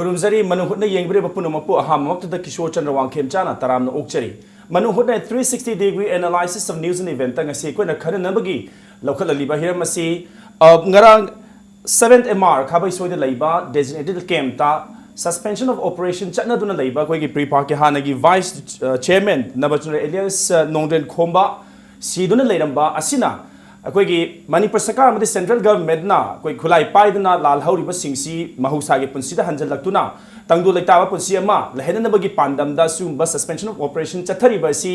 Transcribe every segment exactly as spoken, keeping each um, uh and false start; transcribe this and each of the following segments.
ꯈꯨꯔꯨꯝꯖꯔꯤ꯫ ꯃꯅꯨꯡ ꯍꯨꯠꯅ ꯌꯦꯡꯕꯤꯔꯤꯕ ꯄꯨꯝꯅꯃꯛꯄꯨ ꯑꯍꯥꯟꯕꯃꯛꯇꯗ ꯀꯤꯁꯣꯔ ꯆꯟꯗ꯭ꯔ ꯋꯥꯡꯈꯦꯝꯆꯥꯅ ꯇꯔꯥꯝꯅ ꯑꯣꯛꯆꯔꯤ꯫ ꯃꯅꯨꯡ ꯍꯨꯠꯅ three sixty degree analysis of news and event ꯉꯁꯤ ꯑꯩꯈꯣꯏꯅ ꯈꯟꯅꯅꯕꯒꯤ ꯂꯧꯈꯠꯂꯛꯂꯤꯕ ꯍꯤꯔꯝ ꯑꯁꯤ, ꯑ, ꯉꯔꯥꯡ seventh M R ꯈꯥꯕꯩꯁꯣꯏꯗ ꯂꯩꯕ designated campꯇ suspension of operation ꯆꯠꯅꯗꯨꯅ ꯂꯩꯕ ꯑꯩꯈꯣꯏꯒꯤ PREPAꯀꯤ ꯍꯥꯟꯅꯒꯤ vice, ꯑ, chairman ꯅꯕꯆꯟꯗ꯭ꯔ alias, ꯑ, ꯅꯣꯡꯗ꯭ꯔꯦꯟ ꯈꯣꯝꯕ ꯁꯤꯗꯨꯅ ꯂꯩꯔꯝꯕ ꯑꯁꯤꯅ ꯑꯩꯈꯣꯏꯒꯤ ꯃꯅꯤꯄꯨꯔ ꯁꯔꯀꯥꯔ ꯑꯃꯗꯤ central governmentꯅ ꯑꯩꯈꯣꯏ ꯈꯨꯠꯂꯥꯏ ꯄꯥꯏꯗꯨꯅ ꯂꯥꯜꯍꯧꯔꯤꯕꯁꯤꯡꯁꯤ ꯃꯍꯧꯁꯥꯒꯤ ꯄꯨꯟꯁꯤꯗ ꯍꯟꯖꯤꯜꯂꯛꯇꯨꯅ ꯇꯪꯗꯨ ꯂꯩꯇꯥꯕ ꯄꯨꯟꯁꯤ ꯑꯃ ꯂꯩꯍꯟꯅꯅꯕꯒꯤ ꯄꯥꯟꯗꯝꯗ ꯁꯤꯒꯨꯝꯕ suspension of operation ꯆꯠꯊꯔꯤꯕ ꯑꯁꯤ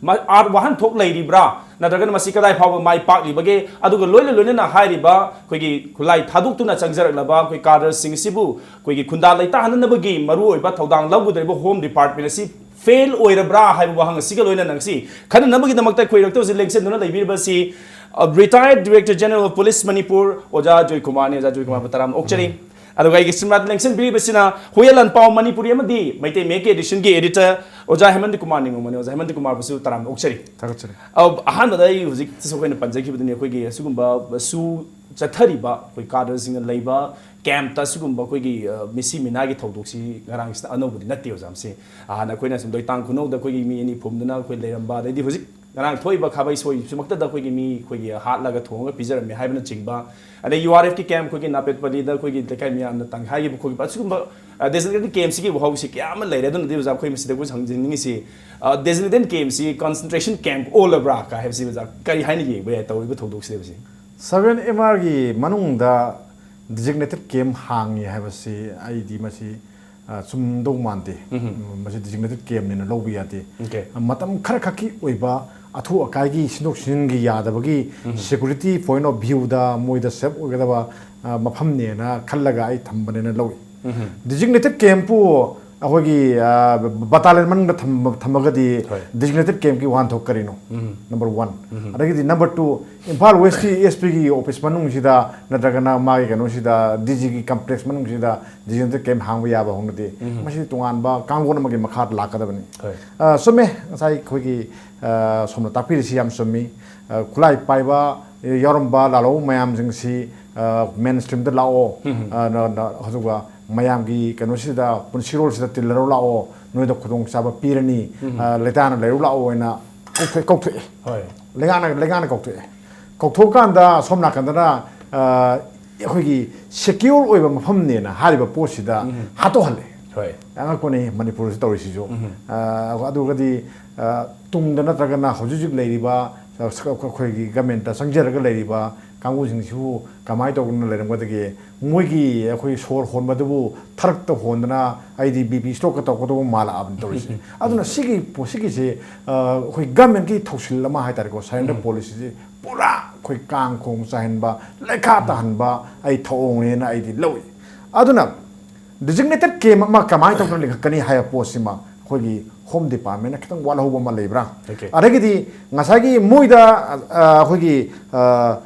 ꯃ-, ꯑꯥꯔ-, ꯋꯥꯍꯟꯊꯣꯛ ꯂꯩꯔꯤꯕ꯭ꯔꯥ? ꯅꯠꯇ꯭ꯔꯒꯅ ꯃꯁꯤ ꯀꯗꯥꯏ ꯐꯥꯎꯕ ꯃꯥꯏ ꯄꯥꯛꯂꯤꯕꯒꯦ? ꯑꯗꯨꯒ ꯂꯣꯏꯅ ꯂꯣꯏꯅꯅ ꯍꯥꯏꯔꯤꯕ ꯑꯩꯈꯣꯏꯒꯤ ꯈꯨꯠꯂꯥꯏ ꯊꯥꯗꯣꯛꯇꯨꯅ ꯆꯪꯖꯔꯛꯂꯕ ꯑꯩꯈꯣꯏ cadreꯁꯤꯡ ꯑꯁꯤꯕꯨ ꯑꯩꯈꯣꯏꯒꯤ ꯈꯨꯟꯗꯥ ꯂꯩꯇꯥꯍꯟꯅꯅꯕꯒꯤ ꯃꯔꯨꯑꯣꯏꯕ ꯊꯧꯗꯥꯡ ꯂꯧꯒꯗꯧꯔꯤꯕ Home Department ꯑꯁꯤ fail ꯑꯣꯏꯔꯕ꯭ꯔꯥ ꯍꯥꯏꯕ ꯋꯥꯍꯪ ꯑꯁꯤꯒ ꯂꯣꯏꯅꯅ ꯉꯁꯤ ꯈꯟꯅꯅꯕꯒꯤꯗꯃꯛꯇ ꯑꯩꯈꯣꯏ ꯏꯔꯛꯇ ꯍꯧꯖꯤꯛ ꯂꯦꯡꯁꯤꯟꯗꯨꯅ ꯂꯩꯕꯤꯔꯤꯕ ꯑꯁꯤ, ꯑ, retired Director General of Police Manipur ꯑꯣꯖꯥ ꯖꯣꯏꯀꯨꯃꯥꯔꯅꯤ꯫ ꯑꯣꯖꯥ ꯖꯣꯏꯀꯨꯃꯥꯔꯕꯨ ꯇꯔꯥꯝꯅ ꯑꯣꯛꯆꯔꯤ꯫ ꯑꯗꯨꯒ ꯑꯩꯒꯤ ꯁꯤꯃꯥꯗ ꯂꯦꯡꯁꯤꯟꯕꯤꯔꯤꯕꯁꯤꯅ ꯍꯨꯌꯦꯟ ꯂꯥꯟꯄꯥꯎ ꯃꯅꯤꯄꯨꯔꯤ ꯑꯃꯗꯤ ꯃꯩꯇꯩ ꯃꯌꯦꯛꯀꯤ editionꯒꯤ editor ꯑꯣꯖꯥ ꯍꯦꯃꯟꯇ ꯀꯨꯃꯥꯔ ꯅꯤꯡꯉꯣꯝꯕꯅꯤ꯫ ꯑꯣꯖꯥ ꯍꯦꯃꯟꯇ ꯀꯨꯃꯥꯔꯕꯨꯁꯨ ꯇꯔꯥꯝꯅ ꯑꯣꯛꯆꯔꯤ꯫ ꯊꯥꯒꯠꯆꯔꯤ꯫ ꯑ, ꯑꯍꯥꯟꯕꯗ ꯑꯩ ꯍꯧꯖꯤꯛꯇꯁꯨ ꯑꯩꯈꯣꯏꯅ ꯄꯟꯖꯈꯤꯕꯗꯨꯅꯤ, ꯑꯩꯈꯣꯏꯒꯤ ꯑꯁꯤꯒꯨꯝꯕ ꯁꯨ ꯆꯠꯊꯔꯤꯕ ꯑꯩꯈꯣꯏ cadreꯁꯤꯡꯅ ꯂꯩꯕ campꯇ ꯑꯁꯤꯒꯨꯝꯕ ꯑꯩꯈꯣꯏꯒꯤ, ꯑ, ꯃꯤꯁꯤ ꯃꯤꯅꯥꯒꯤ ꯊꯧꯗꯣꯛꯁꯤ ꯉꯔꯥꯡꯁꯤꯗ ꯑꯅꯧꯕꯗꯤ ꯅꯠꯇꯦ ꯑꯣꯖꯥ꯫ ꯃꯁꯤ ꯍꯥꯟꯅ ꯑꯩꯈꯣꯏꯅ ꯁꯨꯝ ꯂꯣꯏꯇꯥꯡ ꯈꯨꯅꯧꯗ ꯑꯩꯈꯣꯏꯒꯤ ꯃꯤ ꯑꯅꯤ ꯐꯨꯝꯗꯨꯅ ꯑꯩꯈꯣꯏ ꯂꯩꯔꯝꯕ, ꯑꯗꯩꯗꯤ ꯍꯧꯖꯤꯛ ꯉꯔꯥꯡ ꯊꯣꯛꯏꯕ ꯈꯥꯕꯩ ꯁꯣꯏꯁꯤꯃꯛꯇꯗ ꯑꯩꯈꯣꯏꯒꯤ ꯃꯤ ꯑꯩꯈꯣꯏꯒꯤ ꯍꯥꯠꯂꯒ ꯊꯣꯡꯉꯒ ꯄꯤꯖꯔꯝꯃꯤ ꯍꯥꯏꯕꯅꯆꯤꯡꯕ, ꯑꯗꯩ URFꯀꯤ camp ꯑꯩꯈꯣꯏꯒꯤ ꯅꯥꯄꯦꯠꯄꯂꯤꯗ ꯑꯩꯈꯣꯏꯒꯤ ꯂꯩꯀꯥꯏ ꯃꯤꯌꯥꯝꯅ ꯇꯪꯈꯥꯏꯈꯤꯕ ꯈꯣꯠꯈꯤꯕ, ꯑꯁꯤꯒꯨꯝꯕ, ꯑ, designated campꯁꯤꯒꯤ ꯋꯥꯍꯧꯁꯤ ꯀꯌꯥ ꯑꯃ ꯂꯩꯔꯦ꯫ ꯑꯗꯨꯅꯗꯤ ꯑꯣꯖꯥ ꯑꯩꯈꯣꯏ ꯃꯁꯤꯗ ꯑꯩꯈꯣꯏ ꯍꯪꯖꯅꯤꯡꯉꯤꯁꯤ, ꯑ, designated campꯁꯤ concentration camp ꯑꯣꯜꯂꯕ꯭ꯔꯥ ꯀꯥꯏ ꯍꯥꯏꯕꯁꯤ ꯑꯣꯖꯥ ꯀꯔꯤ ꯍꯥꯏꯅ ꯌꯦꯡꯕ ꯌꯥꯏ ꯇꯧꯔꯤꯕ ꯊꯧꯗꯣꯛꯁꯤꯗ ꯍꯧꯖꯤꯛ? Seven M Rꯒꯤ ꯃꯅꯨꯡꯗ designated camp ꯍꯥꯡꯉꯤ ꯍꯥꯏꯕꯁꯤ ꯑꯩꯗꯤ ꯃꯁꯤ, ꯑ, ꯆꯨꯝꯗꯧ ꯃꯥꯟꯗꯦ꯫ ꯎꯝ, ꯃꯁꯤ designated campꯅꯦꯅ ꯂꯧꯕ ꯌꯥꯗꯦ꯫ Okay꯫ ꯑ, ꯃꯇꯝ ꯈꯔꯈꯛꯀꯤ ꯑꯣꯏꯕ ꯑꯊꯨ ꯑꯀꯥꯏꯒꯤ ꯁꯤꯟꯗꯣꯛ ꯁꯤꯟꯖꯤꯟꯒꯤ ꯌꯥꯗꯕꯒꯤ security point of viewꯗ ꯃꯣꯏꯗ safe ꯑꯣꯏꯒꯗꯕ, ꯑ, ꯃꯐꯝꯅꯦꯅ ꯈꯜꯂꯒ ꯑꯩ ꯊꯝꯕꯅꯦꯅ ꯂꯧꯏ꯫ Designated campꯄꯨ ꯑꯩꯈꯣꯏꯒꯤ, ꯑ, battalion ꯃꯅꯨꯡꯗ ꯊꯝꯕ-, ꯊꯝꯃꯒꯗꯤ ꯍꯣꯏ꯫ Designated campꯀꯤ ꯋꯥꯍꯟꯊꯣꯛ ꯀꯔꯤꯅꯣ? Number one꯫ ꯑꯗꯒꯤꯗꯤ number two, ꯏꯝꯐꯥꯜ Westꯀꯤ SPꯒꯤ office ꯃꯅꯨꯡꯁꯤꯗ ꯅꯠꯇ꯭ꯔꯒꯅ ꯃꯥꯒꯤ ꯀꯩꯅꯣꯁꯤꯗ, DGꯒꯤ complex ꯃꯅꯨꯡꯁꯤꯗ designated camp ꯍꯥꯡꯕ ꯌꯥꯕ ꯍꯧꯅꯗꯦ꯫ ꯃꯁꯤ ꯇꯣꯉꯥꯟꯕ ꯀꯥꯡꯂꯣꯟ ꯑꯃꯒꯤ ꯃꯈꯥꯗ ꯂꯥꯛꯀꯗꯕꯅꯤ꯫ ꯍꯣꯏ꯫ ꯑ, ꯆꯨꯝꯃꯦ, ꯉꯁꯥꯏ ꯑꯩꯈꯣꯏꯒꯤ, ꯑ, ꯁꯣꯝꯅ ꯇꯥꯛꯄꯤꯔꯤꯁꯤ ꯌꯥꯝ ꯆꯨꯝꯃꯤ꯫ ꯑ, ꯈꯨꯠꯂꯥꯏ ꯄꯥꯏꯕ ꯌꯥꯎꯔꯝꯕ ꯂꯥꯜꯍꯧꯕ ꯃꯌꯥꯝꯁꯤꯡꯁꯤ, ꯑ, main streamꯗ ꯂꯥꯛꯑꯣ꯫ ꯑ, ꯅ-, ꯅ-, ꯑꯗꯨꯒ ꯃꯌꯥꯝꯒꯤ ꯀꯩꯅꯣꯁꯤꯗ, ꯄꯨꯟꯁꯤꯔꯣꯜꯁꯤꯗ ꯇꯤꯜꯂꯔꯣ ꯂꯥꯛꯑꯣ, ꯅꯣꯏꯗ ꯈꯨꯗꯣꯡꯆꯥꯕ ꯄꯤꯔꯅꯤ, ꯑ, ꯂꯩꯇꯥꯅ ꯂꯩꯔꯨ ꯂꯥꯛꯑꯣ ꯍꯥꯏꯅ ꯀꯧꯊꯣꯛꯑꯦ, ꯀꯧꯊꯣꯛꯑꯦ꯫ ꯍꯣꯏ꯫ ꯂꯩꯉꯥꯛꯅ, ꯂꯩꯉꯥꯛꯅ ꯀꯧꯊꯣꯛꯑꯦ꯫ ꯀꯧꯊꯣꯛꯑꯀꯥꯟꯗ ꯁꯣꯝ ꯅꯥꯀꯟꯗꯅ, ꯑ, ꯑꯩꯈꯣꯏꯒꯤ secure ꯑꯣꯏꯕ ꯃꯐꯝꯅꯦꯅ ꯍꯥꯏꯔꯤꯕ ꯄꯣꯠꯁꯤꯗ ꯍꯥꯠꯇꯣꯛꯍꯜꯂꯦ꯫ ꯍꯣꯏ꯫ ꯑꯉꯛꯄꯅꯤ ꯃꯅꯤꯄꯨꯔꯁꯤ ꯇꯧꯔꯤꯁꯤꯁꯨ꯫ ꯑ, ꯑꯗꯨꯒꯗꯤ, ꯑ, ꯇꯨꯡꯗ ꯅꯠꯇ꯭ꯔꯒꯅ ꯍꯧꯖꯤꯛ ꯍꯧꯖꯤꯛ ꯂꯩꯔꯤꯕ, ꯑ, ꯑꯩꯈꯣꯏꯒꯤ governmentꯇ ꯆꯪꯖꯔꯒ ꯂꯩꯔꯤꯕ ꯀꯥꯡꯕꯨꯁꯤꯡꯁꯤꯕꯨ ꯀꯃꯥꯏꯅ ꯇꯧꯗꯅ ꯂꯩꯔꯝꯒꯗꯒꯦ? ꯃꯣꯏꯒꯤ ꯑꯩꯈꯣꯏ ꯁꯣꯔ ꯍꯣꯟꯕꯗꯨꯕꯨ ꯊꯔꯛꯇ ꯍꯣꯟꯗꯅ ꯑꯩꯗꯤ B P strokeꯀ ꯇꯧꯒꯗꯧꯕ ꯃꯥꯜꯂꯛꯑꯕꯅꯤ ꯇꯧꯔꯤꯁꯦ꯫ ꯑꯗꯨꯅ ꯁꯤꯒꯤ ꯄꯣ-, ꯁꯤꯒꯤꯁꯦ, ꯑ, ꯑꯩꯈꯣꯏ governmentꯀꯤ ꯊꯧꯁꯤꯜ ꯑꯃ ꯍꯥꯏꯇꯥꯔꯦꯀꯣ, surrender policyꯁꯦ ꯄꯨꯔꯥ ꯑꯩꯈꯣꯏ ꯀꯥꯡ ꯈꯣꯡ ꯆꯥꯏꯍꯟꯕ, ꯂꯩꯈꯥ ꯇꯥꯍꯟꯕ ꯑꯩ ꯊꯧꯑꯣꯡꯅꯦꯅ ꯑꯩꯗꯤ ꯂꯧꯏ꯫ ꯑꯗꯨꯅ designated camp ꯑꯃ ꯀꯃꯥꯏꯅ ꯇꯧꯗꯅ ꯂꯤꯡꯈꯠꯀꯅꯤ ꯍꯥꯏꯕ ꯄꯣꯠꯁꯤꯃ ꯑꯩꯈꯣꯏꯒꯤ Home Departmentꯅ ꯈꯤꯇꯪ ꯋꯥꯠꯍꯧꯕ ꯑꯃ ꯂꯩꯕ꯭ꯔꯥ? Okay. ꯑꯗꯒꯤꯗꯤ ꯉꯁꯥꯏꯒꯤ ꯃꯣꯏꯗ, ꯑ, ꯑꯩꯈꯣꯏꯒꯤ, ꯑ,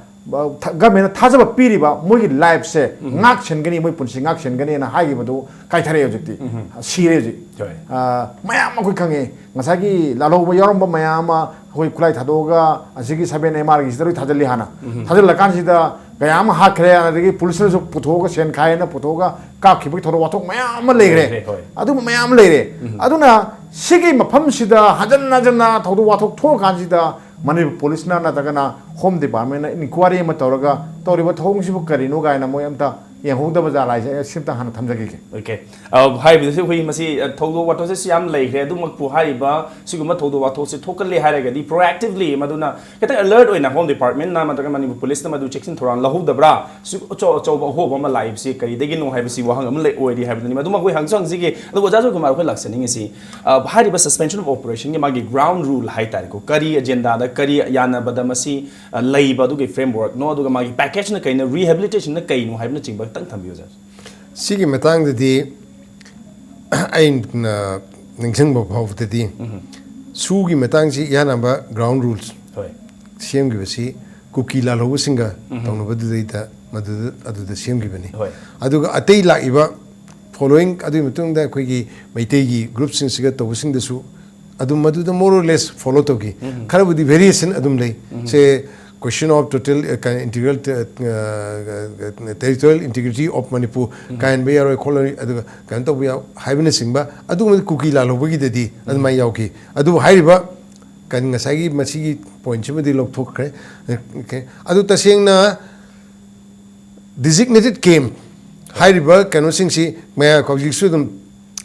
ꯊ-, governmentꯅ ꯊꯥꯖꯕ ꯄꯤꯔꯤꯕ ꯃꯣꯏꯒꯤ lifeꯁꯦ ꯉꯥꯛ ꯁꯦꯟꯒꯅꯤ, ꯃꯣꯏ ꯄꯨꯟꯁꯤ ꯉꯥꯛ ꯁꯦꯟꯒꯅꯤꯅ ꯍꯥꯏꯈꯤꯕꯗꯨ ꯀꯥꯏꯊꯔꯛꯑꯦ ꯍꯧꯖꯤꯛꯇꯤ꯫ ꯁꯤꯔꯦ ꯍꯧꯖꯤꯛ꯫ ꯍꯣꯏ꯫ ꯑ, ꯃꯌꯥꯝ ꯑꯩꯈꯣꯏ ꯈꯪꯉꯦ꯫ ꯉꯁꯥꯏꯒꯤ ꯂꯥꯜꯍꯧꯕ ꯌꯥꯎꯔꯝꯕ ꯃꯌꯥꯝ ꯑꯃ ꯑꯩꯈꯣꯏ ꯈꯨꯠꯂꯥꯏ ꯊꯥꯗꯣꯛꯑꯒ ꯑꯁꯤꯒꯤ seven M Rꯒꯤꯁꯤꯗ ꯂꯣꯏ ꯊꯥꯖꯤꯜꯂꯤ ꯍꯥꯟꯅ꯫ ꯊꯥꯖꯤꯜꯂꯀꯥꯟꯁꯤꯗ ꯀꯌꯥ ꯑꯃ ꯍꯥꯠꯈ꯭ꯔꯦ, ꯑꯗꯒꯤ ꯄꯨꯂꯤꯁꯅꯁꯨ ꯄꯨꯊꯣꯛꯑꯒ ꯁꯦꯟ ꯈꯥꯏꯌꯦꯅ ꯄꯨꯊꯣꯛꯑꯒ ꯀꯥꯞꯈꯤꯕꯒꯤ ꯊꯧꯗꯣꯛ ꯋꯥꯊꯣꯛ ꯃꯌꯥꯝ ꯑꯃ ꯂꯩꯈ꯭ꯔꯦ꯫ ꯂꯩꯈ꯭ꯔꯦ, ꯍꯣꯏ꯫ ꯑꯗꯨꯒꯨꯝꯕ ꯃꯌꯥꯝ ꯑꯃ ꯂꯩꯔꯦ꯫ ꯑꯗꯨꯅ ꯁꯤꯒꯤ ꯃꯐꯝꯁꯤꯗ ꯍꯟꯖꯟ ꯍꯟꯖꯟꯅ ꯊꯧꯗꯣꯛ ꯋꯥꯊꯣꯛ ꯊꯣꯛꯑꯀꯥꯟꯁꯤꯗ ꯃꯅꯤꯄꯨꯔ ꯄꯨꯂꯤꯁꯅ ꯅꯠꯇ꯭ꯔꯒꯅ Home Departmentꯅ inquiry ꯑꯃ ꯇꯧꯔꯒ ꯇꯧꯔꯤꯕ ꯊꯧꯑꯣꯡꯁꯤꯕꯨ ꯀꯔꯤꯅꯣ ꯀꯥꯏꯅ ꯃꯣꯏ ꯑꯝꯇ ꯌꯦꯡꯍꯧꯗꯕ ꯖꯥꯠꯂ ꯍꯥꯏꯁꯦ ꯑꯩ ꯁꯤꯝꯇ ꯍꯥꯟꯅ ꯊꯝꯖꯈꯤꯒꯦ꯫ Okay. ꯑ, ꯍꯥꯏꯕꯗꯤ ꯑꯩꯈꯣꯏ ꯃꯁꯤ, ꯑ, ꯊꯧꯗꯣꯛ ꯋꯥꯊꯣꯛꯁꯦ ꯁꯤ ꯌꯥꯝ ꯂꯩꯈ꯭ꯔꯦ꯫ ꯑꯗꯨꯃꯛꯄꯨ ꯍꯥꯏꯔꯤꯕ ꯁꯤꯒꯨꯝꯕ ꯊꯧꯗꯣꯛ ꯋꯥꯊꯣꯛꯁꯦ ꯊꯣꯛꯀꯜꯂꯦ ꯍꯥꯏꯔꯒꯗꯤ proactively ꯃꯗꯨꯅ ꯈꯤꯇꯪ alert ꯑꯣꯏꯅ Home Departmentꯅ ꯅꯠꯇ꯭ꯔꯒ ꯃꯅꯤꯄꯨꯔ ꯄꯨꯂꯤꯁꯅ ꯃꯗꯨ ꯆꯦꯛꯁꯤꯟ ꯊꯧꯔꯥꯡ ꯂꯧꯍꯧꯗꯕ꯭ꯔꯥ? ꯁꯤ ꯑꯆꯧ-, ꯑꯆꯧꯕ ꯑꯍꯣꯕ ꯑꯃ ꯂꯥꯛꯏꯕꯁꯤ ꯀꯔꯤꯗꯒꯤꯅꯣ ꯍꯥꯏꯕꯁꯤ ꯋꯥꯍꯪ ꯑꯃ ꯂꯩ, ꯑꯣꯏꯔꯤ ꯍꯥꯏꯕꯗꯨꯅꯤ꯫ ꯃꯗꯨꯃꯛ ꯑꯩꯈꯣꯏ ꯍꯪꯁꯨ ꯍꯪꯖꯒꯦ꯫ ꯑꯗꯨꯒ ꯑꯣꯖꯥ ꯖꯣꯏꯀꯨꯃꯥꯔ, ꯑꯩꯈꯣꯏ ꯂꯥꯛꯆꯅꯤꯡꯉꯤꯁꯤ, ꯑ, ꯍꯥꯏꯔꯤꯕ suspension of operationꯒꯤ ꯃꯥꯒꯤ ground rule ꯍꯥꯏꯇꯥꯔꯦꯀꯣ, ꯀꯔꯤ agendaꯗ, ꯀꯔꯤ ꯌꯥꯅꯕꯗ ꯃꯁꯤ, ꯑ, ꯂꯩꯕ ꯑꯗꯨꯒꯤ frameworkꯅꯣ, ꯑꯗꯨꯒ ꯃꯥꯒꯤ packageꯅ ꯀꯩꯅꯣ, rehabilitationꯅ ꯀꯩꯅꯣ ꯍꯥꯏꯕꯅꯆꯤꯡꯕ ꯈꯤꯇꯪ ꯊꯝꯕꯤꯌꯨ, ꯑꯣꯖꯥ꯫ ꯁꯤꯒꯤ ꯃꯇꯥꯡꯗꯗꯤ ꯑꯩꯅ ꯅꯤꯡꯁꯤꯡꯕ ꯐꯥꯎꯕꯗꯗꯤ ꯁꯨꯒꯤ ꯃꯇꯥꯡꯁꯤ ꯌꯥꯅꯕ ground rules ꯍꯣꯏ꯫ ꯁꯦꯝꯈꯤꯕꯁꯤ ꯀꯨꯀꯤ ꯂꯥꯜꯍꯧꯕꯁꯤꯡꯒ ꯇꯧꯅꯕꯗꯨꯗꯩꯗ ꯃꯗꯨꯗ, ꯑꯗꯨꯗ ꯁꯦꯝꯈꯤꯕꯅꯤ꯫ ꯍꯣꯏ꯫ ꯑꯗꯨꯒ ꯑꯇꯩ ꯂꯥꯛꯏꯕ following, ꯑꯗꯨꯒꯤ ꯃꯇꯨꯡꯗ ꯑꯩꯈꯣꯏꯒꯤ ꯃꯩꯇꯩꯒꯤ groupꯁꯤꯡꯁꯤꯒ ꯇꯧꯕꯁꯤꯡꯗꯁꯨ ꯑꯗꯨꯝ ꯃꯗꯨꯗ more or less follow ꯇꯧꯈꯤ꯫ ꯈꯔꯕꯨꯗꯤ variation ꯑꯗꯨꯝ ꯂꯩ꯫ ꯁꯦ, Question of total, uh, integral, uh, uh, territorial integrity of Manipur ꯀꯥꯏꯍꯟꯕ ꯌꯥꯔꯣꯏ ꯈꯣꯠꯂꯣꯏ, ꯑꯗꯨꯒ ꯀꯩꯅꯣ ꯇꯧꯕ ꯌꯥꯎ ꯍꯥꯏꯕꯅꯆꯤꯡꯕ, ꯑꯗꯨꯒꯨꯝꯕꯗꯤ ꯀꯨꯀꯤ ꯂꯥꯜꯍꯧꯕꯒꯤꯗꯗꯤ ꯑꯗꯨꯃꯥꯏꯅ ꯌꯥꯎꯈꯤ꯫ ꯑꯗꯨꯕꯨ ꯍꯥꯏꯔꯤꯕ ꯀꯩꯅꯣ ꯉꯁꯥꯏꯒꯤ ꯃꯁꯤꯒꯤ ꯄꯣꯏꯟꯠꯁꯤꯃꯗꯤ ꯂꯧꯊꯣꯛꯈ꯭ꯔꯦ꯫ ꯑꯣꯀꯦ꯫ ꯑꯗꯨ ꯇꯁꯦꯡꯅ designated camp ꯍꯥꯏꯔꯤꯕ ꯀꯩꯅꯣꯁꯤꯡꯁꯤ ꯃꯌꯥꯝ ꯍꯧꯖꯤꯛꯁꯨ ꯑꯗꯨꯝ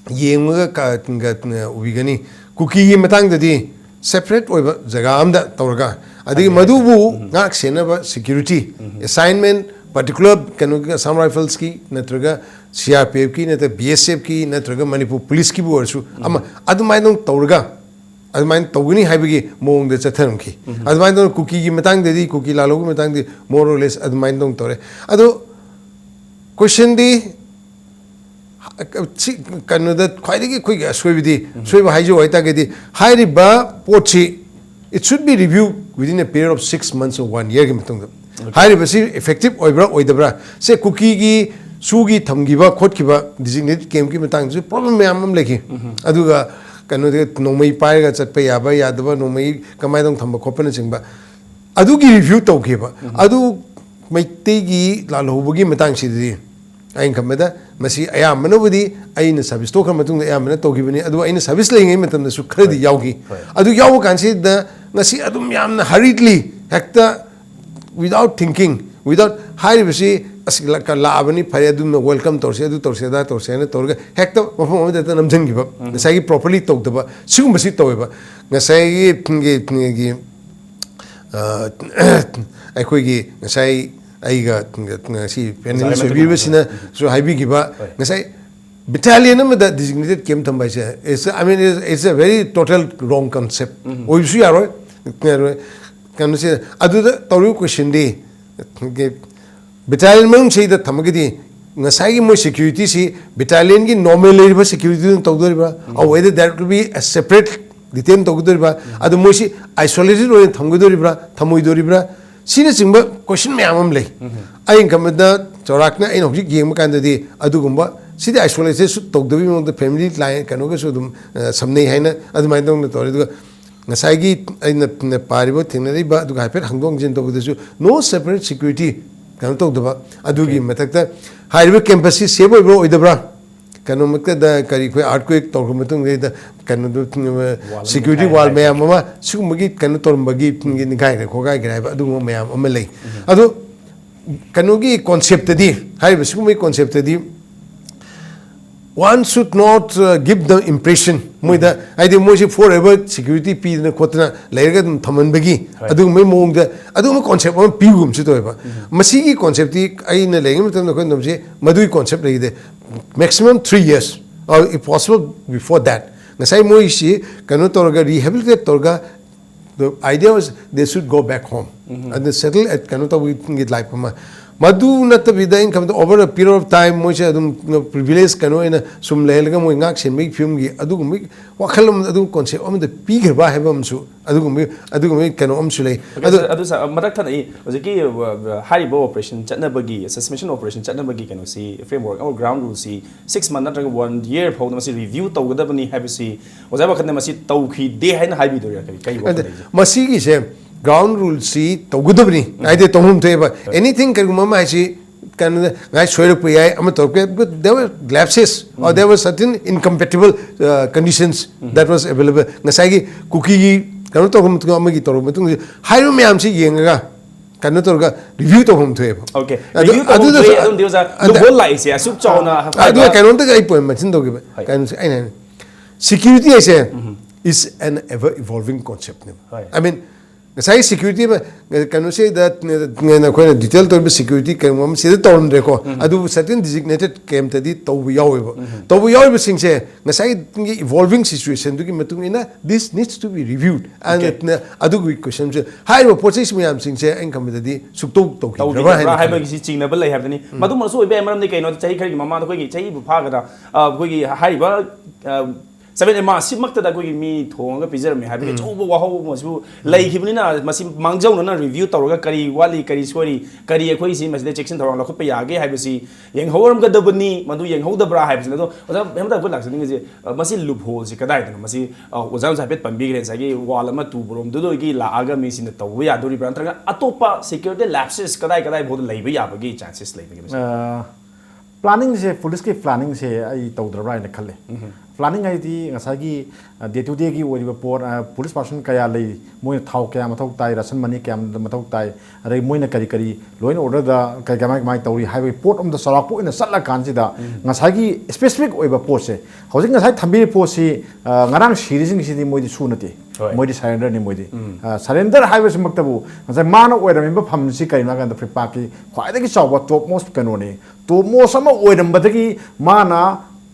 ꯌꯦꯡꯉꯒ ꯀ-, ꯀ-, ꯎꯕꯤꯒꯅꯤ꯫ ꯀꯨꯀꯤꯒꯤ ꯃꯇꯥꯡꯗꯗꯤ ꯁꯦꯄꯔꯦꯠ ꯑꯣꯏꯕ ꯖꯒꯥ ꯑꯃꯗ ꯇꯧꯔꯒ, ꯑꯗꯒꯤ ꯃꯗꯨꯕꯨ ꯉꯥꯛ ꯁꯦꯟꯅꯕ ꯁꯦꯀ꯭ꯌꯨꯔꯤꯇꯤ ꯑꯦꯁꯥꯏꯟꯃꯦꯟ, ꯄꯥꯔꯇꯤꯀꯨꯂꯔ ꯀꯩꯅꯣꯒꯤ ꯑꯁꯥꯝ ꯔꯥꯏꯐꯜꯁꯀꯤ ꯅꯠꯇ꯭ꯔꯒ ꯁꯤ ꯑꯥꯔ ꯄꯤ ꯑꯦꯐꯀꯤ ꯅꯠꯇ꯭ꯔꯒ ꯕꯤ ꯑꯦꯁ ꯑꯦꯐꯀꯤ ꯅꯠꯇ꯭ꯔꯒ ꯃꯅꯤꯄꯨꯔ ꯄꯨꯂꯤꯁꯀꯤꯕꯨ ꯑꯣꯏꯔꯁꯨ ꯑꯃ ꯑꯗꯨꯃꯥꯏꯅ ꯑꯗꯨꯝ ꯇꯧꯔꯒ ꯑꯗꯨꯃꯥꯏꯅ ꯇꯧꯒꯅꯤ ꯍꯥꯏꯕꯒꯤ ꯃꯑꯣꯡꯗ ꯆꯠꯊꯔꯝꯈꯤ꯫ ꯑꯗꯨꯃꯥꯏꯅ ꯇꯧꯗꯅ ꯀꯨꯀꯤꯒꯤ ꯃꯇꯥꯡꯗꯗꯤ, ꯀꯨꯀꯤ ꯂꯥꯜꯍꯧꯒꯤ ꯃꯇꯥꯡꯗꯗꯤ more or less ꯑꯗꯨꯃꯥꯏꯅ ꯑꯗꯨꯝ ꯇꯧꯔꯦ꯫ ꯑꯗꯣ ꯀꯣꯏꯁꯟꯗꯤ ꯁꯤ ꯀꯩꯅꯣꯗ ꯈ꯭ꯋꯥꯏꯗꯒꯤ ꯑꯩꯈꯣꯏꯒꯤ ꯑꯁꯣꯏꯕꯗꯤ, ꯑꯁꯣꯏꯕ ꯍꯥꯏꯖꯧ ꯍꯥꯏꯇꯥꯔꯒꯗꯤ, ꯍꯥꯏꯔꯤꯕ ꯄꯣꯠꯁꯤ it should be review within a period of six months or one yearꯒꯤ ꯃꯇꯨꯡꯗ꯫ ꯍꯥꯏꯔꯤꯕꯁꯤ ꯏꯐꯦꯛꯇꯤꯞ ꯑꯣꯏꯕ꯭ꯔꯥ ꯑꯣꯏꯗꯕ꯭ꯔꯥ? ꯁꯦ ꯀꯨꯀꯤꯒꯤ ꯁꯨꯒꯤ ꯊꯝꯈꯤꯕ ꯈꯣꯠꯈꯤꯕ designated campꯀꯤ ꯃꯇꯥꯡꯗꯁꯨ ꯄ꯭ꯔꯣꯕ꯭ꯂꯦꯝ ꯃꯌꯥꯝ ꯑꯃ ꯂꯩꯈꯤ꯫ ꯑꯗꯨꯒ ꯀꯩꯅꯣꯗ ꯅꯣꯡꯃꯩ ꯄꯥꯏꯔꯒ ꯆꯠꯄ ꯌꯥꯕ ꯌꯥꯗꯕ, ꯅꯣꯡꯃꯩ ꯀꯃꯥꯏꯅ ꯇꯧꯅ ꯊꯝꯕ ꯈꯣꯠꯄꯅꯆꯤꯡꯕ ꯑꯗꯨꯒꯤ ꯔꯤꯚ꯭ꯌꯨ ꯇꯧꯈꯤꯕ꯫ ꯑꯗꯨ ꯃꯩꯇꯩꯒꯤ ꯂꯥꯜꯍꯧꯕꯒꯤ ꯃꯇꯥꯡꯁꯤꯗꯗꯤ ꯑꯩꯅ ꯈꯟꯕꯗ ꯃꯁꯤ ꯑꯌꯥꯝꯕꯅꯕꯨꯗꯤ ꯑꯩꯅ ꯁꯥꯔꯚꯤꯁ ꯇꯣꯛꯈ꯭ꯔ ꯃꯇꯨꯡꯗ ꯑꯌꯥꯝꯕꯅ ꯇꯧꯈꯤꯕꯅꯤ꯫ ꯑꯗꯨ ꯑꯩꯅ ꯁꯥꯔꯚꯤꯁ ꯂꯩꯔꯤꯉꯩ ꯃꯇꯝꯗꯁꯨ ꯈꯔꯗꯤ ꯌꯥꯎꯈꯤ꯫ ꯑꯗꯨ ꯌꯥꯎꯕ ꯀꯥꯟꯁꯤꯗ ꯉꯁꯤ ꯑꯗꯨꯝ ꯌꯥꯝꯅ hurriedly ꯍꯦꯛꯇ without thinking, without ꯍꯥꯏꯔꯤꯕꯁꯤ ꯑꯁ ꯂꯥꯛꯑꯕꯅꯤ, ꯐꯔꯦ, ꯑꯗꯨꯝꯅ welcome ꯇꯧꯔꯁꯤ, ꯑꯗꯨ ꯇꯧꯔꯁꯤ, ꯑꯗꯥ ꯇꯧꯔꯁꯤ ꯍꯥꯏꯅ ꯇꯧꯔꯒ ꯍꯦꯛꯇ ꯃꯐꯝ ꯑꯃꯗ ꯍꯦꯛꯇ ꯅꯝꯁꯤꯟꯈꯤꯕ, ꯉꯁꯥꯏꯒꯤ properly ꯇꯧꯗꯕ ꯁꯤꯒꯨꯝꯕꯁꯤ ꯇꯧꯋꯦꯕ꯫ ꯉꯁꯥꯏꯒꯤ, ꯒꯤ, ꯒꯤ, ꯑ, ꯑꯩꯈꯣꯏꯒꯤ ꯉꯁꯥꯏ ꯑꯩꯒ ꯉꯁꯤ ꯄꯦꯅꯦꯂꯤꯁ ꯑꯣꯏꯕꯤꯔꯤꯕꯁꯤꯅꯁꯨ ꯍꯥꯏꯕꯤꯈꯤꯕ, ꯉꯁꯥꯏ ꯕꯦꯇꯥꯂꯤꯌꯟ ꯑꯃꯗ designated camp ꯊꯝꯕ ꯍꯥꯏꯁꯦ, it's, I mean, it's, it's a very total wrong concept. ꯑꯣꯏꯕꯁꯨ ꯌꯥꯔꯣꯏ, ꯌꯥꯔꯣꯏ꯫ ꯀꯩꯅꯣꯁꯦ, ꯑꯗꯨꯗ ꯇꯧꯔꯤꯕ ꯀꯣꯏꯁꯟꯗꯤ, ꯕꯦꯇꯥꯂꯤꯌꯟ ꯃꯅꯨꯡꯁꯤꯗ ꯊꯝꯃꯒꯗꯤ ꯉꯁꯥꯏꯒꯤ ꯃꯣꯏ ꯁꯦꯀ꯭ꯌꯨꯔꯤꯇꯤꯁꯤ ꯕꯦꯇꯥꯂꯤꯌꯟꯒꯤ ꯅꯣꯔꯃꯦꯜ ꯂꯩꯔꯤꯕ ꯁꯦꯀ꯭ꯌꯨꯔꯤꯇꯤꯗꯨꯅ ꯇꯧꯗꯣꯔꯤꯕ꯭ꯔꯥ? Or whether that will be a separate detail ꯇꯧꯒꯗꯣꯔꯤꯕ꯭ꯔꯥ? ꯑꯗꯨ ꯃꯣꯏꯁꯤ isolated ꯑꯣꯏꯅ ꯊꯝꯒꯗꯣꯔꯤꯕ꯭ꯔꯥ, ꯊꯝꯃꯣꯏꯗꯣꯔꯤꯕ꯭ꯔꯥ? ꯁꯤꯅꯆꯤꯡꯕ ꯀꯣꯏꯁꯟ ꯃꯌꯥꯝ ꯑꯃ ꯂꯩ꯫ ꯑꯩꯅ ꯈꯟꯕꯗ ꯆꯥꯎꯔꯥꯛꯅ ꯑꯩꯅ ꯍꯧꯖꯤꯛ ꯌꯦꯡꯕ ꯀꯥꯟꯗꯗꯤ ꯑꯗꯨꯒꯨꯝꯕ ꯁꯤꯗꯤ isolated ꯁꯨ ꯇꯧꯗꯕꯒꯤ ꯃꯑꯣꯡꯗ family line ꯀꯩꯅꯣꯒꯁꯨ ꯑꯗꯨꯝ, ꯑ, ꯁꯝꯅꯩ ꯍꯥꯏꯅ ꯑꯗꯨꯃꯥꯏꯅ ꯇꯧꯅ ꯇꯧꯔꯦ꯫ ꯑꯗꯨꯒ ꯉꯁꯥꯏꯒꯤ ꯑꯩꯅ ꯄꯥꯔꯤꯕ, ꯊꯦꯡꯅꯔꯤꯕ, ꯑꯗꯨꯒ ꯍꯥꯏꯐꯦꯠ ꯍꯪꯗꯣꯛ ꯍꯪꯖꯤꯟ ꯇꯧꯕꯗꯁꯨ, no separate security ꯀꯩꯅꯣ ꯇꯧꯗꯕ, ꯑꯗꯨꯒꯤ ꯃꯊꯛꯇ ꯍꯥꯏꯔꯤꯕ campus ꯁꯤ safe ꯑꯣꯏꯕ꯭ꯔꯥ ꯑꯣꯏꯗꯕ꯭ꯔꯥ? ꯀꯩꯅꯣꯃꯛꯇꯗ ꯀꯔꯤ, ꯑꯩꯈꯣꯏ earthquake ꯇꯧꯔꯕ ꯃꯇꯨꯡꯗ ꯀꯩꯅꯣꯗꯣ, security wall ꯃꯌꯥꯝ ꯑꯃ ꯁꯤꯒꯨꯝꯕꯒꯤ ꯀꯩꯅꯣ ꯇꯧꯔꯝꯕꯒꯤ ꯅꯤꯡꯈꯥꯏꯈ꯭ꯔꯦ ꯈꯣꯠꯀꯥꯏꯈ꯭ꯔꯦ ꯍꯥꯏꯕ ꯑꯗꯨꯒꯨꯝꯕ ꯃꯌꯥꯝ ꯑꯃ ꯂꯩ꯫ ꯑꯗꯣ ꯀꯩꯅꯣꯒꯤ concept ꯇꯗꯤ, ꯍꯥꯏꯔꯤꯕ ꯁꯤꯒꯨꯝꯕꯒꯤ concept ꯇꯗꯤ, one should not, uh, give the impression, ꯃꯣꯏꯗ, ꯍꯥꯏꯗꯤ ꯃꯣꯏꯁꯤ forever security ꯄꯤꯗꯅ ꯈꯣꯠꯇꯅ ꯂꯩꯔꯒ ꯑꯗꯨꯝ ꯊꯝꯍꯟꯕꯒꯤ ꯑꯗꯨꯒꯨꯝꯕꯒꯤ ꯃꯑꯣꯡꯗ ꯑꯗꯨꯒꯨꯝꯕ concept ꯑꯃ ꯄꯤꯕꯒꯨꯝꯁꯨ ꯇꯧꯋꯦꯕ꯫ ꯃꯁꯤꯒꯤ concept ꯇꯤ ꯑꯩꯅ ꯂꯩꯔꯤꯉꯩ ꯃꯇꯝꯗ ꯑꯩꯈꯣꯏꯅ ꯇꯧꯕꯁꯦ ꯃꯗꯨꯒꯤ concept ꯂꯩꯈꯤꯗꯦ꯫ Maximum three years, or if possible before that. ꯉꯁꯥꯏ ꯃꯣꯏꯁꯤ ꯀꯩꯅꯣ ꯇꯧꯔꯒ, rehabilitate ꯇꯧꯔꯒ, the idea was they should go back home꯫ ꯑꯗꯨ settle at ꯀꯩꯅꯣ ꯇꯧꯕꯒꯤ life ꯑꯃ꯫ ꯃꯗꯨ ꯅꯠꯇꯕꯤꯗ ꯑꯩꯅ ꯈꯟꯕꯗ over a period of time ꯃꯣꯏꯁꯦ ꯑꯗꯨꯝ privilege ꯀꯩꯅꯣ ꯑꯣꯏꯅ ꯁꯨꯝ ꯂꯩꯍꯜꯂꯒ ꯃꯣꯏ ꯉꯥꯛ ꯁꯦꯟꯕꯒꯤ ꯐꯤꯕꯝꯒꯤ ꯑꯗꯨꯒꯨꯝꯕꯒꯤ ꯋꯥꯈꯜ ꯑꯃ, ꯑꯗꯨꯒꯨꯝꯕ concept ꯑꯃꯗ ꯄꯤꯈ꯭ꯔꯕ ꯍꯥꯏꯕ ꯑꯃꯁꯨ, ꯑꯗꯨꯒꯨꯝꯕꯒꯤ, ꯑꯗꯨꯒꯨꯝꯕꯒꯤ ꯀꯩꯅꯣ ꯑꯃꯁꯨ ꯂꯩ꯫ ꯑꯗꯨ ꯑꯗꯨ ꯁꯥꯔ, ꯃꯊꯛ ꯊꯪꯅ ꯑꯩ ꯍꯧꯖꯤꯛꯀꯤ, ꯑ, ꯍꯥꯏꯔꯤꯕ operation ꯆꯠꯅꯕꯒꯤ, suspension operation ꯆꯠꯅꯕꯒꯤ ꯀꯩꯅꯣꯁꯤ, framework ꯑꯃ, ground rule ꯁꯤ six month ꯅꯠꯇ꯭ꯔꯒ one year ꯐꯥꯎꯗ ꯃꯁꯤ review ꯇꯧꯒꯗꯕꯅꯤ ꯍꯥꯏꯕꯁꯤ ꯑꯣꯖꯥ ꯋꯥꯈꯜꯗ ꯃꯁꯤ ꯇꯧꯈꯤꯗꯦ ꯍꯥꯏꯅ ꯍꯥꯏꯕꯤꯗꯣꯏꯔꯥ? ꯀꯔꯤ, ꯀꯔꯤ ꯋꯥꯈꯜ ꯂꯩꯒꯦ? ꯃꯁꯤꯒꯤꯁꯦ ground rule ꯁꯤ ꯇꯧꯒꯗꯕꯅꯤ꯫ ꯍꯥꯏꯗꯤ ꯇꯧꯐꯝ ꯊꯣꯛꯑꯦꯕ꯫ Anything ꯀꯔꯤꯒꯨꯝꯕ ꯑꯃ ꯍꯥꯏꯁꯤ ꯀꯩꯅꯣꯗ ꯉꯥꯏ ꯁꯣꯏꯔꯛꯄ ꯌꯥꯏ, ꯑꯃ ꯇꯧꯔꯛꯄ ꯌꯥꯏ, but there were lapses or there were certain incompatible, uh, conditions that was available꯫ ꯉꯁꯥꯏꯒꯤ ꯀꯨꯀꯤꯒꯤ ꯀꯩꯅꯣ ꯇꯧꯔꯕ ꯃꯇꯨꯡꯗ, ꯑꯃꯒꯤ ꯇꯧꯔꯕ ꯃꯇꯨꯡꯗ, ꯍꯥꯏꯔꯤꯕ ꯃꯌꯥꯝꯁꯤ ꯌꯦꯡꯉꯒ ꯀꯩꯅꯣ ꯇꯧꯔꯒ review ꯇꯧꯐꯝ ꯊꯣꯛꯑꯦꯕ꯫ Okay, ꯑꯗꯨ, review ꯇꯧꯐꯝ ꯑꯗꯨꯗ ꯊꯣꯛꯑꯦ꯫ ꯑꯗꯨꯝꯗꯤ ꯑꯣꯖꯥ, ꯑꯗ, ꯂꯨꯍꯣꯜ ꯂꯥꯛꯏꯁꯦ ꯑꯁꯨꯛ ꯆꯥꯎꯅ ꯑꯗꯨꯒ ꯍꯥꯏꯕ ꯀꯩꯅꯣꯝꯇꯒ ꯑꯩ point mention ꯇꯧꯒꯦꯕ꯫ ꯍꯣꯏ꯫ ꯀꯩꯅꯣꯁꯦ ꯑꯩꯅ ꯍꯥꯏꯅ, security ꯍꯥꯏꯁꯦ is an ever evolving concept ꯅꯦꯕ꯫ ꯍꯣꯏ꯫ I mean, ꯉꯁꯥꯏꯒꯤ security ꯑꯃ, ꯀꯩꯅꯣꯁꯤꯗ ꯑꯩꯈꯣꯏꯅ detail ꯇꯧꯔꯤꯕ security ꯀꯩꯅꯣ ꯑꯃ ꯁꯤꯗ ꯇꯧꯔꯝꯗ꯭ꯔꯦꯀꯣ꯫ ꯑꯗꯨꯕꯨ certain designated camp ꯇꯗꯤ ꯇꯧꯕ ꯌꯥꯎꯋꯦꯕ꯫ ꯇꯧꯕ ꯌꯥꯎꯔꯤꯕꯁꯤꯡꯁꯦ ꯉꯁꯥꯏꯒꯤ evolving situation ꯗꯨꯒꯤ ꯃꯇꯨꯡ ꯏꯟꯅ this needs to be reviewed꯫ And Okay. ꯑꯗꯨꯒꯤ question ꯁꯦ, ꯍꯥꯏꯔꯤꯕ ꯄꯣꯠ ꯆꯩ ꯃꯌꯥꯝꯁꯤꯡꯁꯦ ꯑꯩꯅ ꯈꯟꯕꯗꯗꯤ ꯁꯨꯛꯇꯧ ꯇꯧꯈꯤꯗ꯭ꯔꯕ ꯇꯧꯈꯤꯗꯕ꯭ꯔꯥ ꯍꯥꯏꯅ ꯈꯜꯂꯤ꯫ ꯍꯥꯏꯕꯒꯤꯁꯤ ꯆꯤꯡꯅꯕ ꯂꯩ ꯍꯥꯏꯕꯅꯤ꯫ ꯃꯗꯨꯃꯛꯁꯨ ꯑꯣꯏꯕ ꯌꯥꯏ, ꯃꯔꯝꯗꯤ ꯀꯩꯅꯣꯗ ꯆꯍꯤ ꯈꯔꯒꯤ ꯃꯃꯥꯡꯗ ꯑꯩꯈꯣꯏꯒꯤ ꯆꯍꯤꯕꯨ ꯐꯥꯒꯗ꯭ꯔꯥ, ꯑ, ꯑꯩꯈꯣꯏꯒꯤ ꯍꯥꯏꯔꯤꯕ, ꯑ, ꯁꯚꯦꯟ ꯑꯦꯝ ꯑꯥꯔ ꯑꯁꯤꯃꯛꯇꯗ ꯑꯩꯈꯣꯏꯒꯤ ꯃꯤ ꯊꯣꯡꯉꯒ ꯄꯤꯖꯔꯝꯃꯤ ꯍꯥꯏꯕꯒꯤ ꯑꯆꯧꯕ ꯋꯥꯍꯧꯕ ꯑꯃꯁꯨ ꯂꯩꯈꯤꯕꯅꯤꯅ, ꯃꯁꯤ ꯃꯥꯡꯖꯧꯅꯅ ꯔꯤꯚ꯭ꯌꯨ ꯇꯧꯔꯒ ꯀꯔꯤ ꯋꯥꯠꯂꯤ, ꯀꯔꯤ ꯁꯣꯏꯔꯤ, ꯀꯔꯤ ꯑꯩꯈꯣꯏꯁꯤ ꯃꯁꯤꯗ ꯆꯦꯛꯁꯤꯟ ꯊꯧꯔꯥꯡ ꯂꯧꯈꯠꯄ ꯌꯥꯒꯦ ꯍꯥꯏꯕꯁꯤ ꯌꯦꯡꯍꯧꯔꯝꯒꯗꯕꯅꯤ꯫ ꯃꯗꯨ ꯌꯦꯡꯍꯧꯗꯕ꯭ꯔꯥ ꯍꯥꯏꯕꯁꯤꯅ꯫ ꯑꯗꯣ ꯑꯣꯖꯥ ꯍꯦꯃꯟꯇ, ꯑꯩꯈꯣꯏ ꯂꯥꯛꯆꯅꯤꯡꯉꯤꯁꯦ, ꯑ, ꯃꯁꯤ ꯂꯨꯞ ꯍꯣꯜꯁꯤ ꯀꯗꯥꯏꯗꯅꯣ? ꯃꯁꯤ, ꯑ, ꯑꯣꯖꯥꯅꯁꯨ ꯍꯥꯏꯐꯦꯠ ꯄꯟꯕꯤꯈ꯭ꯔꯦ, ꯉꯁꯥꯏꯒꯤ ꯋꯥꯜ ꯑꯃ ꯇꯨꯕꯔꯣꯝꯗꯨꯗꯒꯤ ꯂꯥꯛꯑꯒ ꯃꯤꯁꯤꯅ ꯇꯧꯕ ꯌꯥꯗꯣꯔꯤꯕ꯭ꯔꯥ, ꯅꯠꯇ꯭ꯔꯒ ꯑꯇꯣꯞꯄ ꯁꯦꯀ꯭ꯌꯨꯔꯤꯇꯤ ꯂꯦꯞꯁꯦꯁ ꯀꯗꯥꯏ ꯀꯗꯥꯏ ꯐꯥꯎꯗ ꯂꯩꯕ ꯌꯥꯕꯒꯤ ꯆꯥꯟꯁꯦꯁ ꯂꯩꯕꯒꯦ ꯃꯁꯤ? ꯄ꯭ꯂꯥꯅꯤꯡꯁꯦ, ꯄꯨꯂꯤꯁꯀꯤ ꯄ꯭ꯂꯥꯅꯤꯡꯁꯦ ꯑꯩ ꯇꯧꯗ꯭ꯔꯕ꯭ꯔꯥ ꯍꯥꯏꯅ ꯈꯜꯂꯦ꯫ ꯄ꯭ꯂꯥꯅꯤꯡ ꯍꯥꯏꯗꯤ ꯉꯁꯥꯏꯒꯤ ꯗꯦ ꯇꯨ ꯗꯦꯒꯤ ꯑꯣꯏꯔꯤꯕ ꯄꯣꯠ, ꯄꯨꯂꯤꯁ ꯄꯥꯔꯁꯟ ꯀꯌꯥ ꯂꯩ, ꯃꯣꯏꯅ ꯊꯥꯎ ꯀꯌꯥ ꯃꯊꯧ ꯇꯥꯏ, ꯔꯥꯁꯟ ꯃꯅꯤ ꯀꯌꯥꯝ ꯃꯊꯧ ꯇꯥꯏ, ꯑꯗꯒꯤ ꯃꯣꯏꯅ ꯀꯔꯤ ꯀꯔꯤ ꯂꯣꯏꯅ ꯑꯣꯔꯗꯔꯗ ꯀꯔꯤ ꯀꯃꯥꯏ ꯀꯃꯥꯏꯅ ꯇꯧꯔꯤ ꯍꯥꯏꯕꯒꯤ ꯄꯣꯠ ꯑꯝꯗ ꯆꯥꯎꯔꯥꯛꯄ ꯑꯣꯏꯅ ꯆꯠꯂꯀꯥꯟꯁꯤꯗ, ꯉꯁꯥꯏꯒꯤ ꯁ꯭ꯄꯦꯁꯤꯐꯤꯛ ꯑꯣꯏꯕ ꯄꯣꯠꯁꯦ, ꯍꯧꯖꯤꯛ ꯉꯁꯥꯏ ꯊꯝꯕꯤꯔꯤꯕ ꯄꯣꯠꯁꯤ, ꯑ, ꯉꯔꯥꯡ ꯁꯤꯔꯤꯁꯤꯡꯁꯤꯗꯤ ꯃꯣꯏꯗꯤ ꯁꯨ ꯅꯠꯇꯦ꯫ ꯍꯣꯏ꯫ ꯃꯣꯏꯗꯤ ꯁꯔꯦꯟꯗꯔꯅꯤ ꯃꯣꯏꯗꯤ꯫ ꯁꯔꯦꯟꯗꯔ ꯍꯥꯏꯕꯁꯤꯃꯛꯇꯕꯨ ꯉꯁꯥꯏ ꯃꯥꯅ ꯑꯣꯏꯔꯝꯃꯤꯕ ꯐꯝꯁꯤ ꯀꯔꯤꯅꯣ ꯍꯥꯏ ꯀꯥꯟꯗ, ꯐ꯭ꯔꯤꯄꯥꯛꯀꯤ ꯈ꯭ꯋꯥꯏꯗꯒꯤ ꯆꯥꯎꯕ ꯇꯣꯞ ꯃꯣꯁ ꯀꯩꯅꯣꯅꯤ꯫ ꯇꯣꯞ ꯃꯣꯁ ꯑꯃ ꯑꯣꯏꯔꯝꯕꯗꯒꯤ ꯃꯥꯅ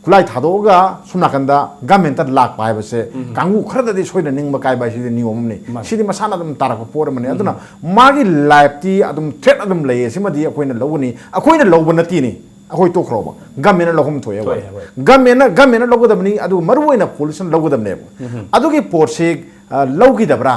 ꯈꯨꯠꯂꯥꯏ ꯊꯥꯗꯣꯛꯑꯒ ꯁꯣꯝ ꯅꯥꯀꯟꯗ ꯒꯃꯦꯟꯇ ꯂꯥꯛꯄ ꯍꯥꯏꯕꯁꯦ, ꯀꯥꯡꯕꯨ ꯈꯔꯗꯗꯤ ꯁꯣꯏꯗꯅ ꯅꯤꯡꯕ ꯀꯥꯏꯕ ꯍꯥꯏꯁꯤꯗꯤ ꯅꯤꯌꯣꯝ ꯑꯃꯅꯤ꯫ ꯁꯤꯗꯤ ꯃꯁꯥꯅ ꯑꯗꯨꯝ ꯇꯥꯔꯛꯄ ꯄꯣꯠ ꯑꯃꯅꯤ꯫ ꯑꯗꯨꯅ ꯃꯥꯒꯤ ꯂꯥꯏꯐꯇꯤ ꯑꯗꯨꯝ ꯊ꯭ꯔꯦꯠ ꯑꯗꯨꯝ ꯂꯩꯌꯦ꯫ ꯁꯤꯃꯗꯤ ꯑꯩꯈꯣꯏꯅ ꯂꯧꯒꯅꯤ, ꯑꯩꯈꯣꯏꯅ ꯂꯧꯕ ꯅꯠꯇꯦꯅꯤ꯫ ꯑꯩꯈꯣꯏ ꯇꯣꯛꯈ꯭ꯔꯣꯕ, ꯒꯃꯦꯟꯅ ꯂꯧꯐꯝ ꯊꯣꯛꯑꯦ꯫ ꯊꯣꯛꯑꯦ, ꯑꯩꯈꯣꯏ ꯍꯣꯏ꯫ ꯒꯃꯦꯟꯅ ꯒꯃꯦꯟꯅ ꯂꯧꯒꯗꯕꯅꯤ, ꯑꯗꯨꯒ ꯃꯔꯨ ꯑꯣꯏꯅ ꯄꯨꯂꯤꯁꯅ ꯂꯧꯒꯗꯕꯅꯦꯕ꯫ ꯑꯗꯨꯒꯤ ꯄꯣꯠꯁꯤ, ꯑ, ꯂꯧꯈꯤꯗꯕ꯭ꯔꯥ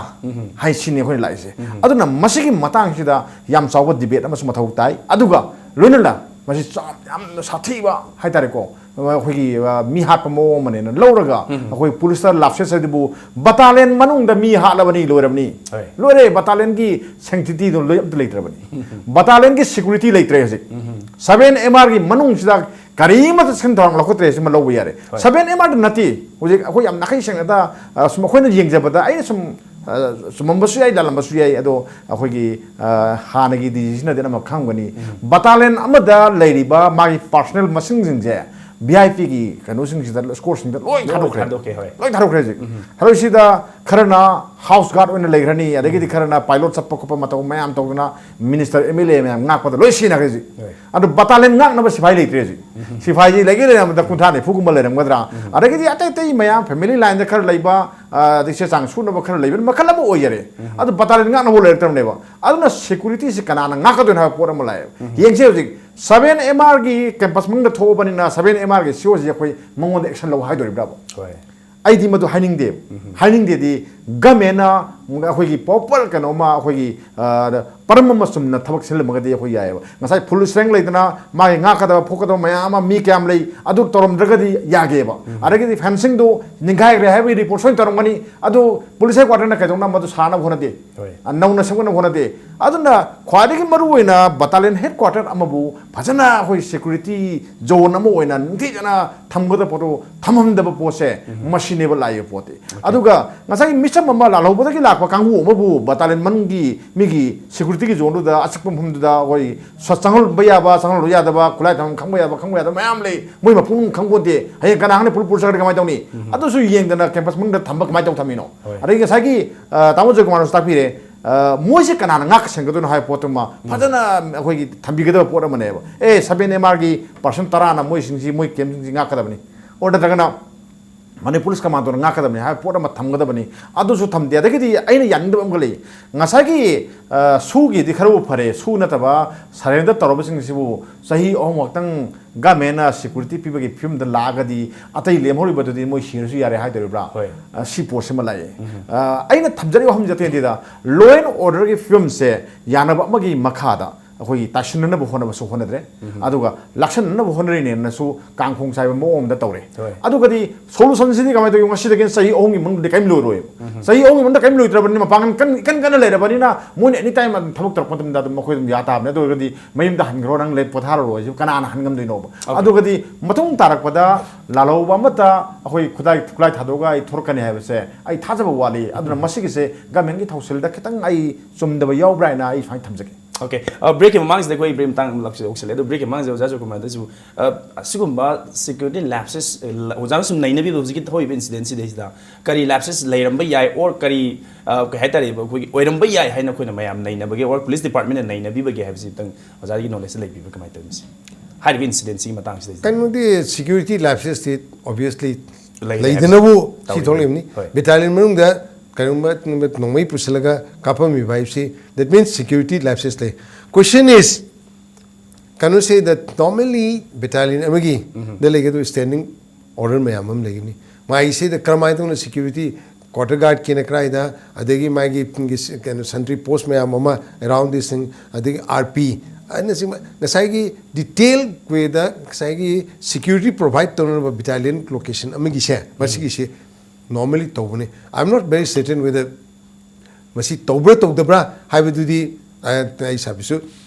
ꯍꯥꯏꯁꯤꯅꯤ ꯑꯩꯈꯣꯏꯅ ꯂꯥꯛꯏꯁꯦ꯫ ꯑꯗꯨꯅ ꯃꯁꯤꯒꯤ ꯃꯇꯥꯡꯁꯤꯗ ꯌꯥꯝ ꯆꯥꯎꯕ ꯗꯤꯕꯦꯠ ꯑꯃꯁꯨ ꯃꯊꯧ ꯇꯥꯏ꯫ ꯑꯗꯨꯒ ꯂꯣꯏꯅꯅ ꯃꯁꯤ ꯆꯥ-, ꯌꯥꯝꯅ ꯁꯥꯊꯤꯕ ꯍꯥꯏꯇꯥꯔꯦꯀꯣ, ꯑꯩꯈꯣꯏꯒꯤ, ꯑ, ꯃꯤ ꯍꯥꯠꯄ ꯃꯑꯣꯡ ꯑꯃꯅꯦꯅ ꯂꯧꯔꯒ, ꯑꯩꯈꯣꯏ ꯄꯨꯂꯤꯁꯇ ꯂꯥꯞꯁꯦꯁ ꯍꯥꯏꯗꯨꯕꯨ ꯕꯇꯥꯂꯤꯌꯟ ꯃꯅꯨꯡꯗ ꯃꯤ ꯍꯥꯠꯂꯕꯅꯤ, ꯂꯣꯏꯔꯕꯅꯤ꯫ ꯍꯣꯏ꯫ ꯂꯣꯏꯔꯦ, ꯕꯇꯥꯂꯤꯌꯟꯒꯤ ꯁꯦꯡꯇꯤꯇꯤꯗꯣ ꯂꯣꯏ ꯑꯝꯇ ꯂꯩꯇ꯭ꯔꯕꯅꯤ꯫ ꯕꯇꯥꯂꯤꯌꯟꯒꯤ ꯁꯦꯀ꯭ꯌꯨꯔꯤꯇꯤ ꯂꯩꯇ꯭ꯔꯦ ꯍꯧꯖꯤꯛ꯫ ꯁꯚꯦꯟ ꯑꯦꯝ ꯑꯥꯔꯒꯤ ꯃꯅꯨꯡꯁꯤꯗ ꯀꯔꯤꯃꯠꯇ ꯆꯦꯛꯁꯤꯟ ꯊꯧꯔꯥꯡ ꯂꯧꯈꯠꯇ꯭ꯔꯦ꯫ ꯁꯤꯃ ꯂꯧꯕ ꯌꯥꯔꯦ꯫ ꯍꯣꯏ꯫ ꯁꯚꯦꯟ ꯑꯦꯝ ꯑꯥꯔꯗ ꯅꯠꯇꯦ, ꯍꯧꯖꯤꯛ ꯑꯩꯈꯣꯏ ꯌꯥꯝ ꯅꯥꯈꯩ ꯁꯦꯡꯅꯗ, ꯑ, ꯁꯨꯝ ꯑꯩꯈꯣꯏꯅ ꯌꯦꯡꯖꯕꯗ, ꯑꯩꯅ ꯁꯨꯝ, ꯑ, ꯆꯨꯝꯃꯝꯕꯁꯨ ꯌꯥꯏ, ꯂꯥꯜꯂꯝꯕꯁꯨ ꯌꯥꯏ, ꯑꯗꯣ ꯑꯩꯈꯣꯏꯒꯤ, ꯑ, ꯍꯥꯟꯅꯒꯤ ꯗꯤ ꯖꯤ ꯁꯤꯅꯗꯤ ꯑꯅꯝꯕ ꯈꯪꯒꯅꯤ꯫ ꯕꯇꯥꯂꯤꯌꯟ ꯑꯃꯗ ꯂꯩꯔꯤꯕ ꯃꯥꯒꯤ ꯄꯥꯔꯁꯣꯅꯦꯜ ꯃꯁꯤꯡꯁꯤꯡꯁꯦ ꯚꯤ ꯑꯥꯏ ꯄꯤꯒꯤ ꯀꯩꯅꯣꯁꯤꯡꯁꯤꯗ, ꯁ꯭ꯀꯣꯔꯁꯤꯡꯗ ꯂꯣꯏ ꯂꯣꯏ ꯊꯥꯗꯣꯛꯈ꯭ꯔꯦ꯫ ꯊꯥꯗꯣꯛꯈ꯭ꯔꯦ, ꯍꯣꯏ꯫ ꯂꯣꯏ ꯊꯥꯗꯣꯛꯈ꯭ꯔꯦ ꯍꯧꯖꯤꯛ꯫ ꯊꯥꯗꯣꯛꯏꯁꯤꯗ ꯈꯔꯅ ꯍꯥꯎꯁ ꯒꯥꯔꯗ ꯑꯣꯏꯅ ꯂꯩꯈ꯭ꯔꯅꯤ, ꯑꯗꯒꯤꯗꯤ ꯈꯔꯅ ꯄꯥꯏꯂꯣꯠ ꯆꯠꯄ ꯈꯣꯠꯄ ꯃꯇꯧ ꯃꯌꯥꯝ ꯇꯧꯗꯅ ꯃꯤꯅꯤꯁꯇꯔ, ꯑꯦꯝ ꯑꯦꯜ ꯑꯦ ꯃꯌꯥꯝ ꯉꯥꯛꯄꯗ ꯂꯣꯏ ꯁꯤꯅꯈ꯭ꯔꯦ ꯍꯧꯖꯤꯛ꯫ ꯍꯣꯏ꯫ ꯑꯗꯨ ꯕꯇꯥꯂꯤꯌꯟ ꯉꯥꯛꯅꯕ ꯁꯤꯐꯥꯏ ꯂꯩꯇ꯭ꯔꯦ ꯍꯧꯖꯤꯛ꯫ ꯁꯤꯐꯥꯏꯁꯤ ꯂꯩꯒꯦ ꯂꯩꯔꯝꯕꯗ ꯀꯨꯟꯊ꯭ꯔꯥ ꯅꯤꯐꯨꯒꯨꯝꯕ ꯂꯩꯔꯝꯒꯗ꯭ꯔꯥ? ꯑꯗꯒꯤꯗꯤ ꯑꯇꯩ ꯑꯇꯩ ꯃꯌꯥꯝ ꯐꯦꯃꯤꯂꯤ ꯂꯥꯏꯟꯗ ꯈꯔ ꯂꯩꯕ, ꯑ, ꯑꯗꯩ ꯆꯦ ꯆꯥꯡ ꯁꯨꯅꯕ ꯈꯔ ꯂꯩꯕꯅ ꯃꯈꯜ ꯑꯃ ꯑꯣꯏꯖꯔꯦ꯫ ꯑꯗꯨ ꯕꯇꯥꯂꯤꯌꯟ ꯉꯥꯛꯅꯕ ꯂꯩꯔꯛꯇ꯭ꯔꯕꯅꯦꯕ꯫ ꯑꯗꯨꯅ ꯁꯦꯀ꯭ꯌꯨꯔꯤꯇꯤꯁꯤ ꯀꯅꯥꯅ ꯉꯥꯛꯀꯗꯣꯏꯅꯣ ꯍꯥꯏꯕ ꯄꯣꯠ ꯑꯃ ꯂꯥꯛꯑꯦꯕ꯫ ꯌꯦꯡꯁꯦ ꯍꯧꯖꯤꯛ ꯁꯚꯦꯟ ꯑꯦꯝ ꯑꯥꯔꯒꯤ ꯀꯦꯝꯄꯁ ꯃꯅꯨꯡꯗ ꯊꯣꯛꯑꯕꯅꯤꯅ ꯁꯚꯦꯟ ꯑꯦꯝ ꯑꯥꯔꯒꯤ ꯁꯤ ꯑꯣꯁꯤ ꯑꯩꯈꯣꯏ ꯃꯉꯣꯟꯗ ꯑꯦꯛꯁꯟ ꯂꯧ ꯍꯥꯏꯗꯣꯔꯤꯕ꯭ꯔꯥꯕ? ꯍꯣꯏ꯫ ꯑꯩꯗꯤ ꯃꯗꯨ ꯍꯥꯏꯅꯤꯡꯗꯦ꯫ ꯍꯥꯏꯅꯤꯡꯗꯦꯗꯤ, ꯒꯃꯦꯟꯅ ꯑꯩꯈꯣꯏꯒꯤ ꯄ꯭ꯔꯣꯄꯔ ꯀꯩꯅꯣꯝꯃ, ꯑꯩꯈꯣꯏꯒꯤ ꯄꯔꯝ ꯑꯃ ꯆꯨꯝꯅ ꯊꯕꯛ ꯁꯤꯜꯂꯝꯃꯒꯗꯤ ꯑꯩꯈꯣꯏ ꯌꯥꯏꯑꯕ꯫ ꯉꯁꯥꯏ ꯐꯨꯜ ꯏꯁꯇ꯭ꯔꯦꯡ ꯂꯩꯗꯅ ꯃꯥꯒꯤ ꯉꯥꯛꯀꯗꯕ ꯐꯣꯛꯀꯗꯕ ꯃꯌꯥꯝ ꯑꯃ ꯃꯤ ꯀꯌꯥꯝ ꯂꯩ, ꯑꯗꯨ ꯇꯧꯔꯝꯗ꯭ꯔꯒꯗꯤ ꯌꯥꯒꯦꯕ꯫ ꯑꯗꯒꯤꯗꯤ ꯐꯦꯟꯁꯤꯡꯗꯨ ꯅꯤꯡꯈꯥꯏꯈ꯭ꯔꯦ ꯍꯥꯏꯕꯒꯤ ꯔꯤꯄꯣꯔꯠ ꯁꯣꯏꯅ ꯇꯧꯔꯝꯒꯅꯤ꯫ ꯑꯗꯨ ꯄꯨꯂꯤꯁ ꯍꯦꯗ ꯀ꯭ꯋꯥꯇꯔꯅ ꯀꯩꯗꯧꯅ ꯃꯗꯨ ꯁꯥꯅꯕ ꯍꯣꯠꯅꯗꯦ? ꯅꯧꯅ ꯁꯦꯝꯒꯠꯅꯕ ꯍꯣꯠꯅꯗꯦ꯫ ꯑꯗꯨꯅ ꯈ꯭ꯋꯥꯏꯗꯒꯤ ꯃꯔꯨꯑꯣꯏꯅ ꯕꯇꯥꯂꯤꯌꯟ ꯍꯦꯗ ꯀ꯭ꯋꯥꯇꯔ ꯑꯃꯕꯨ ꯐꯖꯅ ꯑꯩꯈꯣꯏ ꯁꯦꯀ꯭ꯌꯨꯔꯤꯇꯤ ꯖꯣꯟ ꯑꯃ ꯑꯣꯏꯅ ꯅꯤꯡꯊꯤꯖꯅ ꯊꯝꯒꯗꯕ ꯄꯣꯠꯇꯨ ꯊꯝꯍꯟꯗꯕ ꯄꯣꯠꯁꯦ ꯃꯁꯤꯅꯦꯕ ꯂꯥꯛꯏꯕ ꯄꯣꯠꯇꯤ꯫ ꯑꯗꯨꯒ ꯉꯁꯥꯏꯒꯤ ꯃꯤꯆꯝ ꯑꯃ ꯂꯥꯜꯍꯧꯕꯗꯒꯤ ꯂꯥꯛꯄ ꯀꯥꯡꯕꯨ ꯑꯃꯕꯨ ꯕꯇꯥꯂꯤꯌꯟ ꯃꯅꯨꯡꯒꯤ ꯃꯤꯒꯤ ꯁꯦꯀ꯭ꯌꯨꯔꯤꯇꯤꯒꯤ ꯖꯣꯟꯗꯨꯗ ꯑꯆꯤꯛꯄ ꯃꯐꯝꯗꯨꯗ ꯑꯩꯈꯣꯏ ꯁ-, ꯆꯪꯍꯟꯕ ꯌꯥꯕ, ꯆꯪꯍꯜꯂꯨ ꯌꯥꯗꯕ, ꯈꯨꯠꯂꯥꯏ ꯊꯝꯐꯝ ꯈꯪꯕ ꯌꯥꯕ, ꯈꯪꯕ ꯌꯥꯗꯕ ꯃꯌꯥꯝ ꯂꯩ꯫ ꯃꯣꯏ ꯃꯄꯨꯡ ꯈꯪꯄꯣꯟꯇꯦ꯫ ꯍꯌꯦꯡ ꯀꯅꯥ ꯈꯪꯅꯤ ꯄꯨꯂꯞ ꯄꯨꯂꯞ ꯆꯠꯈ꯭ꯔꯗꯤ ꯀꯃꯥꯏꯅ ꯇꯧꯅꯤ? ꯑꯗꯨꯁꯨ ꯌꯦꯡꯗꯅ ꯀꯦꯝꯄꯁ ꯃꯅꯨꯡꯗ ꯊꯝꯕ ꯀꯃꯥꯏꯅ ꯇꯧ ꯊꯝꯃꯤꯅꯣ? ꯑꯗꯒꯤ ꯉꯁꯥꯏꯒꯤ, ꯑ, ꯇꯥꯃꯣ ꯖꯣꯏꯀꯨꯃꯥꯔꯅꯁꯨ ꯇꯥꯛꯄꯤꯔꯦ, ꯑ, ꯃꯣꯏꯁꯦ ꯀꯅꯥꯅ ꯉꯥꯛ ꯁꯦꯟꯒꯗꯣꯏꯅꯣ ꯍꯥꯏꯕ ꯄꯣꯠꯇꯨꯃ ꯐꯖꯅ ꯑꯩꯈꯣꯏꯒꯤ ꯊꯝꯕꯤꯒꯗꯕ ꯄꯣꯠ ꯑꯃꯅꯦꯕ꯫ ꯑꯦ, ꯁꯕꯦꯟ ꯑꯦꯝ ꯑꯥꯔꯒꯤ ꯄꯥꯔꯁꯟ ꯇꯔꯥꯅ ꯃꯣꯏꯁꯤꯡꯁꯤ, ꯃꯣꯏ ꯀꯦꯝꯁꯤꯡꯁꯤ ꯉꯥꯛꯀꯗꯕꯅꯤ꯫ ꯑꯣꯔ ꯅꯠꯇ꯭ꯔꯒꯅ ꯃꯅꯤꯄꯨꯔ ꯄꯨꯂꯤꯁ ꯀꯃꯥꯟꯗꯣꯅ ꯉꯥꯛꯀꯗꯕꯅꯤ ꯍꯥꯏꯕ ꯄꯣꯠ ꯑꯃ ꯊꯝꯒꯗꯕꯅꯤ꯫ ꯑꯗꯨꯁꯨ ꯊꯝꯗꯦ꯫ ꯑꯗꯒꯤꯗꯤ ꯑꯩꯅ ꯌꯥꯅꯤꯡꯗꯕ ꯑꯃꯒ ꯂꯩ꯫ ꯉꯁꯥꯏꯒꯤ, ꯑ, ꯁꯨꯒꯤꯗꯤ ꯈꯔꯕꯨ ꯐꯔꯦ, ꯁꯨ ꯅꯠꯇꯕ ꯁꯔꯦꯟꯗꯔ ꯇꯧꯔꯕꯁꯤꯡꯁꯤꯕꯨ ꯆꯍꯤ ꯑꯍꯨꯝ ꯈꯛꯇꯪ ꯒꯃꯦꯟꯅ ꯁꯦꯀ꯭ꯌꯨꯔꯤꯇꯤ ꯄꯤꯕꯒꯤ ꯐꯤꯕꯝꯗ ꯂꯥꯛꯑꯒꯗꯤ ꯑꯇꯩ ꯂꯦꯝꯍꯧꯔꯤꯕꯗꯨꯗꯤ ꯃꯣꯏ ꯁꯤꯔꯁꯨ ꯌꯥꯔꯦ ꯍꯥꯏꯗꯣꯔꯤꯕ꯭ꯔꯥ? ꯍꯣꯏ꯫ ꯑ, ꯁꯤ ꯄꯣꯠꯁꯤꯃ ꯂꯥꯛꯑꯦ꯫ ꯑ, ꯑꯩꯅ ꯊꯝꯖꯔꯤꯕ ꯋꯥꯐꯝꯁꯦ ꯑꯇꯩ ꯅꯠꯇꯦꯗ, ꯂꯣ ꯑꯦꯟ ꯑꯣꯔꯗꯔꯒꯤ ꯐꯤꯕꯝꯁꯦ ꯌꯥꯅꯕ ꯑꯃꯒꯤ ꯃꯈꯥꯗ ꯑꯩꯈꯣꯏꯒꯤ ꯇꯥꯏꯁꯤꯟꯅꯅꯕ ꯍꯣꯠꯅꯕꯁꯨ ꯍꯣꯠꯅꯗ꯭ꯔꯦ꯫ ꯑꯗꯨꯒ ꯂꯥꯛꯁꯟꯅꯅꯕ ꯍꯣꯠꯅꯔꯤꯅꯦꯅꯁꯨ ꯀꯥꯡꯈꯣꯡ ꯆꯥꯏꯕ ꯃꯑꯣꯡ ꯑꯃꯗ ꯇꯧꯔꯦ꯫ ꯍꯣꯏ꯫ ꯑꯗꯨꯒꯗꯤ ꯁꯣꯂꯨꯁꯟꯁꯤꯗꯤ ꯀꯃꯥꯏꯅ ꯇꯧꯋꯤ? ꯉꯁꯤꯗꯒꯤ ꯆꯍꯤ ꯑꯍꯨꯝꯒꯤ ꯃꯅꯨꯡꯗꯗꯤ ꯀꯔꯤꯝ ꯂꯣꯏꯔꯣꯏꯕ꯫ ꯆꯍꯤ ꯑꯍꯨꯝꯒꯤ ꯃꯅꯨꯡꯗ ꯀꯔꯤꯝ ꯂꯣꯏꯗ꯭ꯔꯕꯅꯤꯅ, ꯃꯄꯥꯡꯒꯜ ꯀꯟ-, ꯏꯀꯟ ꯀꯟꯅ ꯂꯩꯔꯕꯅꯤꯅ, ꯃꯣꯏꯅ ꯑꯦꯅꯤ ꯇꯥꯏꯝ ꯑꯗꯨꯝ ꯊꯕꯛ ꯇꯧꯔꯛꯄ ꯃꯇꯝꯗ ꯑꯗꯨꯝ ꯃꯈꯣꯏ ꯑꯗꯨꯝ ꯌꯥ ꯇꯥꯕꯅꯦ꯫ ꯑꯗꯨ ꯑꯣꯏꯔꯒꯗꯤ ꯃꯌꯨꯝꯗ ꯍꯟꯈ꯭ꯔꯣ, ꯅꯪ ꯂꯩ ꯄꯣꯊꯥꯔꯔꯣꯏ ꯍꯥꯏꯁꯤ ꯀꯅꯥꯅ ꯍꯟ ꯉꯝꯗꯣꯏꯅꯣꯕ? ꯑꯗꯨꯒꯗꯤ ꯃꯇꯨꯡ ꯇꯥꯔꯛꯄꯗ ꯂꯥꯜꯍꯧꯕ ꯑꯃꯠꯇ ꯑꯩꯈꯣꯏ ꯈꯨꯠꯂꯥꯏ, ꯈꯨꯠꯂꯥꯏ ꯊꯥꯗꯣꯛꯑꯒ ꯑꯩ ꯊꯣꯔꯛꯀꯅꯤ ꯍꯥꯏꯕꯁꯦ ꯑꯩ ꯊꯥꯖꯕ ꯋꯥꯠꯂꯤ꯫ ꯑꯗꯨꯅ ꯃꯁꯤꯒꯤꯁꯦ ꯒꯃꯦꯟꯒꯤ ꯊꯧꯁꯤꯜꯗ ꯈꯤꯇꯪ ꯑꯩ ꯆꯨꯝꯗꯕ ꯌꯥꯎꯕ꯭ꯔꯥ ꯍꯥꯏꯅ ꯑꯩ ꯁꯨꯃꯥꯏꯅ ꯊꯝꯖꯒꯦ꯫ ꯑꯣꯀꯦ, ꯕ꯭ꯔꯦꯛꯀꯤ ꯃꯃꯥꯡꯁꯤꯗ ꯑꯩꯈꯣꯏ ꯕ꯭ꯔꯦꯛ ꯃꯇꯥꯡ ꯂꯥꯛꯁꯤ-, ꯌꯧꯁꯤꯜꯂꯦ꯫ ꯑꯗꯣ ꯕ꯭ꯔꯦꯛꯀꯤ ꯃꯃꯥꯡꯁꯤꯗ ꯑꯣꯖꯥ ꯖꯣꯏꯀꯨꯃꯥꯔꯗꯁꯨ, ꯑ, ꯑꯁꯤꯒꯨꯝꯕ ꯁꯦꯀ꯭ꯌꯨꯔꯤꯇꯤ ꯂꯦꯞꯁꯦꯁ, ꯑ, ꯑꯣꯖꯥꯅ ꯁꯨꯝ ꯅꯩꯅꯕꯤꯕ ꯍꯧꯖꯤꯛꯀꯤ ꯊꯣꯛꯏꯕ ꯏꯟꯁꯤꯗꯦꯟꯁꯤꯗꯩꯁꯤꯗ ꯀꯔꯤ ꯂꯦꯞꯁꯦꯁ ꯂꯩꯔꯝꯕ ꯌꯥꯏ, ꯑꯣꯔ ꯀꯔꯤ, ꯑ, ꯀꯩ ꯍꯥꯏꯇꯥꯔꯦ, ꯑꯩꯈꯣꯏꯒꯤ ꯑꯣꯏꯔꯝꯕ ꯌꯥꯏ ꯍꯥꯏꯅ ꯑꯩꯈꯣꯏꯅ ꯃꯌꯥꯝ ꯅꯩꯅꯕꯒꯦ, ꯑꯣꯔ ꯄꯨꯂꯤꯁ ꯗꯤꯄꯥꯔꯠꯃꯦꯟꯅ ꯅꯩꯅꯕꯤꯕꯒꯦ ꯍꯥꯏꯕꯁꯤ ꯑꯝꯇꯪ ꯑꯣꯖꯥꯒꯤ ꯅꯣꯂꯦꯖꯇ ꯂꯩꯕꯤꯕ꯭ꯔꯥ, ꯀꯃꯥꯏꯅ ꯇꯧꯏ ꯃꯁꯤ? ꯍꯥꯏꯔꯤꯕ ꯏꯟꯁꯤꯗꯦꯟꯁꯤꯒꯤ ꯃꯇꯥꯡꯁꯤꯗꯩꯁꯤꯗ꯫ ꯀꯩꯅꯣꯗꯤ, ꯁꯦꯀ꯭ꯌꯨꯔꯤꯇꯤ ꯂꯦꯞꯁꯦꯁꯇꯤ ꯑꯣꯕꯤꯌꯁꯂꯤ ꯂꯩꯔꯦ ꯂꯩꯗꯅꯕꯨ ꯍꯥꯏꯕꯁꯤ ꯁꯤ ꯇꯧꯔꯤꯕꯅꯤ꯫ ꯊꯣꯛꯂꯤꯕꯅꯤ꯫ ꯍꯣꯏ꯫ ꯕꯦꯇꯥꯂꯤꯌꯟ ꯃꯅꯨꯡꯗ ꯀꯔꯤꯒꯨꯝꯕ ꯅꯣꯡꯃꯩ ꯄꯨꯁꯤꯜꯂꯒ ꯀꯥꯞꯄꯝꯃꯤꯕ ꯍꯥꯏꯕꯁꯤ, that means security lapses ꯂꯩ꯫ Question is, ꯀꯩꯅꯣꯁꯤꯗ normally ꯕꯦꯇꯥꯂꯤꯌꯟ ꯑꯃꯒꯤ ꯗ ꯂꯩꯒꯗꯕ ꯁ꯭ꯇꯦꯟꯗꯤꯡ ꯑꯣꯔꯗꯔ ꯃꯌꯥꯝ ꯑꯃ ꯂꯩꯒꯅꯤ꯫ ꯃꯥꯏꯁꯤꯗ ꯀꯔꯝꯍꯥꯏꯅ ꯇꯧꯅ ꯁꯦꯀ꯭ꯌꯨꯔꯤꯇꯤ, ꯀ꯭ꯋꯥꯇꯔ ꯒꯥꯔꯗꯀꯤꯅ ꯀꯗꯥꯏꯗ, ꯑꯗꯒꯤ ꯃꯥꯒꯤ ꯀꯩꯅꯣ ꯁꯟꯇ꯭ꯔꯤ ꯄꯣꯁ ꯃꯌꯥꯝ ꯑꯃ ꯑꯦꯔꯥꯎꯟ ꯗꯤꯁ ꯊꯤꯡ, ꯑꯗꯒꯤ ꯑꯥꯔ ꯄꯤ ꯑꯅꯆꯤꯡꯕ ꯉꯁꯥꯏꯒꯤ ꯗꯤꯇꯦꯜ ꯋꯦꯗ ꯉꯁꯥꯏꯒꯤ ꯁꯦꯀ꯭ꯌꯨꯔꯤꯇꯤ ꯄ꯭ꯔꯣꯚꯥꯏꯗ ꯇꯧꯅꯅꯕ ꯕꯤꯇꯥꯂꯤꯌꯟ ꯂꯣꯀꯦꯁꯟ ꯑꯃꯒꯤꯁꯦ ꯃꯁꯤꯒꯤꯁꯤ normally ꯇꯧꯕꯅꯤ꯫ I am not very certain whether ꯃꯁꯤ ꯇꯧꯕ꯭ꯔꯥ ꯇꯧꯗꯕ꯭ꯔꯥ ꯍꯥꯏꯕꯗꯨꯗꯤ ꯑꯩ ꯏꯁꯥꯕꯤꯁꯨ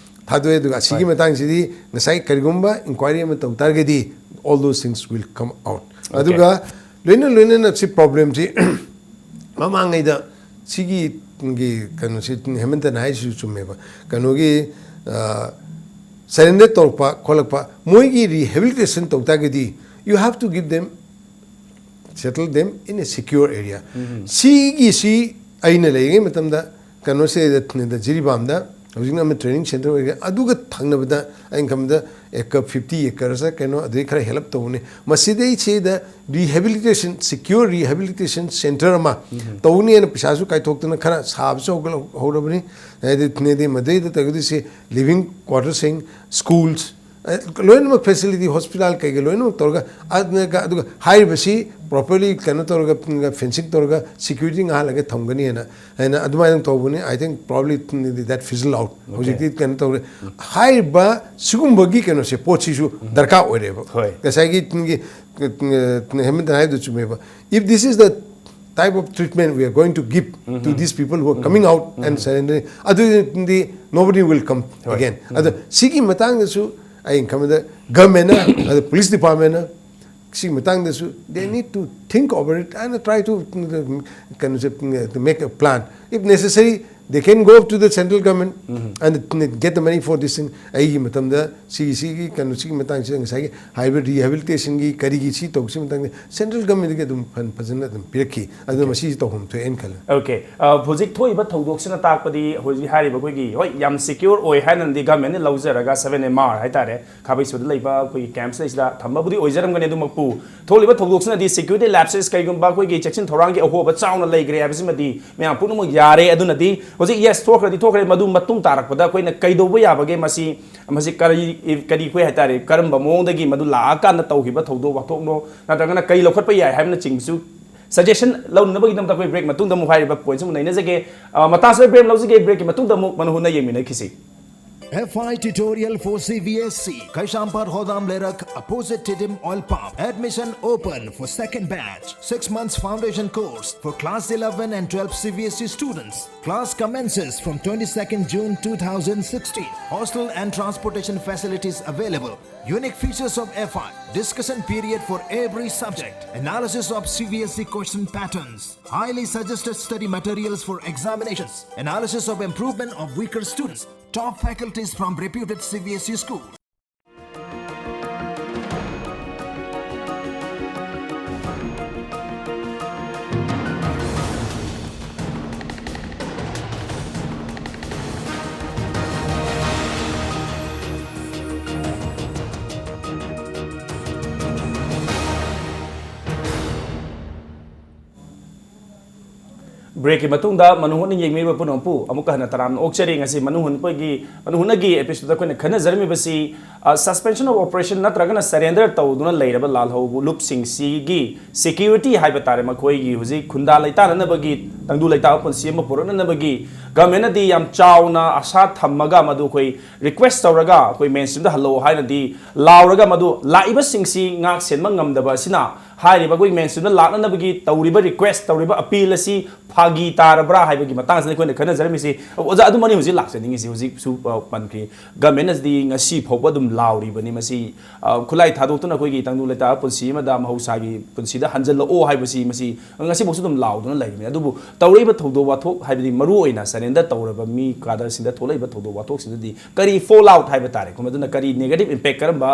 ꯊꯥꯗꯣꯛꯑꯦ꯫ ꯑꯗꯨꯒ ꯑꯁꯤꯒꯤ ꯃꯇꯥꯡꯁꯤꯗꯤ ꯉꯁꯥꯏ ꯀꯔꯤꯒꯨꯝꯕ ꯏꯟꯀ꯭ꯋꯥꯏꯔꯤ ꯑꯃ ꯇꯧ ꯇꯥꯔꯒꯗꯤ all those things will come out꯫ ꯑꯗꯨꯒ ꯂꯣꯏꯅ ꯂꯣꯏꯅꯅ ꯁꯤ ꯄ꯭ꯔꯣꯕ꯭ꯂꯦꯝꯁꯤ ꯃꯃꯥꯡꯉꯩꯗ ꯁꯤꯒꯤ ꯀꯩꯅꯣꯁꯤ ꯍꯦꯃꯟꯇꯅ ꯍꯥꯏꯔꯤꯁꯤꯁꯨ ꯆꯨꯝꯃꯦꯕ꯫ ꯀꯩꯅꯣꯒꯤ ꯁꯔꯦꯟꯗꯔ ꯇꯧꯔꯛꯄ ꯈꯣꯠꯂꯛꯄ ꯃꯣꯏꯒꯤ ꯔꯤꯍꯦꯕꯤꯂꯤꯇꯦꯁꯟ ꯇꯧ ꯇꯥꯔꯒꯗꯤ you have to give them, settle them in a secure area꯫ ꯁꯤꯒꯤꯁꯤ ꯑꯩꯅ ꯂꯩꯔꯤꯉꯩ ꯃꯇꯝꯗ ꯀꯩꯅꯣꯁꯤꯗ ꯖꯤꯔꯤꯕꯥꯝꯗ ꯍꯧꯖꯤꯛꯅ ꯑꯃ ꯇ꯭ꯔꯦꯅꯤꯡ ꯁꯦꯟꯇꯔ ꯑꯣꯏꯔꯦ꯫ ꯑꯗꯨꯒ ꯊꯪꯅꯕꯗ ꯑꯩꯅ ꯈꯟꯕꯗ ꯑꯦꯀꯔ ꯐꯤꯐꯇꯤ ꯑꯦꯀꯔꯁ ꯀꯩꯅꯣ ꯑꯗꯨꯗꯩ ꯈꯔ ꯍꯦꯜꯂꯞ ꯇꯧꯕꯅꯤ꯫ ꯃꯁꯤꯗꯩꯁꯤꯗ ꯔꯤꯍꯦꯕꯤꯂꯤꯇꯦꯁꯟ, ꯁꯤꯀ꯭ꯌꯣꯔ ꯔꯤꯍꯦꯕꯤꯂꯤꯇꯦꯁꯟ ꯁꯦꯟꯇꯔ ꯑꯃ ꯇꯧꯅꯤꯅ ꯄꯩꯁꯥꯁꯨ ꯀꯥꯏꯊꯣꯛꯇꯅ ꯈꯔ ꯁꯥꯕꯁꯨ ꯍꯧꯒꯠ-, ꯍꯧꯔꯕꯅꯤ꯫ ꯍꯥꯏꯗꯤ ꯃꯗꯩꯗ ꯇꯧꯒꯗꯣꯏꯁꯤ ꯂꯤꯚꯤꯡ ꯀ꯭ꯋꯥꯇꯔꯁꯤꯡ, ꯁ꯭ꯀꯨꯜꯁ, ꯂꯣꯏꯅꯃꯛ ꯐꯦꯁꯤꯂꯤꯇꯤ, ꯍꯣꯁꯄꯤꯇꯥꯜ ꯀꯩꯀꯩ ꯂꯣꯏꯅꯃꯛ ꯇꯧꯔꯒ, ꯑꯗꯨꯒ, ꯑꯗꯨꯒ ꯍꯥꯏꯔꯤꯕꯁꯤ ꯄ꯭ꯔꯣꯄꯔꯂꯤ ꯀꯩꯅꯣ ꯇꯧꯔꯒ, ꯐꯦꯟꯁꯤꯡ ꯇꯧꯔꯒ ꯁꯦꯀ꯭ꯌꯨꯔꯤꯇꯤ ꯉꯥꯏꯍꯜꯂꯒ ꯊꯝꯒꯅꯤ ꯍꯥꯏꯅ, ꯍꯥꯏꯅ ꯑꯗꯨꯃꯥꯏꯅ ꯇꯧꯕꯅꯤ꯫ I think probably that fizzle out꯫ ꯍꯧꯖꯤꯛꯇꯤ ꯀꯩꯅꯣ ꯇꯧꯔꯦ꯫ ꯍꯥꯏꯔꯤꯕ ꯁꯤꯒꯨꯝꯕꯒꯤ ꯀꯩꯅꯣꯁꯦ, ꯄꯣꯠꯁꯤꯁꯨ ꯗꯔꯀꯥꯔ ꯑꯣꯏꯔꯦꯕ꯫ ꯍꯣꯏ꯫ ꯉꯁꯥꯏꯒꯤ ꯍꯦꯃꯟꯇꯅ ꯍꯥꯏꯕꯗꯨ ꯆꯨꯝꯃꯦꯕ꯫ If this is the type of treatment we are going to give to these people who are coming out and surrendering, ꯑꯗꯨꯗꯤ nobody will come again꯫ ꯑꯗꯣ ꯁꯤꯒꯤ ꯃꯇꯥꯡꯗꯁꯨ ꯑꯩꯅ ꯈꯟꯕꯗ ꯒꯚꯔꯟꯃꯦꯟꯅ, ꯑꯗ ꯄꯨꯂꯤꯁ ꯗꯤꯄꯥꯔꯠꯃꯦꯟꯅ ꯁꯤꯒꯤ ꯃꯇꯥꯡꯗꯁꯨ they need to think over it and try to, ꯀꯩꯅꯣꯁꯦ, to make a plan. If necessary, they can go up to the central government and get the money for this thing꯫ ꯑꯩꯒꯤ ꯃꯇꯝꯗ ꯁꯤꯒꯤ, ꯁꯤꯒꯤ ꯀꯩꯅꯣ, ꯁꯤꯒꯤ ꯃꯇꯥꯡꯁꯤꯗ ꯉꯁꯥꯏꯒꯤ ꯍꯥꯏꯕ ꯔꯤꯍꯦꯕꯤꯂꯤꯇꯦꯁꯟꯒꯤ ꯀꯔꯤꯒꯤ ꯁꯤ ꯇꯧꯕꯁꯤ ꯃꯇꯥꯡꯗ ꯁꯦꯟꯇ꯭ꯔꯦꯜ ꯒꯚꯔꯟꯃꯦꯟꯠꯇꯒꯤ ꯑꯗꯨꯝ ꯐꯟ ꯐꯖꯅ ꯑꯗꯨꯝ ꯄꯤꯔꯛꯈꯤ꯫ ꯑꯗꯨꯅ ꯃꯁꯤꯁꯤ ꯇꯧꯐꯝ ꯊꯣꯛꯑꯦꯅ ꯈꯜꯂꯦ꯫ ꯑꯣꯀꯦ꯫ ꯍꯧꯖꯤꯛ ꯊꯣꯛꯏꯕ ꯊꯧꯗꯣꯛꯁꯤꯅ ꯇꯥꯛꯄꯗꯤ ꯍꯧꯖꯤꯛ ꯍꯥꯏꯔꯤꯕ ꯑꯩꯈꯣꯏꯒꯤ, ꯍꯣꯏ, ꯌꯥꯝ ꯁꯦꯀ꯭ꯌꯣꯔ ꯑꯣꯏ ꯍꯥꯏꯅꯗꯤ ꯒꯚꯔꯟꯃꯦꯟꯠꯅ ꯂꯧꯖꯔꯒ, ꯁꯚꯦꯟ ꯑꯦꯝ ꯑꯥꯔ ꯍꯥꯏꯇꯥꯔꯦ, ꯈꯥꯕꯩꯁꯣꯏꯗ ꯂꯩꯕ ꯑꯩꯈꯣꯏꯒꯤ ꯀꯦꯝꯞꯁꯤꯗꯩꯁꯤꯗ ꯊꯝꯕꯕꯨꯗꯤ ꯑꯣꯏꯖꯔꯝꯒꯅꯤ꯫ ꯑꯗꯨꯃꯛꯄꯨ ꯊꯣꯛꯂꯤꯕ ꯊꯧꯗꯣꯛꯁꯤꯅꯗꯤ ꯁꯦꯀ꯭ꯌꯨꯔꯤꯇꯤ ꯂꯦꯞꯁꯦꯁ, ꯀꯩꯒꯨꯝꯕ ꯑꯩꯈꯣꯏꯒꯤ ꯆꯦꯛꯁꯤꯟ ꯊꯧꯔꯥꯡꯒꯤ ꯑꯍꯣꯕ ꯆꯥꯎꯅ ꯂꯩꯈ꯭ꯔꯦ ꯍꯥꯏꯕꯁꯤꯃꯗꯤ ꯃꯌꯥꯝ ꯄꯨꯝꯅꯃꯛ ꯌꯥꯔꯦ꯫ ꯑꯗꯨꯅꯗꯤ ꯍꯧꯖꯤꯛ ꯌꯦꯁ ꯊꯣꯛꯈ꯭ꯔꯗꯤ ꯊꯣꯛꯈ꯭ꯔꯦ, ꯃꯗꯨ ꯃꯇꯨꯡ ꯇꯥꯔꯛꯄꯗ ꯑꯩꯈꯣꯏꯅ ꯀꯩꯗꯧꯕ ꯌꯥꯕꯒꯦ? ꯃꯁꯤ ꯃꯁꯤ ꯀꯔꯤ ꯀꯔꯤ ꯑꯩꯈꯣꯏ ꯍꯥꯏꯇꯥꯔꯦ, ꯀꯔꯝꯕ ꯃꯑꯣꯡꯗꯒꯤ ꯃꯗꯨ ꯂꯥꯛꯑꯀꯥꯟꯗ ꯇꯧꯈꯤꯕ ꯊꯧꯗꯣꯛ ꯋꯥꯊꯣꯛꯅꯣ, ꯅꯠꯇ꯭ꯔꯒꯅ ꯀꯔꯤ ꯂꯧꯈꯠꯄ ꯌꯥꯏ ꯍꯥꯏꯕꯅꯆꯤꯡꯕꯁꯨ ꯁꯖꯦꯁꯟ ꯂꯧꯅꯅꯕꯒꯤꯗꯃꯛꯇ ꯑꯩꯈꯣꯏ ꯕ꯭ꯔꯦꯛ ꯃꯇꯨꯡꯗ ꯑꯃꯨꯛ ꯍꯥꯏꯔꯤꯕ ꯄꯣꯏꯟꯠꯁꯤ ꯑꯃꯨꯛ ꯅꯩꯅꯖꯒꯦ꯫ ꯑ, ꯃꯇꯥꯡꯁꯤꯗ ꯕ꯭ꯔꯦꯛ ꯂꯧꯖꯒꯦ꯫ ꯕ꯭ꯔꯦꯛꯀꯤ ꯃꯇꯨꯡꯗ ꯑꯃꯨꯛ ꯃꯅꯨ ꯍꯨꯟꯅ ꯌꯦꯡꯃꯤꯟꯅꯈꯤꯁꯤ꯫ F I tutorial for C B S E, Kaichampar Hodam Lerak, opposite Tiddim Oil Pump. Admission open for second batch. Six months foundation course for class eleven and twelve C B S E students. Class commences from twenty-second June two thousand sixteen. Hostel and transportation facilities available. Unique features of F I: discussion period for every subject, analysis of C B S E question patterns, highly suggested study materials for examinations, analysis of improvement of weaker students, top faculties from reputed C B S E school. ꯕ꯭ꯔꯦꯛꯀꯤ ꯃꯇꯨꯡꯗ ꯃꯅꯨ ꯍꯨꯠꯅ ꯌꯦꯡꯕꯤꯔꯤꯕ ꯄꯨꯝꯅꯃꯛꯄꯨ ꯑꯃꯨꯛꯀ ꯍꯟꯅ ꯇꯔꯥꯝꯅ ꯑꯣꯛꯆꯔꯤ꯫ ꯉꯁꯤ ꯃꯅꯨ ꯍꯨꯠꯄꯒꯤ, ꯃꯅꯨ ꯍꯨꯠꯅꯒꯤ ꯑꯦꯄꯤꯁꯣꯗꯇ ꯑꯩꯈꯣꯏꯅ ꯈꯟꯅꯖꯔꯝꯃꯤꯕꯁꯤ, ꯑ, suspension of operation ꯅꯠꯇ꯭ꯔꯒꯅ surrender ꯇꯧꯗꯨꯅ ꯂꯩꯔꯕ ꯂꯥꯜꯍꯧ ꯂꯨꯞꯁꯤꯡꯁꯤꯒꯤ ꯁꯦꯀ꯭ꯌꯨꯔꯤꯇꯤ ꯍꯥꯏꯕ ꯇꯥꯔꯦ, ꯃꯈꯣꯏꯒꯤ ꯍꯧꯖꯤꯛ ꯈꯨꯟꯗꯥ ꯂꯩꯇꯥꯅꯅꯕꯒꯤ, ꯇꯪꯗꯨ ꯂꯩꯇꯥꯕ ꯄꯨꯟꯁꯤ ꯑꯃ ꯄꯨꯔꯛꯅꯅꯕꯒꯤ ꯒꯚꯔꯟꯃꯦꯟꯅꯗꯤ ꯌꯥꯝ ꯆꯥꯎꯅ ꯑꯁꯥ ꯊꯝꯃꯒ ꯃꯗꯨ ꯑꯩꯈꯣꯏ ꯔꯤꯀ꯭ꯋꯦꯁ ꯇꯧꯔꯒ ꯑꯩꯈꯣꯏ ꯃꯦꯟ ꯁ꯭ꯇ꯭ꯔꯤꯝꯗ ꯍꯜꯂꯛꯑꯣ ꯍꯥꯏꯅꯗꯤ ꯂꯥꯎꯔꯒ ꯃꯗꯨ ꯂꯥꯛꯏꯕꯁꯤꯡꯁꯤ ꯉꯥꯛ ꯁꯦꯟꯕ ꯉꯝꯗꯕ ꯑꯁꯤꯅ ꯍꯥꯏꯔꯤꯕ ꯑꯩꯈꯣꯏ ꯃꯦꯟ ꯁ꯭ꯇ꯭ꯔꯤꯝꯗ ꯂꯥꯛꯅꯅꯕꯒꯤ ꯇꯧꯔꯤꯕ ꯔꯤꯀ꯭ꯋꯦꯁ, ꯇꯧꯔꯤꯕ ꯑꯄꯤꯜ ꯑꯁꯤ ꯐꯥꯒꯤ ꯇꯥꯔꯕ꯭ꯔꯥ ꯍꯥꯏꯕꯒꯤ ꯃꯇꯥꯡꯁꯤꯗ ꯑꯩꯈꯣꯏꯅ ꯈꯟꯅꯖꯔꯝꯃꯤꯁꯤ꯫ ꯑꯣꯖꯥ, ꯑꯗꯨꯃꯛꯅꯤ ꯍꯧꯖꯤꯛ ꯂꯥꯛꯆꯅꯤꯡꯉꯤꯁꯤ꯫ ꯍꯧꯖꯤꯛꯁꯨ, ꯑ, ꯄꯟꯈ꯭ꯔꯤ, ꯒꯚꯔꯟꯃꯦꯟꯅꯗꯤ ꯉꯁꯤ ꯐꯥꯎꯕ ꯑꯗꯨꯝ ꯂꯥꯎꯔꯤꯕꯅꯤ꯫ ꯃꯁꯤ, ꯑ, ꯈꯨꯠꯂꯥꯏ ꯊꯥꯗꯣꯛꯇꯨꯅ ꯑꯩꯈꯣꯏꯒꯤ ꯇꯪꯗꯨ ꯂꯩꯇꯥꯕ ꯄꯨꯟꯁꯤ ꯑꯃꯗ ꯃꯍꯧꯁꯥꯒꯤ ꯄꯨꯟꯁꯤꯗ ꯍꯟꯖꯜꯂꯛꯑꯣ ꯍꯥꯏꯕꯁꯤ ꯃꯁꯤ ꯉꯁꯤꯐꯥꯎꯁꯨ ꯑꯗꯨꯝ ꯂꯥꯎꯗꯨꯅ ꯂꯩꯔꯤꯕꯅꯤ꯫ ꯑꯗꯨꯕꯨ ꯇꯧꯔꯛꯏꯕ ꯊꯧꯗꯣꯛ ꯋꯥꯊꯣꯛ, ꯍꯥꯏꯕꯗꯤ ꯃꯔꯨ ꯑꯣꯏꯅ ꯁꯔꯦꯟꯗꯔ ꯇꯧꯔꯕ ꯃꯤ ꯀꯥꯗꯔꯁꯤꯡꯗ ꯊꯣꯛꯂꯛꯏꯕ ꯊꯧꯗꯣꯛ ꯋꯥꯊꯣꯛꯁꯤꯡꯗꯨꯗꯤ ꯀꯔꯤ ꯐꯣꯜ ꯑꯥꯎꯠ ꯍꯥꯏꯕ ꯇꯥꯔꯦꯀꯣ, ꯃꯗꯨꯅ ꯀꯔꯤ ꯅꯦꯒꯦꯇꯤꯚ ꯏꯝꯄꯦꯛ, ꯀꯔꯝꯕ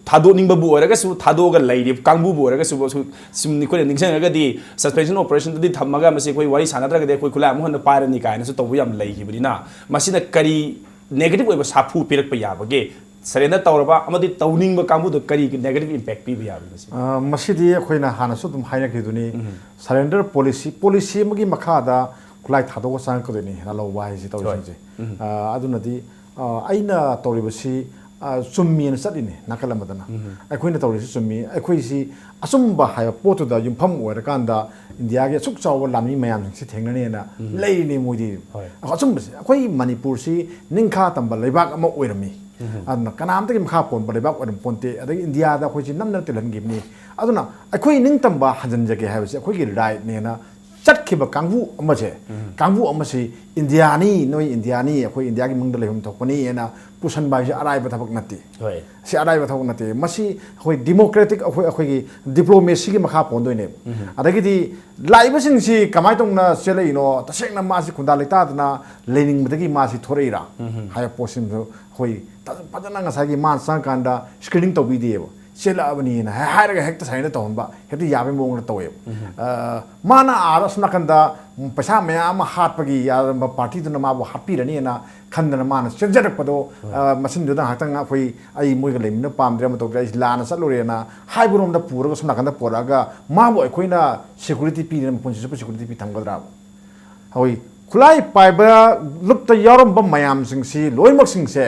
ꯊꯥꯗꯣꯛꯅꯤꯡꯕꯕꯨ ꯑꯣꯏꯔꯒꯁꯨ, ꯊꯥꯗꯣꯛꯑꯒ ꯂꯩꯔꯤꯕ ꯀꯥꯡꯕꯨꯕꯨ ꯑꯣꯏꯔꯒꯁꯨ, ꯁꯨꯝ ꯑꯩꯈꯣꯏꯅ ꯅꯤꯡꯁꯤꯡꯉꯒꯗꯤ, ꯁꯁꯄꯦꯟꯁꯟ ꯑꯣꯄꯔꯦꯁꯟꯗꯨꯗꯤ ꯊꯝꯃꯒ ꯃꯁꯤ ꯑꯩꯈꯣꯏ ꯋꯥꯔꯤ ꯁꯥꯟꯅꯗ꯭ꯔꯒꯗꯤ ꯑꯩꯈꯣꯏ ꯈꯨꯠꯂꯥꯏ ꯑꯃꯨꯛ ꯍꯟꯅ ꯄꯥꯏꯔꯅꯤ ꯀꯥꯏꯅꯁꯨ ꯇꯧꯕ ꯌꯥꯝ ꯂꯩꯈꯤꯕꯅꯤꯅ, ꯃꯁꯤꯅ ꯀꯔꯤ ꯅꯦꯒꯦꯇꯤꯚ ꯑꯣꯏꯕ ꯁꯥꯐꯨ ꯄꯤꯔꯛꯄ ꯌꯥꯕꯒꯦ? ꯁꯔꯦꯟꯗꯔ ꯇꯧꯔꯕ ꯑꯃꯗꯤ ꯇꯧꯅꯤꯡꯕ ꯀꯥꯡꯕꯨꯗ ꯀꯔꯤ ꯅꯦꯒꯦꯇꯤꯚ ꯏꯝꯄꯦꯛ ꯄꯤꯕ ꯌꯥꯕꯒꯦ ꯃꯁꯤ? ꯑ, ꯃꯁꯤꯗꯤ ꯑꯩꯈꯣꯏꯅ ꯍꯥꯟꯅꯁꯨ ꯑꯗꯨꯝ ꯍꯥꯏꯅꯈꯤꯗꯨꯅꯤ, ꯎꯝ꯫ ꯁꯔꯦꯟꯗꯔ ꯄꯣꯂꯤꯁꯤ, ꯄꯣꯂꯤꯁꯤ ꯑꯃꯒꯤ ꯃꯈꯥꯗ ꯈꯨꯠꯂꯥꯏ ꯊꯥꯗꯣꯛꯑꯒ ꯆꯪꯉꯛꯀꯗꯣꯏꯅꯤ ꯂꯥꯜꯍꯧꯕ ꯍꯥꯏꯁꯤ ꯇꯧꯔꯤꯁꯤꯡꯁꯦ꯫ ꯑ, ꯑꯗꯨꯅꯗꯤ, ꯑ, ꯑꯩꯅ ꯇꯧꯔꯤꯕꯁꯤ, ꯑ, ꯆꯨꯝꯃꯤꯅ ꯆꯠꯂꯤꯅꯤ ꯅꯥꯀꯜ ꯑꯃꯗꯅ꯫ ꯑꯩꯈꯣꯏꯅ ꯇꯧꯔꯤꯁꯤ ꯆꯨꯝꯃꯤ꯫ ꯑꯩꯈꯣꯏꯁꯤ ꯑꯆꯨꯝꯕ ꯍꯥꯏꯕ ꯄꯣꯠꯇꯨꯗ ꯌꯨꯝꯐꯝ ꯑꯣꯏꯔꯀꯥꯟꯗ ꯏꯟꯗꯤꯌꯥꯒꯤ ꯑꯁꯨꯛ ꯆꯥꯎꯕ ꯂꯥꯟꯃꯤ ꯃꯌꯥꯝꯁꯤꯡꯁꯤ ꯊꯦꯡꯅꯅꯦꯅ ꯂꯩꯔꯤꯅꯤ ꯃꯣꯏꯗꯤ꯫ ꯍꯣꯏ꯫ ꯑꯆꯨꯝꯕꯁꯦ, ꯑꯩꯈꯣꯏ ꯃꯅꯤꯄꯨꯔꯁꯤ ꯅꯤꯡꯈꯥ ꯇꯝꯕ ꯂꯩꯕꯥꯛ ꯑꯃ ꯑꯣꯏꯔꯝꯃꯤ꯫ ꯑꯗꯨꯅ ꯀꯅꯥꯝꯇꯒꯤ ꯃꯈꯥ ꯄꯣꯟꯕ ꯂꯩꯕꯥꯛ ꯑꯣꯏꯔꯝ ꯄꯣꯟꯇꯦ꯫ ꯑꯗꯒꯤ ꯏꯟꯗꯤꯌꯥꯗ ꯑꯩꯈꯣꯏꯁꯤ ꯅꯝꯗꯅ ꯇꯤꯜꯍꯟꯈꯤꯕꯅꯤ꯫ ꯑꯗꯨꯅ ꯑꯩꯈꯣꯏ ꯅꯤꯡꯇꯝꯕ ꯍꯟꯖꯤꯟꯖꯒꯦ ꯍꯥꯏꯕꯁꯦ ꯑꯩꯈꯣꯏꯒꯤ rightꯅꯦꯅ ꯆꯠꯈꯤꯕ ꯀꯥꯡꯕꯨ ꯑꯃꯁꯦ, ꯀꯥꯡꯕꯨ ꯑꯃꯁꯤ ꯏꯟꯗꯤꯌꯥꯅꯤ, ꯅꯣꯏ ꯏꯟꯗꯤꯌꯥꯅꯤ, ꯑꯩꯈꯣꯏ ꯏꯟꯗꯤꯌꯥꯒꯤ ꯃꯅꯨꯡꯗ ꯂꯩꯐꯝ ꯊꯣꯛꯄꯅꯤ ꯍꯥꯏꯅ ꯄꯨꯁꯟꯕ ꯍꯥꯏꯁꯦ ꯑꯔꯥꯏꯕ ꯊꯕꯛ ꯅꯠꯇꯦ꯫ ꯍꯣꯏ꯫ ꯁꯤ ꯑꯔꯥꯏꯕ ꯊꯕꯛ ꯅꯠꯇꯦ꯫ ꯃꯁꯤ ꯑꯩꯈꯣꯏ democratic, ꯑꯩꯈꯣꯏ, ꯑꯩꯈꯣꯏꯒꯤ diplomacyꯒꯤ ꯃꯈꯥ ꯄꯣꯟꯗꯣꯏꯅꯦꯕ꯫ ꯑꯗꯒꯤꯗꯤ ꯂꯥꯛꯏꯕꯁꯤꯡꯁꯤ ꯀꯃꯥꯏꯅ ꯇꯧꯅ ꯆꯦꯜꯂꯛꯏꯅꯣ, ꯇꯁꯦꯡꯅ ꯃꯥꯁꯤ ꯈꯨꯟꯗꯥ ꯂꯩꯇꯥꯗꯅ ꯂꯩꯅꯤꯡꯕꯗꯒꯤ ꯃꯥꯁꯤ ꯊꯣꯔꯛꯏꯔꯥ ꯍꯥꯏꯕ ꯄꯣꯠꯁꯤꯃꯁꯨ ꯑꯩꯈꯣꯏ ꯐꯖꯅ ꯉꯁꯥꯏꯒꯤ ꯃꯥꯅ ꯆꯪꯉꯀꯥꯟꯗ screening ꯇꯧꯕꯤꯗꯦꯕ꯫ ꯆꯦꯜꯂꯛꯑꯕꯅꯤꯅ ꯍꯥꯏ-, ꯍꯥꯏꯔꯒ ꯍꯦꯛꯇ surrender ꯇꯧꯍꯟꯕ, ꯍꯦꯛꯇ ꯌꯥꯕꯒꯤ ꯃꯑꯣꯡꯗ ꯇꯧꯋꯦꯕ꯫ ꯑ, ꯃꯥꯅ ꯑꯥꯗ ꯑꯁꯣꯝ ꯅꯥꯀꯟꯗ, ꯎꯝ, ꯄꯩꯁꯥ ꯃꯌꯥꯝ ꯑꯃ ꯍꯥꯠꯄꯒꯤ ꯌꯥꯔꯝꯕ partyꯗꯨꯅ ꯃꯥꯕꯨ ꯍꯥꯠꯄꯤꯔꯅꯤꯅ ꯈꯟꯗꯅ ꯃꯥꯅ ꯆꯦꯟꯖꯔꯛꯄꯗꯣ, ꯑ, ꯃꯁꯤꯟꯗꯨꯗ ꯉꯥꯏꯍꯥꯛꯇꯪ ꯑꯩꯈꯣꯏ, "ꯑꯩ ꯃꯣꯏꯒ ꯂꯩꯃꯤꯟꯅ ꯄꯥꯝꯗ꯭ꯔꯦ, ꯑꯃ ꯇꯧꯗ꯭ꯔꯦ, ꯑꯩ ꯂꯥꯟꯅ ꯆꯠꯂꯨꯔꯦꯅ" ꯍꯥꯏꯕꯔꯣꯝꯗ ꯄꯨꯔꯒ ꯁꯣꯝ ꯅꯥꯀꯟꯗ ꯄꯨꯔꯛꯑꯒ ꯃꯥꯕꯨ ꯑꯩꯈꯣꯏꯅ security ꯄꯤꯗꯅ ꯃꯄꯨꯟꯁꯤ ꯆꯨꯞꯄ security ꯄꯤ ꯊꯝꯒꯗ꯭ꯔꯥꯕ? ꯑꯩꯈꯣꯏ ꯈꯨꯠꯂꯥꯏ ꯄꯥꯏꯕ ꯂꯨꯞꯇ ꯌꯥꯎꯔꯝꯕ ꯃꯌꯥꯝꯁꯤꯡꯁꯤ ꯂꯣꯏꯅꯃꯛꯁꯤꯡꯁꯦ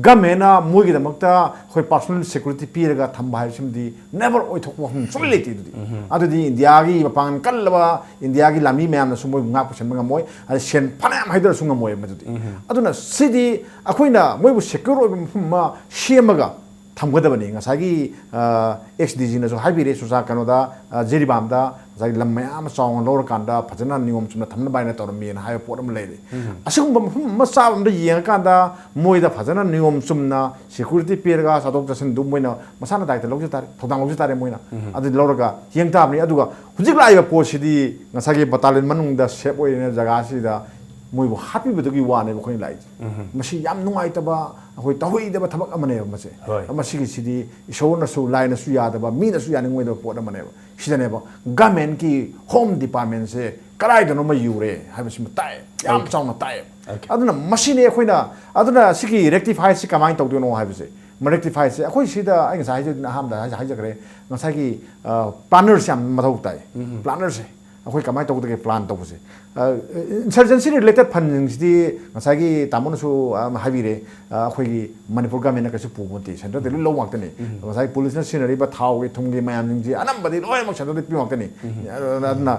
governmentꯅ ꯃꯣꯏꯒꯤꯗꯃꯛꯇ ꯑꯩꯈꯣꯏ personal security ꯄꯤꯔꯒ ꯊꯝꯕ ꯍꯥꯏꯕꯁꯤꯃꯗꯤ never ꯑꯣꯏꯊꯣꯛꯄ ꯋꯥꯐꯝ ꯁꯨꯡꯂꯩ ꯂꯩꯇꯦ꯫ ꯑꯗꯨꯗꯤ, ꯑꯗꯨꯗꯤ ꯏꯟꯗꯤꯌꯥꯒꯤ ꯃꯄꯥꯡꯒꯜ ꯀꯜꯂꯕ ꯏꯟꯗꯤꯌꯥꯒꯤ ꯂꯥꯟꯃꯤ ꯃꯌꯥꯝꯅꯁꯨ ꯃꯣꯏꯕꯨ ꯉꯥꯛꯄ ꯁꯦꯟꯕ ꯉꯝꯃꯣꯏ, ꯑꯗꯩ ꯁꯦꯟ ꯐꯅꯌꯥꯝ ꯍꯥꯏꯗꯔꯁꯨ ꯉꯝꯃꯣꯏ ꯃꯗꯨꯗꯤ꯫ ꯑꯗꯨꯅ ꯁꯤꯗꯤ ꯑꯩꯈꯣꯏꯅ ꯃꯣꯏꯕꯨ secure ꯑꯣꯏꯕ ꯃꯐꯝ ꯑꯃ ꯁꯦꯝꯃꯒ ꯊꯝꯒꯗꯕꯅꯤ꯫ ꯉꯁꯥꯏꯒꯤ, ꯑ, ex DGꯅꯁꯨ ꯍꯥꯏꯕꯤꯔꯦ, ꯆꯨꯔꯆꯥꯟ ꯀꯩꯅꯣꯗ, ꯑ, ꯖꯤꯔꯤꯕꯥꯝꯗ ꯉꯁꯥꯏꯒꯤ ꯂꯝ ꯃꯌꯥꯝ ꯑꯃ ꯆꯥꯎꯅ ꯂꯧꯔꯀꯥꯟꯗ ꯐꯖꯅ ꯅꯤꯌꯣꯝ ꯆꯨꯝꯅ ꯊꯝꯅꯕ ꯍꯥꯏꯅ ꯇꯧꯔꯝꯃꯤꯅ ꯍꯥꯏꯕ ꯄꯣꯠ ꯑꯃ ꯂꯩꯔꯦ꯫ ꯑꯁꯤꯒꯨꯝꯕ ꯃꯐꯝ ꯑꯃ ꯆꯥꯕ ꯑꯃꯗ ꯌꯦꯡꯉꯀꯥꯟꯗ ꯃꯣꯏꯗ ꯐꯖꯅ ꯅꯤꯌꯣꯝ ꯆꯨꯝꯅ security ꯄꯤꯔꯒ ꯆꯠꯊꯣꯛ ꯆꯠꯁꯤꯟꯗꯨ ꯃꯣꯏꯅ ꯃꯁꯥꯅ ꯗꯥꯏꯇ ꯂꯧꯖ ꯇꯥꯔꯦ, ꯊꯧꯗꯥꯡ ꯂꯧꯖ ꯇꯥꯔꯦ ꯃꯣꯏꯅ꯫ ꯑꯗꯨ ꯂꯧꯔꯒ ꯌꯦꯡ ꯇꯥꯕꯅꯤ꯫ ꯑꯗꯨꯒ ꯍꯧꯖꯤꯛ ꯂꯥꯛꯏꯕ ꯄꯣꯠꯁꯤꯗꯤ ꯉꯁꯥꯏꯒꯤ battalion ꯃꯅꯨꯡꯗ safe ꯑꯣꯏꯔꯤꯉꯩ ꯖꯒꯥꯁꯤꯗ ꯃꯣꯏꯕꯨ ꯍꯥꯠꯄꯤꯕꯗꯨꯒꯤ ꯋꯥꯅꯦꯕ ꯑꯩꯈꯣꯏꯅ ꯂꯥꯛꯏꯁꯦ꯫ ꯃꯁꯤ ꯌꯥꯝ ꯅꯨꯡꯉꯥꯏꯇꯕ, ꯑꯩꯈꯣꯏ ꯇꯧꯍꯩꯗꯕ ꯊꯕꯛ ꯑꯃꯅꯦꯕ ꯃꯁꯦ꯫ ꯍꯣꯏ꯫ ꯃꯁꯤꯒꯤꯁꯤꯗꯤ ꯏꯁꯣꯔꯅꯁꯨ, ꯂꯥꯏꯅꯁꯨ ꯌꯥꯗꯕ, ꯃꯤꯅꯁꯨ ꯌꯥꯅꯤꯡꯉꯣꯏꯗꯕ ꯄꯣꯠ ꯑꯃꯅꯦꯕ꯫ ꯁꯤꯗꯅꯦꯕ governmentꯀꯤ home departmentꯁꯦ ꯀꯗꯥꯏꯗꯅꯣꯃ ꯌꯨꯔꯦ ꯍꯥꯏꯕꯁꯤꯃ ꯇꯥꯛꯑꯦ, ꯌꯥꯝ ꯑꯣꯀꯦ꯫ ꯆꯥꯎꯅ ꯇꯥꯛꯑꯦ꯫ ꯑꯣꯀꯦ꯫ ꯑꯗꯨꯅ ꯃꯁꯤꯅꯦ ꯑꯩꯈꯣꯏꯅ, ꯑꯗꯨꯅ ꯁꯤꯒꯤ rectifyꯁꯤ ꯀꯃꯥꯏꯅ ꯇꯧꯗꯣꯏꯅꯣ ꯍꯥꯏꯕꯁꯦ, ꯃ-, rectifyꯁꯦ ꯑꯩꯈꯣꯏ ꯁꯤꯗ ꯑꯩ ꯉꯁꯥꯏ ꯍꯥꯏꯖ-, ꯑꯍꯥꯟꯕꯗ ꯍꯥꯏꯖ-, ꯍꯥꯏꯖꯈ꯭ꯔꯦ, ꯉꯁꯥꯏꯒꯤ, ꯑ, plannerꯁꯦ ꯌꯥꯝ ꯃꯊꯧ ꯇꯥꯏ꯫ Plannerꯁꯦ꯫ ꯑꯩꯈꯣꯏ ꯀꯃꯥꯏꯅ ꯇꯧꯒꯗꯒꯦ ꯄ꯭ꯂꯥꯟ ꯇꯧꯕꯁꯦ? ꯏꯟꯁꯔꯖꯦꯟꯁꯤ ꯔꯤꯂꯦꯇꯦꯠ ꯐꯟꯁꯤꯡꯁꯤꯗꯤ ꯉꯁꯥꯏꯒꯤ ꯇꯥꯃꯣꯅꯁꯨ ꯑꯗꯨꯝ ꯍꯥꯏꯕꯤꯔꯦ, ꯑ, ꯑꯩꯈꯣꯏꯒꯤ ꯃꯅꯤꯄꯨꯔ ꯒꯃꯦꯟꯅ ꯀꯩꯁꯨ ꯄꯨꯕ ꯅꯠꯇꯦ, ꯁꯦꯟꯇ꯭ꯔꯦꯜꯗꯒꯤ ꯂꯧ ꯉꯥꯛꯇꯅꯤ꯫ ꯉꯁꯥꯏ ꯄꯨꯂꯤꯁꯅ ꯁꯤꯖꯤꯟꯅꯔꯤꯕ ꯊꯥꯎꯒꯤ ꯊꯨꯝꯒꯤ ꯃꯌꯥꯝꯁꯤꯡꯁꯤ ꯑꯅꯝꯕꯗꯤ ꯂꯣꯏꯅꯃꯛ ꯁꯦꯟꯇ꯭ꯔꯦꯜꯗꯒꯤ ꯄꯤꯕ ꯉꯥꯛꯇꯅꯤ꯫ ꯑꯗꯨꯅ, ꯑꯗꯨꯅ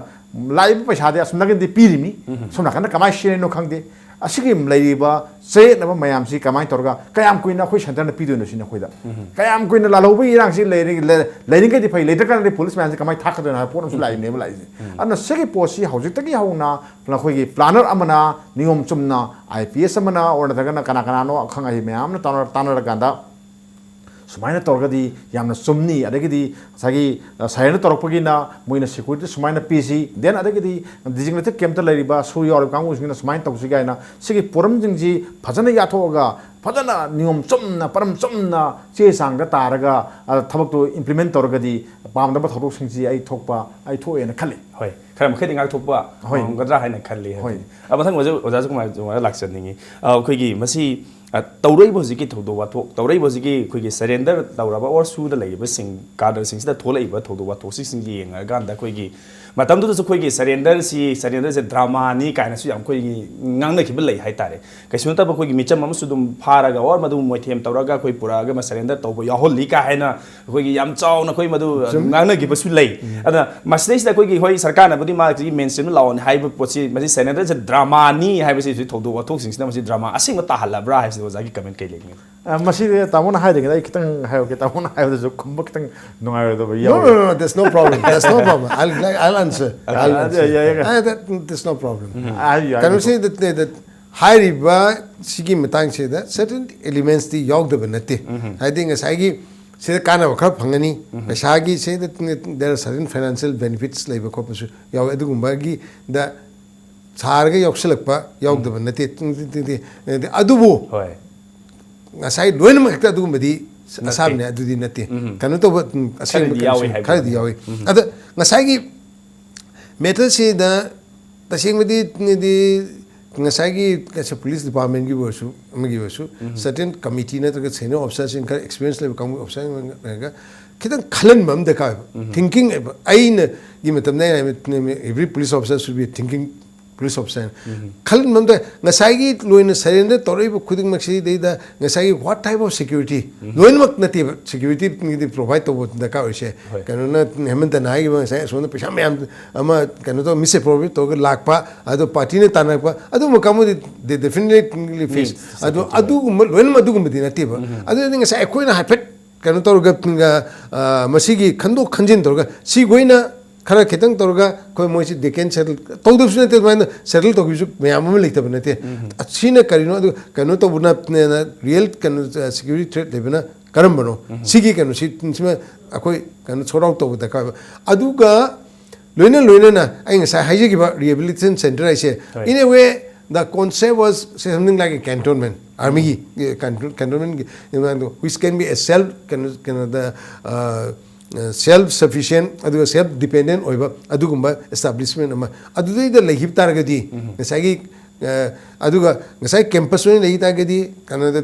ꯂꯥꯛꯏꯕ ꯄꯩꯁꯥꯗꯤ ꯑꯁꯣꯝ ꯅꯥꯀꯟꯗꯤ ꯄꯤꯔꯤꯃꯤ, ꯁꯣꯝ ꯅꯥꯀꯟꯗ ꯀꯃꯥꯏꯅ ꯁꯤꯖꯤꯟꯅꯔꯤꯅꯣ ꯈꯪꯗꯦ꯫ ꯑꯁꯤꯒꯤ ꯂꯩꯔꯤꯕ ꯆꯌꯦꯠꯅꯕ ꯃꯌꯥꯝꯁꯤ ꯀꯃꯥꯏꯅ ꯇꯧꯔꯒ ꯀꯌꯥꯝ ꯀꯨꯏꯅ ꯑꯩꯈꯣꯏ ꯁꯦꯟꯇꯔꯅ ꯄꯤꯗꯣꯏꯅꯣ ꯁꯤꯅꯤ ꯑꯩꯈꯣꯏꯗ꯫ ꯀꯌꯥꯝ ꯀꯨꯏꯅ ꯂꯥꯜꯍꯧꯕꯒꯤ ꯏꯔꯥꯡꯁꯤ ꯂꯩꯔꯤ-, ꯂꯩ-, ꯂꯩꯔꯤꯈꯩꯗꯤ ꯐꯩ, ꯂꯩꯇ꯭ꯔꯀꯥꯟꯗꯗꯤ ꯄꯨꯂꯤꯁ ꯃꯌꯥꯝꯁꯤ ꯀꯃꯥꯏꯅ ꯊꯥꯛꯀꯗꯣꯏꯅꯣ ꯍꯥꯏꯕ ꯄꯣꯠ ꯑꯃꯁꯨ ꯂꯥꯛꯏꯅꯦꯕ ꯂꯥꯛꯏꯁꯦ꯫ ꯑꯗꯨꯅ ꯁꯤꯒꯤ ꯄꯣꯠꯁꯤ ꯍꯧꯖꯤꯛꯇꯒꯤ ꯍꯧꯅ ꯑꯩꯈꯣꯏꯒꯤ ꯄ꯭ꯂꯥꯅꯔ ꯑꯃꯅ ꯅꯤꯌꯣꯝ ꯆꯨꯝꯅ, ꯑꯥꯏ ꯄꯤ ꯑꯦꯁ ꯑꯃꯅ ꯑꯣꯔ ꯅꯠꯇ꯭ꯔꯒꯅ ꯀꯅꯥ ꯀꯅꯥꯅꯣ ꯑꯈꯪ ꯑꯍꯩ ꯃꯌꯥꯝ ꯑꯃꯅ ꯇꯥꯟꯅ-, ꯇꯥꯟꯅꯔꯀꯥꯟꯗ ꯁꯨꯃꯥꯏꯅ ꯇꯧꯔꯒꯗꯤ ꯌꯥꯝꯅ ꯆꯨꯝꯅꯤ, ꯑꯗꯒꯤꯗꯤ ꯉꯁꯥꯏꯒꯤ, ꯑ, ꯁꯔꯦꯟꯗꯔ ꯇꯧꯔꯛꯄꯒꯤꯅ ꯃꯣꯏꯅ ꯁꯦꯀ꯭ꯌꯨꯔꯤꯇꯤ ꯁꯨꯃꯥꯏꯅ ꯄꯤꯁꯤ, ꯗꯦꯟ ꯑꯗꯒꯤꯗꯤ ꯗꯤꯖꯤꯒꯅꯦꯇꯦꯠ ꯀꯦꯝꯞꯇ ꯂꯩꯔꯤꯕ ꯁꯨ ꯌꯥꯎꯔꯤꯕ ꯀꯥꯡꯕꯨꯁꯤꯡꯅ ꯁꯨꯃꯥꯏꯅ ꯇꯧꯁꯤ ꯀꯥꯏꯅ ꯁꯤꯒꯤ ꯄꯣꯔꯝꯁꯤꯡꯁꯤ ꯐꯖꯅ ꯌꯥꯊꯣꯛꯑꯒ ꯐꯖꯅ ꯅꯤꯌꯣꯝ ꯆꯨꯝꯅ ꯄꯔꯝ ꯆꯨꯝꯅ ꯆꯦ ꯆꯥꯡꯗ ꯇꯥꯔꯒ, ꯑ, ꯊꯕꯛꯇꯨ ꯏꯝꯄ꯭ꯂꯤꯃꯦꯟ ꯇꯧꯔꯒꯗꯤ ꯄꯥꯝꯗꯕ ꯊꯧꯗꯣꯛꯁꯤꯡꯁꯤ ꯑꯩ ꯊꯣꯛꯄ, ꯑꯩ ꯊꯣꯛꯑꯦꯅ ꯈꯜꯂꯤ꯫ ꯍꯣꯏ, ꯈꯔ ꯃꯈꯩꯗꯤ ꯉꯥꯛꯊꯣꯛꯄ ꯍꯣꯏ꯫ ꯉꯝꯒꯗ꯭ꯔꯥ ꯍꯥꯏꯅ ꯈꯜꯂꯤ꯫ ꯍꯣꯏ꯫ ꯑ, ꯃꯊꯪ ꯑꯣꯖꯥ, ꯑꯣꯖꯥꯁꯨ ꯀꯃꯥꯏꯅ, ꯀꯃꯥꯏꯅ ꯂꯥꯛꯆꯅꯤꯡꯉꯤ? ꯑ, ꯑꯩꯈꯣꯏꯒꯤ ꯃꯁꯤ, ꯑ, ꯇꯧꯔꯛꯏꯕ ꯍꯧꯖꯤꯛꯀꯤ ꯊꯧꯗꯣꯛ ꯋꯥꯊꯣꯛ, ꯇꯧꯔꯛꯏꯕ ꯍꯧꯖꯤꯛꯀꯤ ꯑꯩꯈꯣꯏꯒꯤ ꯁꯔꯦꯟꯗꯔ ꯇꯧꯔꯕ ꯑꯣꯔ ꯁꯨꯗ ꯂꯩꯔꯤꯕꯁꯤꯡ, ꯀꯥꯗꯔꯁꯤꯡꯁꯤꯗ ꯊꯣꯛꯂꯛꯏꯕ ꯊꯧꯗꯣꯛ ꯋꯥꯊꯣꯛꯁꯤꯡꯁꯤ ꯌꯦꯡꯉꯀꯥꯟꯗ ꯑꯩꯈꯣꯏꯒꯤ ꯃꯇꯝꯗꯨꯗꯁꯨ ꯑꯩꯈꯣꯏꯒꯤ ꯁꯔꯦꯟꯗꯔꯁꯤ, ꯁꯔꯦꯟꯗꯔꯁꯦ ꯗ꯭ꯔꯃꯥꯅꯤ ꯀꯥꯏꯅꯁꯨ ꯌꯥꯝ ꯑꯩꯈꯣꯏꯒꯤ ꯉꯥꯡꯅꯈꯤꯕ ꯂꯩ ꯍꯥꯏꯇꯥꯔꯦ꯫ ꯀꯩꯁꯨ ꯅꯠꯇꯕ ꯑꯩꯈꯣꯏꯒꯤ ꯃꯤꯆꯝ ꯑꯃꯁꯨ ꯑꯗꯨꯝ ꯐꯥꯔꯒ ꯑꯣꯔ ꯃꯗꯨ ꯃꯣꯏꯊꯦꯝ ꯇꯧꯔꯒ ꯑꯩꯈꯣꯏ ꯄꯨꯔꯛꯑꯒ ꯑꯃ ꯁꯔꯦꯟꯗꯔ ꯇꯧꯕ ꯌꯥꯎꯍꯜꯂꯤ ꯀꯥ ꯍꯥꯏꯅ ꯑꯩꯈꯣꯏꯒꯤ ꯌꯥꯝ ꯆꯥꯎꯅ ꯑꯩꯈꯣꯏ ꯃꯗꯨ ꯆꯨꯝꯃꯤ꯫ ꯉꯥꯡꯅꯈꯤꯕꯁꯨ ꯂꯩ꯫ ꯎꯝ꯫ ꯑꯗ ꯃꯁꯤꯗꯩꯁꯤꯗ ꯑꯩꯈꯣꯏꯒꯤ, ꯍꯣꯏ, ꯁꯔꯀꯥꯔꯅꯕꯨꯗꯤ ꯃꯥꯒꯤ ꯃꯦꯟ ꯁ꯭ꯇ꯭ꯔꯤꯝꯗ ꯂꯥꯛꯑꯣꯅ ꯍꯥꯏꯕ ꯄꯣꯠꯁꯤ, ꯃꯁꯤ ꯁꯔꯦꯟꯗꯔꯁꯦ ꯗ꯭ꯔꯃꯥꯅꯤ ꯍꯥꯏꯕꯁꯤ ꯍꯧꯖꯤꯛ ꯊꯧꯗꯣꯛ ꯋꯥꯊꯣꯛꯁꯤꯡꯁꯤꯅ ꯃꯁꯤ ꯗ꯭ꯔꯃꯥ ꯑꯁꯦꯡꯕ ꯇꯥꯍꯜꯂꯕ꯭ꯔꯥ ꯍꯥꯏꯕꯁꯤꯗ ꯑꯣꯖꯥꯒꯤ ꯀꯃꯦꯟ ꯀꯩ ꯂꯩꯒꯅꯤ? ꯑ, ꯃꯁꯤꯗꯤ ꯇꯥꯃꯣꯅ ꯍꯥꯏꯗ꯭ꯔꯤꯉꯩꯗ ꯑꯩ ꯈꯤꯇꯪ ꯍꯥꯏꯍꯧꯒꯦ꯫ ꯇꯥꯃꯣꯅ ꯍꯥꯏꯕꯗꯁꯨ ꯈꯨꯝꯕ ꯈꯤꯇꯪ ꯅꯨꯡꯉꯥꯏꯔꯣꯏꯗꯕ No, ꯌꯥꯎꯋꯦ꯫ No, no, no, there's no problem. There's no problem. I'll, I'll answer. ꯑ, I'll answer. ꯌꯥꯏ, ꯌꯥꯏ, ꯌꯥꯏ꯫ ꯑ, that, there's no problem. ꯎꯝ꯫ ꯍꯥꯏꯕꯤꯌꯨ, ꯍꯥꯏꯕꯤꯌꯨ꯫ ꯀꯩꯅꯣꯁꯤ, that, that, ꯍꯥꯏꯔꯤꯕ ꯁꯤꯒꯤ ꯃꯇꯥꯡꯁꯤꯗ certain elements ꯇꯤ ꯌꯥꯎꯗꯕ ꯅꯠꯇꯦ꯫ ꯎꯝ꯫ ꯍꯥꯏꯗꯤ ꯉꯁꯥꯏꯒꯤ ꯁꯤꯗ ꯀꯥꯟꯅꯕ ꯈꯔ ꯐꯪꯒꯅꯤ, ꯎꯝ꯫ ꯄꯩꯁꯥꯒꯤ ꯁꯤꯗ there are certain financial benefits ꯂꯩꯕ ꯈꯣꯠꯄꯁꯨ ꯌꯥꯎꯋꯦ꯫ ꯑꯗꯨꯒꯨꯝꯕꯒꯤꯗ ꯁꯥꯔꯒ ꯌꯥꯎꯁꯜꯂꯛꯄ ꯌꯥꯎꯗꯕ ꯎꯝ꯫ ꯅꯠꯇꯦ꯫ ꯑꯗꯨꯕꯨ ꯍꯣꯏ꯫ ꯉꯁꯥꯏ ꯂꯣꯏꯅꯃꯛ ꯍꯦꯛꯇ ꯑꯗꯨꯒꯨꯝꯕꯗꯤ ꯅꯠꯇꯦ꯫ ꯑꯁꯥꯕꯅꯦ, ꯑꯗꯨꯗꯤ ꯅꯠꯇꯦ꯫ ꯎꯝ꯫ ꯀꯩꯅꯣ ꯇꯧꯕ, ꯎꯝ, ꯑꯁꯦꯡꯕ ꯈꯔꯗꯤ ꯀꯩꯅꯣꯁꯦ ꯌꯥꯎꯋꯦ ꯍꯥꯏꯕ ꯈꯔꯗꯤ ꯋꯥꯅꯤ꯫ ꯌꯥꯎꯋꯤ꯫ ꯎꯝ꯫ ꯑꯗ ꯉꯁꯥꯏꯒꯤ matter ꯁꯤꯗ ꯇꯁꯦꯡꯕꯗꯤ ꯗꯤ ꯉꯁꯥꯏꯒꯤ ꯀꯩꯁꯨ ꯄꯨꯂꯤꯁ ꯗꯤꯄꯥꯔꯠꯃꯦꯟꯒꯤ ꯑꯣꯏꯔꯁꯨ, ꯑꯃꯒꯤ ꯑꯣꯏꯔꯁꯨ, ꯁꯔꯇꯦꯟ ꯀꯃꯤꯇꯤ ꯅꯠꯇ꯭ꯔꯒ ꯁꯦꯅꯤꯌꯔ ꯑꯣꯐꯤꯁꯥꯔꯁꯤꯡ, ꯈꯔ ꯑꯦꯛꯁꯄꯤꯔꯤꯌꯦꯟꯁ ꯂꯩꯕ ꯀꯥꯡꯕꯨ ꯑꯣꯐꯤꯁꯥꯔꯁꯤꯡ ꯂꯩꯔꯒ ꯈꯤꯇꯪ ꯈꯜꯍꯟꯕ ꯑꯃ ꯗꯔꯀꯥꯔ ꯑꯣꯏꯕ꯫ ꯊꯤꯡꯀꯤꯡ ꯑꯩꯅꯒꯤ ꯃꯇꯝꯗ ꯑꯩꯅ ꯍꯥꯏꯕ, every police officer should be thinking police officer꯫ ꯈꯜꯍꯟꯕ ꯑꯃ ꯗꯔꯀꯥꯔ꯫ ꯉꯁꯥꯏꯒꯤ ꯂꯣꯏꯅ ꯁꯔꯦꯟꯗꯔ ꯇꯧꯔꯛꯏꯕ ꯈꯨꯗꯤꯡꯃꯛꯁꯤꯗꯩꯗ ꯉꯁꯥꯏꯒꯤ what type of security? ꯂꯣꯏꯅꯃꯛ ꯅꯠꯇꯦꯕ ꯁꯦꯀ꯭ꯌꯨꯔꯤꯇꯤꯒꯤꯗꯤ ꯄ꯭ꯔꯣꯚꯥꯏꯠ ꯇꯧꯕ ꯗꯔꯀꯥꯔ ꯑꯣꯏꯁꯦ꯫ ꯍꯣꯏ꯫ ꯀꯩꯅꯣꯅ, ꯍꯦꯃꯟꯇꯅ ꯍꯥꯏꯈꯤꯕ ꯉꯁꯥꯏ ꯑꯁꯣꯝꯗ ꯄꯩꯁꯥ ꯃꯌꯥꯝ ꯑꯃ ꯀꯩꯅꯣ ꯇꯧ, ꯃꯤꯁꯑꯦꯄ꯭ꯔꯣꯄ꯭ꯔꯤꯌꯦꯠ ꯇꯧꯔꯒ ꯂꯥꯛꯄ, ꯑꯗꯣ ꯄꯥꯔꯇꯤꯅ ꯇꯥꯟꯅꯔꯛꯄ, ꯑꯗꯨꯒꯨꯝꯕ ꯀꯥꯡꯕꯨꯗꯤ they definitely face꯫ Yes, ꯑꯗꯣ security꯫ ꯑꯗꯨꯒꯨꯝꯕ ꯂꯣꯏꯅꯃꯛ ꯑꯗꯨꯒꯨꯝꯕꯗꯤ ꯅꯠꯇꯦꯕ꯫ ꯑꯗꯨꯗꯤ ꯉꯁꯥꯏ ꯑꯩꯈꯣꯏꯅ ꯍꯥꯏꯐꯦꯠ ꯀꯩꯅꯣ ꯇꯧꯔꯒ, ꯑ, ꯃꯁꯤꯒꯤ ꯈꯟꯗꯣꯛ ꯈꯟꯖꯤꯟ ꯇꯧꯔꯒ ꯁꯤꯈꯣꯏꯅ ꯈꯔ ꯈꯤꯇꯪ ꯇꯧꯔꯒ ꯑꯩꯈꯣꯏ ꯃꯣꯏꯁꯤ they can settle ꯇꯧꯗꯕꯁꯨ ꯅꯠꯇꯦ, ꯑꯗꯨꯃꯥꯏꯅ ꯁꯦꯇꯜ ꯇꯧꯈꯤꯕꯁꯨ ꯃꯌꯥꯝ ꯑꯃ ꯂꯩꯇꯕ ꯅꯠꯇꯦ꯫ ꯁꯤꯅ ꯀꯔꯤꯅꯣ? ꯑꯗꯨ ꯀꯩꯅꯣ ꯇꯧꯕꯅ ꯔꯤꯌꯦꯜ ꯀꯩꯅꯣ ꯁꯦꯀ꯭ꯌꯨꯔꯤꯇꯤ ꯊ꯭ꯔꯦꯠ ꯂꯩꯕꯅ ꯀꯔꯝꯕꯅꯣ? ꯁꯤꯒꯤ ꯀꯩꯅꯣꯁꯤ, ꯁꯤꯃ ꯑꯩꯈꯣꯏ ꯀꯩꯅꯣ ꯁꯣꯔꯠ ꯑꯥꯎꯠ ꯇꯧꯕ ꯗꯔꯀꯥꯔ ꯑꯣꯏꯕ꯫ ꯑꯗꯨꯒ ꯂꯣꯏꯅ ꯂꯣꯏꯅꯅ ꯑꯩ ꯉꯁꯥꯏ ꯍꯥꯏꯖꯈꯤꯕ ꯔꯤꯍꯦꯕꯤꯂꯤꯇꯦꯁꯟ ꯁꯦꯟꯇꯔ ꯍꯥꯏꯁꯦ, ꯍꯣꯏ꯫ in a way the concept was something like a cantonment, army ꯒꯤ, ꯑꯦ, canton-, cantonment ꯒꯤ, which can be a self, ꯀꯩꯅꯣ, ꯀꯩꯅꯣꯗ, ꯑ, self sufficient ꯑꯗꯨꯒ self dependent ꯑꯣꯏꯕ ꯑꯗꯨꯒꯨꯝꯕ establishment ꯑꯃ ꯑꯗꯨꯗꯩꯗ ꯂꯩꯈꯤꯕ ꯇꯥꯔꯒꯗꯤ, ꯉꯁꯥꯏꯒꯤ, ꯑ, ꯑꯗꯨꯒ ꯉꯁꯥꯏ campus ꯑꯣꯏꯅ ꯂꯩꯈꯤ ꯇꯥꯔꯒꯗꯤ, ꯀꯩꯅꯣꯗ,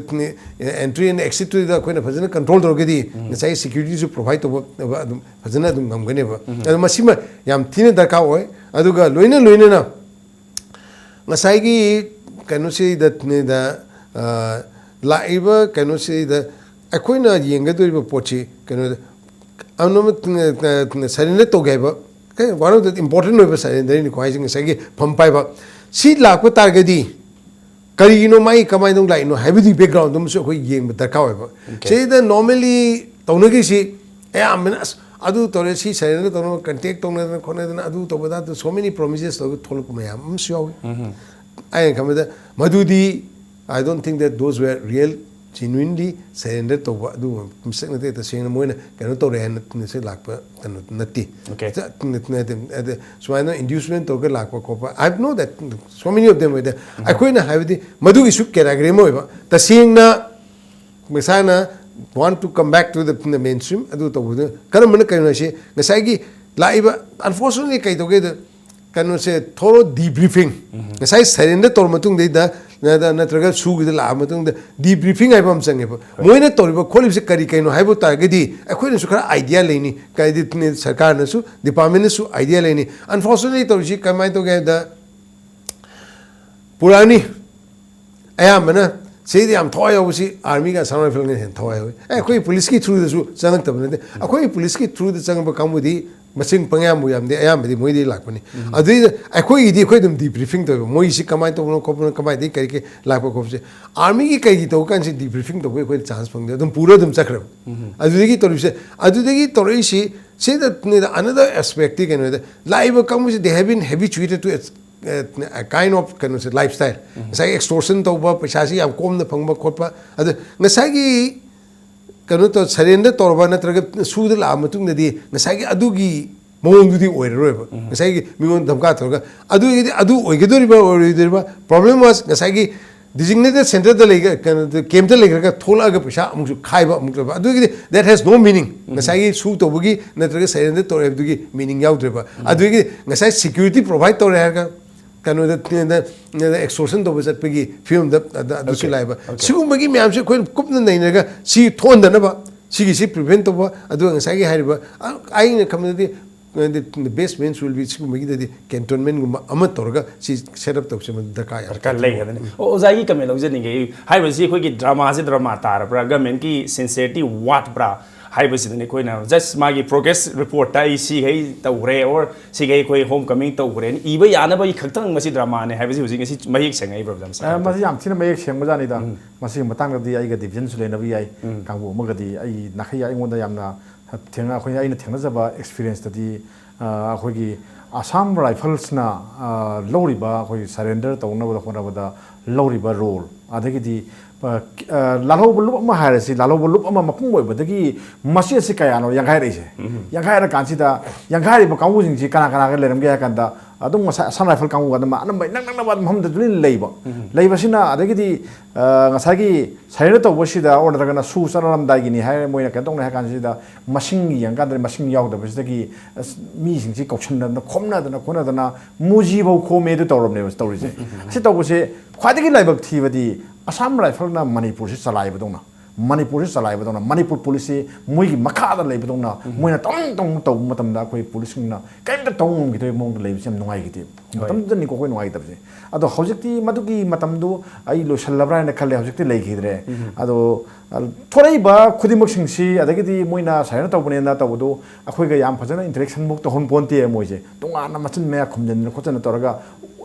entry and exit ꯇꯨꯗ ꯑꯩꯈꯣꯏꯅ ꯐꯖꯅ ꯀꯟꯇ꯭ꯔꯣꯜ ꯇꯧꯔꯒꯗꯤ, ꯉꯁꯥꯏꯒꯤ ꯁꯦꯀ꯭ꯌꯨꯔꯤꯇꯤꯁꯨ ꯄ꯭ꯔꯣꯚꯥꯏꯠ ꯇꯧꯕ ꯑꯗꯨꯝ ꯐꯖꯅ ꯑꯗꯨꯝ ꯉꯝꯒꯅꯦꯕ꯫ ꯑꯗꯣ ꯃꯁꯤꯃ ꯌꯥꯝ ꯊꯤꯅ ꯗꯔꯀꯥꯔ ꯑꯣꯏ꯫ ꯑꯗꯨꯒ ꯂꯣꯏꯅ ꯂꯣꯏꯅꯅ ꯉꯁꯥꯏꯒꯤ ꯀꯩꯅꯣꯁꯤꯗꯅꯤꯗ, ꯑ, ꯂꯥꯛꯏꯕ ꯀꯩꯅꯣꯁꯤꯗ ꯑꯩꯈꯣꯏꯅ ꯌꯦꯡꯒꯗꯧꯔꯤꯕ ꯄꯣꯠꯁꯤ ꯀꯩꯅꯣꯗ, ꯑꯃ, ꯁꯔꯦꯟꯗꯔ ꯇꯧꯒꯦ ꯍꯥꯏꯕ, ꯀꯩ, one of the important ꯑꯣꯏꯕ ꯁꯔꯦꯟꯗꯔꯅꯤꯀꯣ ꯍꯥꯏꯁꯦ, ꯉꯁꯥꯏꯒꯤ ꯐꯝ ꯄꯥꯏꯕ꯫ ꯁꯤ ꯂꯥꯛꯄ ꯇꯥꯔꯒꯗꯤ ꯀꯔꯤꯒꯤꯅꯣ, ꯃꯥꯒꯤ ꯀꯃꯥꯏꯅ ꯂꯥꯛꯏꯅꯣ ꯍꯥꯏꯕꯗꯨꯒꯤ ꯕꯦꯛꯒ꯭ꯔꯥꯎꯟꯗꯨ ꯑꯃꯁꯨ ꯑꯩꯈꯣꯏ ꯌꯦꯡꯕ ꯗꯔꯀꯥꯔ ꯑꯣꯏꯕ꯫ Okay꯫ ꯁꯤꯗ normally ꯇꯧꯅꯈꯤꯁꯤ ꯑꯌꯥꯝꯕꯅ, "ꯑꯁ, ꯑꯗꯨ ꯇꯧꯔꯦ, ꯁꯤ ꯁꯔꯦꯟꯗꯔ ꯇꯧꯅꯕ ꯀꯟꯇꯦꯛ ꯇꯧꯅꯗꯅ ꯈꯣꯠꯅꯗꯅ ꯑꯗꯨ ꯇꯧꯕ ꯑꯗꯥ ꯇꯧ", so many promises ꯇꯧꯔꯒ ꯊꯣꯛꯂꯛꯄ ꯃꯌꯥꯝ ꯑꯃꯁꯨ ꯌꯥꯎꯏ꯫ ꯑꯩꯅ ꯈꯟꯕꯗ ꯃꯗꯨꯗꯤ, I don't think that those were real, genuinely surrender ꯇꯧꯕ ꯑꯗꯨꯒꯨꯝꯕ ꯃꯤꯁꯛ ꯅꯠꯇꯦ꯫ ꯇꯁꯦꯡꯅ ꯃꯣꯏꯅ ꯀꯩꯅꯣ ꯇꯧꯔꯦ ꯍꯥꯏꯅ ꯃꯤꯁꯛ ꯂꯥꯛꯄ ꯀꯩꯅꯣ ꯅꯠꯇꯦ꯫ Okay꯫ ꯅꯠꯇꯦ, ꯅꯠꯇꯦ, ꯅꯠꯇꯦ꯫ ꯑꯗ ꯁꯨꯃꯥꯏꯅ inducement ꯇꯧꯔꯒ ꯂꯥꯛꯄ ꯈꯣꯠꯄ, I know that so many of them were there꯫ ꯑꯩꯈꯣꯏꯅ ꯍꯥꯏꯕꯗꯤ ꯃꯗꯨꯒꯤꯁꯨ category ꯑꯃ ꯑꯣꯏꯕ, ꯇꯁꯦꯡꯅ ꯃꯁꯥꯅ want to come back to the, the mainstream ꯑꯗꯨ ꯇꯧꯕꯗꯨ ꯀꯔꯝꯕꯅ ꯀꯩꯅꯣ ꯍꯥꯏꯁꯦ, ꯉꯁꯥꯏꯒꯤ ꯂꯥꯛꯏꯕ, unfortunately ꯀꯩ ꯇꯧꯒꯦꯗ, ꯀꯩꯅꯣꯁꯦ, ꯊꯣꯔꯣ ꯗꯤꯕ꯭ꯔꯤꯐꯤꯡ꯫ ꯉꯁꯥꯏ ꯁꯔꯦꯟꯗꯔ ꯇꯧꯔ ꯃꯇꯨꯡꯗꯩꯗ ꯅꯠꯇ꯭ꯔꯒ ꯁꯨꯒꯤꯗ ꯂꯥꯛꯑ ꯃꯇꯨꯡꯗ ꯗꯤꯕ꯭ꯔꯤꯐꯤꯡ ꯍꯥꯏꯕ ꯑꯃ ꯆꯪꯉꯦꯕ꯫ ꯃꯣꯏꯅ ꯇꯧꯔꯤꯕ ꯈꯣꯠꯂꯤꯕꯁꯦ ꯀꯔꯤ ꯀꯩꯅꯣ ꯍꯥꯏꯕ ꯇꯥꯔꯒꯗꯤ ꯑꯩꯈꯣꯏꯅꯁꯨ ꯈꯔ ꯑꯥꯏꯗꯤꯌꯥ ꯂꯩꯅꯤ꯫ ꯀꯥꯏꯗꯤ ꯁꯔꯀꯥꯔꯅꯁꯨ, ꯗꯤꯄꯥꯔꯠꯃꯦꯟꯅꯁꯨ ꯑꯥꯏꯗꯤꯌꯥ ꯂꯩꯅꯤ꯫ ꯑꯟꯐꯣꯔꯆꯨꯅꯦꯠꯂꯤ ꯇꯧꯔꯤꯁꯤ ꯀꯃꯥꯏꯅ ꯇꯧꯒꯦ ꯍꯥꯏꯕꯗ, ꯄꯨꯔꯥꯅꯤ ꯑꯌꯥꯝꯕꯅ ꯁꯤꯗꯤ ꯌꯥꯝ ꯊꯋꯥꯏ ꯌꯥꯎꯕꯁꯤ ꯑꯥꯔꯃꯤꯒ ꯑꯁꯥꯝ ꯔꯥꯏꯐꯜꯅ ꯍꯦꯟꯅ ꯊꯋꯥꯏ ꯌꯥꯎꯏ꯫ ꯑꯦ, ꯑꯩꯈꯣꯏ ꯄꯨꯂꯤꯁꯀꯤ ꯊ꯭ꯔꯨꯗꯁꯨ ꯆꯪꯉꯛꯇꯕ ꯅꯠꯇꯦ꯫ ꯑꯩꯈꯣꯏ ꯄꯨꯂꯤꯁꯀꯤ ꯊ꯭ꯔꯨꯗ ꯆꯪꯉꯛꯄ ꯀꯥꯡꯕꯨꯗꯤ ꯃꯁꯤꯡ ꯄꯪꯌꯥꯝꯕꯨ ꯌꯥꯝꯗꯦ, ꯑꯌꯥꯝꯕꯗꯤ ꯃꯣꯏꯗꯒꯤ ꯂꯥꯛꯄꯅꯤ꯫ ꯑꯗꯨꯗꯩꯗ ꯑꯩꯈꯣꯏꯒꯤꯗꯤ ꯑꯩꯈꯣꯏ ꯑꯗꯨꯝ ꯗꯤꯕ꯭ꯔꯤꯐꯤꯡ ꯇꯧꯋꯦꯕ, ꯃꯣꯏꯁꯤ ꯀꯃꯥꯏꯅ ꯇꯧꯕꯅꯣ ꯈꯣꯠꯄꯅꯣ, ꯀꯃꯥꯏꯗꯒꯤ ꯀꯔꯤ ꯀꯔꯤ ꯂꯥꯛꯄ ꯈꯣꯠꯄꯁꯦ꯫ ꯑꯥꯔꯃꯤꯒꯤ ꯀꯩꯒꯤ ꯇꯧꯕ ꯀꯥꯟꯁꯤ ꯗꯤꯕ꯭ꯔꯤꯐꯤꯡ ꯇꯧꯕꯒꯤ ꯑꯩꯈꯣꯏꯗ ꯆꯥꯟꯁ ꯐꯪꯗꯦ, ꯑꯗꯨꯝ ꯄꯨꯔ ꯑꯗꯨꯝ ꯆꯠꯈ꯭ꯔꯕ꯫ ꯑꯗꯨꯗꯒꯤ ꯇꯧꯔꯤꯁꯦ, ꯑꯗꯨꯗꯒꯤ ꯇꯧꯔꯛꯏꯁꯤ ꯁꯤꯗ ꯑꯅꯗꯔ ꯑꯦꯁꯄꯦꯛꯇꯤ ꯀꯩꯅꯣꯗ ꯂꯥꯛꯏꯕ ꯀꯥꯡꯕꯨꯁꯤ, they have been habituated to a kind of ꯀꯩꯅꯣꯁꯦ, ꯂꯥꯏꯐ ꯁ꯭ꯇꯥꯏꯜ꯫ ꯉꯁꯥꯏꯒꯤ ꯑꯦꯛꯁꯇꯣꯔꯁꯟ ꯇꯧꯕ, ꯄꯩꯁꯥꯁꯤ ꯌꯥꯝ ꯀꯣꯝꯅ ꯐꯪꯕ ꯈꯣꯠꯄ, ꯑꯗ ꯉꯁꯥꯏꯒꯤ ꯀꯩꯅꯣ ꯇꯧ, ꯁꯔꯦꯟꯗꯔ ꯇꯧꯔꯕ ꯅꯠꯇ꯭ꯔꯒ ꯁꯨꯗ ꯂꯥꯛꯑ ꯃꯇꯨꯡꯗꯗꯤ ꯉꯁꯥꯏꯒꯤ ꯑꯗꯨꯒꯤ ꯃꯑꯣꯡꯗꯨꯗꯤ ꯑꯣꯏꯔꯔꯣꯏꯕ꯫ ꯉꯁꯥꯏꯒꯤ ꯃꯤꯉꯣꯟꯗ ꯙꯝꯀꯥ ꯇꯧꯔꯒ ꯑꯗꯨꯒꯤꯗꯤ ꯑꯗꯨ ꯑꯣꯏꯒꯗꯣꯔꯤꯕ ꯑꯣꯏꯔꯣꯏꯗꯣꯔꯤꯕ꯫ ꯄ꯭ꯔꯣꯕ꯭ꯂꯦꯝ ꯋꯥꯁ ꯉꯁꯥꯏꯒꯤ ꯗꯤꯖꯤꯒꯅꯦꯇꯦꯠ ꯁꯦꯟꯇꯔꯗ ꯂꯩꯒ-, ꯀꯩꯅꯣꯗ, ꯀꯦꯝꯞꯇ ꯂꯩꯈ꯭ꯔꯒ ꯊꯣꯛꯂꯛꯑꯒ ꯄꯩꯁꯥ ꯑꯃꯨꯛꯁꯨ ꯈꯥꯏꯕ ꯑꯃꯨꯛ ꯇꯧꯕ꯫ ꯑꯗꯨꯒꯤꯗꯤ that has no meaning꯫ ꯉꯁꯥꯏꯒꯤ ꯁꯨ ꯇꯧꯕꯒꯤ ꯅꯠꯇ꯭ꯔꯒ ꯁꯔꯦꯟꯗꯔ ꯇꯧꯔꯦ ꯍꯥꯏꯕꯗꯨꯒꯤ ꯃꯤꯅꯤꯡ ꯌꯥꯎꯗ꯭ꯔꯦꯕ꯫ ꯑꯗꯨꯒꯤꯗꯤ ꯉꯁꯥꯏ ꯁꯦꯀ꯭ꯌꯨꯔꯤꯇꯤ ꯄ꯭ꯔꯣꯚꯥꯏꯠ ꯇꯧꯔꯦ ꯍꯥꯏꯔꯒ ꯀꯩꯅꯣꯗ, ꯀꯩꯅꯣꯗ ꯑꯦꯛꯁꯇꯣꯔꯁꯟ ꯇꯧꯕ ꯆꯠꯄꯒꯤ ꯐꯤꯕꯝꯗ ꯑꯗ-, ꯑꯗꯨꯁꯨ Okay. ꯂꯥꯛꯑꯦꯕ꯫ Okay. ꯁꯤꯒꯨꯝꯕꯒꯤ ꯃꯌꯥꯝꯁꯦ ꯑꯩꯈꯣꯏꯅ ꯀꯨꯞꯅ ꯅꯩꯅꯔꯒ ꯁꯤ ꯊꯣꯛꯍꯟꯗꯅꯕ, ꯁꯤꯒꯤꯁꯤ ꯄ꯭ꯔꯤꯚꯦꯟ ꯇꯧꯕ, ꯑꯗꯨꯒ ꯉꯁꯥꯏꯒꯤ ꯍꯥꯏꯔꯤꯕ, ꯑ-, ꯑꯩꯅ ꯈꯟꯕꯗꯗꯤ, ꯀꯩꯅꯣꯗꯤ, the best means will be ꯁꯤꯒꯨꯝꯕꯒꯤꯗꯗꯤ ꯀꯦꯟꯇꯣꯟꯃꯦꯟꯒꯨꯝꯕ ꯑꯃ ꯇꯧꯔꯒ ꯁꯤ ꯁꯦꯠ ꯑꯞ ꯇꯧꯁꯦ, ꯃꯗꯨ ꯗꯔꯀꯥꯔ ꯌꯥꯝ ꯗꯔꯀꯥꯔ ꯇꯥꯏ꯫ ꯂꯩꯒꯗꯅꯤ꯫ ꯑꯣ, ꯑꯣꯖꯥꯒꯤ ꯀꯃꯦꯟ ꯂꯧꯖꯅꯤꯡꯒꯦ꯫ ꯍꯥꯏꯔꯤꯕꯁꯤ ꯑꯩꯈꯣꯏꯒꯤ ꯗ꯭ꯔꯃꯥꯁꯦ ꯗ꯭ꯔꯃꯥ ꯇꯥꯔꯕ꯭ꯔꯥ, ꯒꯃꯦꯟꯒꯤ ꯁꯤꯟꯁꯤꯌꯔꯤꯇꯤ ꯋꯥꯠꯄ꯭ꯔꯥ ꯍꯥꯏꯕꯁꯤꯗꯅꯤ ꯑꯩꯈꯣꯏꯅ ꯖꯁ ꯃꯥꯒꯤ ꯄ꯭ꯔꯣꯒ꯭ꯔꯦꯁ ꯔꯤꯄꯣꯔꯠꯇ ꯑꯩ ꯁꯤꯈꯩ ꯇꯧꯈ꯭ꯔꯦ, ꯑꯣꯔ ꯁꯤꯈꯩ ꯑꯩꯈꯣꯏ ꯍꯣꯝ ꯀꯃꯤꯡ ꯇꯧꯈ꯭ꯔꯦꯅ ꯏꯕ ꯌꯥꯅꯕꯒꯤ ꯈꯛꯇꯪ ꯃꯁꯤ ꯗ꯭ꯔꯃꯥꯅꯦ ꯍꯥꯏꯕꯁꯤ ꯍꯧꯖꯤꯛ ꯉꯁꯤ ꯃꯌꯦꯛ ꯁꯦꯡꯅ ꯏꯕ꯭ꯔꯣ, ꯑꯣꯖꯥ? ꯑ, ꯃꯁꯤ ꯌꯥꯝ ꯊꯤꯅ ꯃꯌꯦꯛ ꯁꯦꯡꯕꯖꯥꯠꯅꯤꯗ꯫ ꯎꯝ꯫ ꯃꯁꯤꯒꯤ ꯃꯇꯥꯡꯗꯗꯤ ꯑꯩꯒ ꯗꯤꯚꯤꯖꯟꯁꯨ ꯂꯩꯅꯕ ꯌꯥꯏ꯫ ꯎꯝ꯫ ꯀꯥꯡꯕꯨ ꯑꯃꯒꯗꯤ ꯑꯩ ꯅꯥꯈꯩ ꯑꯩꯉꯣꯟꯗ ꯌꯥꯝꯅ ꯊꯦꯡꯅ-, ꯑꯩꯈꯣꯏ, ꯑꯩꯅ ꯊꯦꯡꯅꯖꯕ ꯑꯦꯛꯁꯄꯤꯔꯤꯌꯦꯟꯁꯇꯗꯤ, ꯑ, ꯑꯩꯈꯣꯏꯒꯤ ꯑꯁꯥꯝ ꯔꯥꯏꯐꯜꯁꯅ, ꯑ, ꯂꯧꯔꯤꯕ, ꯑꯩꯈꯣꯏꯒꯤ ꯁꯔꯦꯟꯗꯔ ꯇꯧꯅꯕꯗ ꯍꯣꯠꯅꯕꯗ ꯂꯧꯔꯤꯕ ꯔꯣꯜ, ꯑꯗꯒꯤꯗꯤ, ꯑ, ꯑ, ꯂꯥꯜꯍꯧꯕ ꯂꯨꯞ ꯑꯃ ꯍꯥꯏꯔꯁꯤ, ꯂꯥꯜꯍꯧꯕ ꯂꯨꯞ ꯑꯃ ꯃꯄꯨꯡ ꯑꯣꯏꯕꯗꯒꯤ ꯃꯁꯤ ꯑꯁꯤ ꯀꯌꯥꯅꯣ ꯌꯥꯡꯈꯥꯏꯔꯛꯏꯁꯦ? ꯎꯝ꯫ ꯌꯥꯡꯈꯥꯏꯔꯀꯥꯟꯁꯤꯗ ꯌꯥꯡꯈꯥꯏꯔꯤꯕ ꯀꯥꯡꯕꯨꯁꯤꯡꯁꯤ ꯀꯅꯥ ꯀꯅꯥꯒ ꯂꯩꯔꯝꯒꯦ ꯍꯥꯏ ꯀꯥꯟꯗ, ꯑꯗꯨꯝ ꯉꯁꯥꯏ ꯑꯁꯥꯝ ꯔꯥꯏꯐꯜ ꯀꯥꯡꯕꯨꯒ ꯑꯗꯨꯝ ꯑꯅꯝꯕ ꯏꯅꯛ ꯅꯛꯅꯕ ꯃꯐꯝꯗ ꯂꯣꯏ ꯂꯩꯕ꯫ ꯂꯩꯕꯁꯤꯅ ꯑꯗꯒꯤꯗꯤ, ꯑ, ꯉꯁꯥꯏꯒꯤ ꯁꯔꯦꯟꯗꯔ ꯇꯧꯕꯁꯤꯗ ꯑꯣꯔ ꯅꯠꯇ꯭ꯔꯒꯅ ꯁꯨ ꯆꯠꯅꯔꯝꯗꯥꯏꯒꯤꯅꯤ ꯍꯥꯏꯔꯦ, ꯃꯣꯏꯅ ꯀꯩꯅꯣ ꯇꯧꯅꯤ ꯍꯥꯏ ꯀꯥꯟꯁꯤꯗ ꯃꯁꯤꯡ ꯌꯦꯡꯀꯥꯟꯗ ꯃꯁꯤꯡ ꯌꯥꯎꯗꯕꯁꯤꯗꯒꯤ, ꯑꯁ, ꯃꯤꯁꯤꯡꯁꯤ ꯀꯧꯁꯟꯅꯗꯅ ꯈꯣꯝꯅꯗꯅ ꯈꯣꯠꯅꯗꯅ ꯃꯨꯖꯤꯐꯧ ꯈꯣꯝꯃꯦ ꯑꯗꯨ ꯇꯧꯔꯕꯅꯦꯕ ꯇꯧꯔꯤꯁꯦ꯫ ꯑꯁꯤ ꯇꯧꯕꯁꯦ ꯈ꯭ꯋꯥꯏꯗꯒꯤ ꯂꯥꯏꯕꯛ ꯊꯤꯕꯗꯤ ꯑꯁꯥꯝ ꯔꯥꯏꯐꯜꯅ ꯃꯅꯤꯄꯨꯔꯁꯤ ꯆꯂꯥꯏꯕꯗꯧꯅ, ꯃꯅꯤꯄꯨꯔꯁꯤ ꯆꯂꯥꯏꯕꯗꯧꯅ, ꯃꯅꯤꯄꯨꯔ ꯄꯨꯂꯤꯁꯁꯤ ꯃꯣꯏꯒꯤ ꯃꯈꯥꯗ ꯂꯩꯕꯗꯧꯅ, ꯃꯣꯏꯅ ꯇꯧꯅꯤꯡ ꯇꯧꯅꯤꯡ ꯇꯧꯕ ꯃꯇꯝꯗ ꯑꯩꯈꯣꯏ ꯄꯨꯂꯤꯁꯁꯤꯡꯅ ꯀꯔꯤꯝꯇ ꯇꯧ ꯉꯝꯈꯤꯗꯕꯒꯤ ꯃꯑꯣꯡꯗ ꯂꯩꯕꯁꯤ ꯌꯥꯝ ꯅꯨꯡꯉꯥꯏꯈꯤꯗꯦ꯫ ꯃꯇꯝꯗꯨꯗꯅꯤꯀꯣ ꯑꯩꯈꯣꯏ ꯅꯨꯡꯉꯥꯏꯇꯕꯁꯦ꯫ ꯑꯗꯣ ꯍꯧꯖꯤꯛꯇꯤ ꯃꯗꯨꯒꯤ ꯃꯇꯝꯗꯨ ꯑꯩ ꯂꯣꯏꯁꯤꯜꯂꯕ꯭ꯔꯥ ꯍꯥꯏꯅ ꯈꯜꯂꯦ꯫ ꯍꯧꯖꯤꯛꯇꯤ ꯂꯩꯈꯤꯗ꯭ꯔꯦ꯫ ꯑꯗꯣ, ꯑ, ꯊꯣꯔꯛꯏꯕ ꯈꯨꯗꯤꯡꯃꯛꯁꯤꯡꯁꯤ, ꯑꯗꯒꯤꯗꯤ ꯃꯣꯏꯅ ꯁꯨꯃꯥꯏꯅ ꯇꯧꯕꯅꯦꯅ ꯇꯧꯕꯗꯣ ꯑꯩꯈꯣꯏꯒ ꯌꯥꯝ ꯐꯖꯅ interaction ꯐꯥꯎ ꯇꯧꯍꯟ ꯄꯣꯟꯇꯦ꯫ ꯃꯣꯏꯁꯦ ꯇꯣꯉꯥꯟꯅ ꯃꯆꯤꯟ ꯃꯌꯥ ꯈꯨꯝꯖꯤꯟꯗꯅ ꯈꯣꯠꯆꯟꯅ ꯇꯧꯔꯒ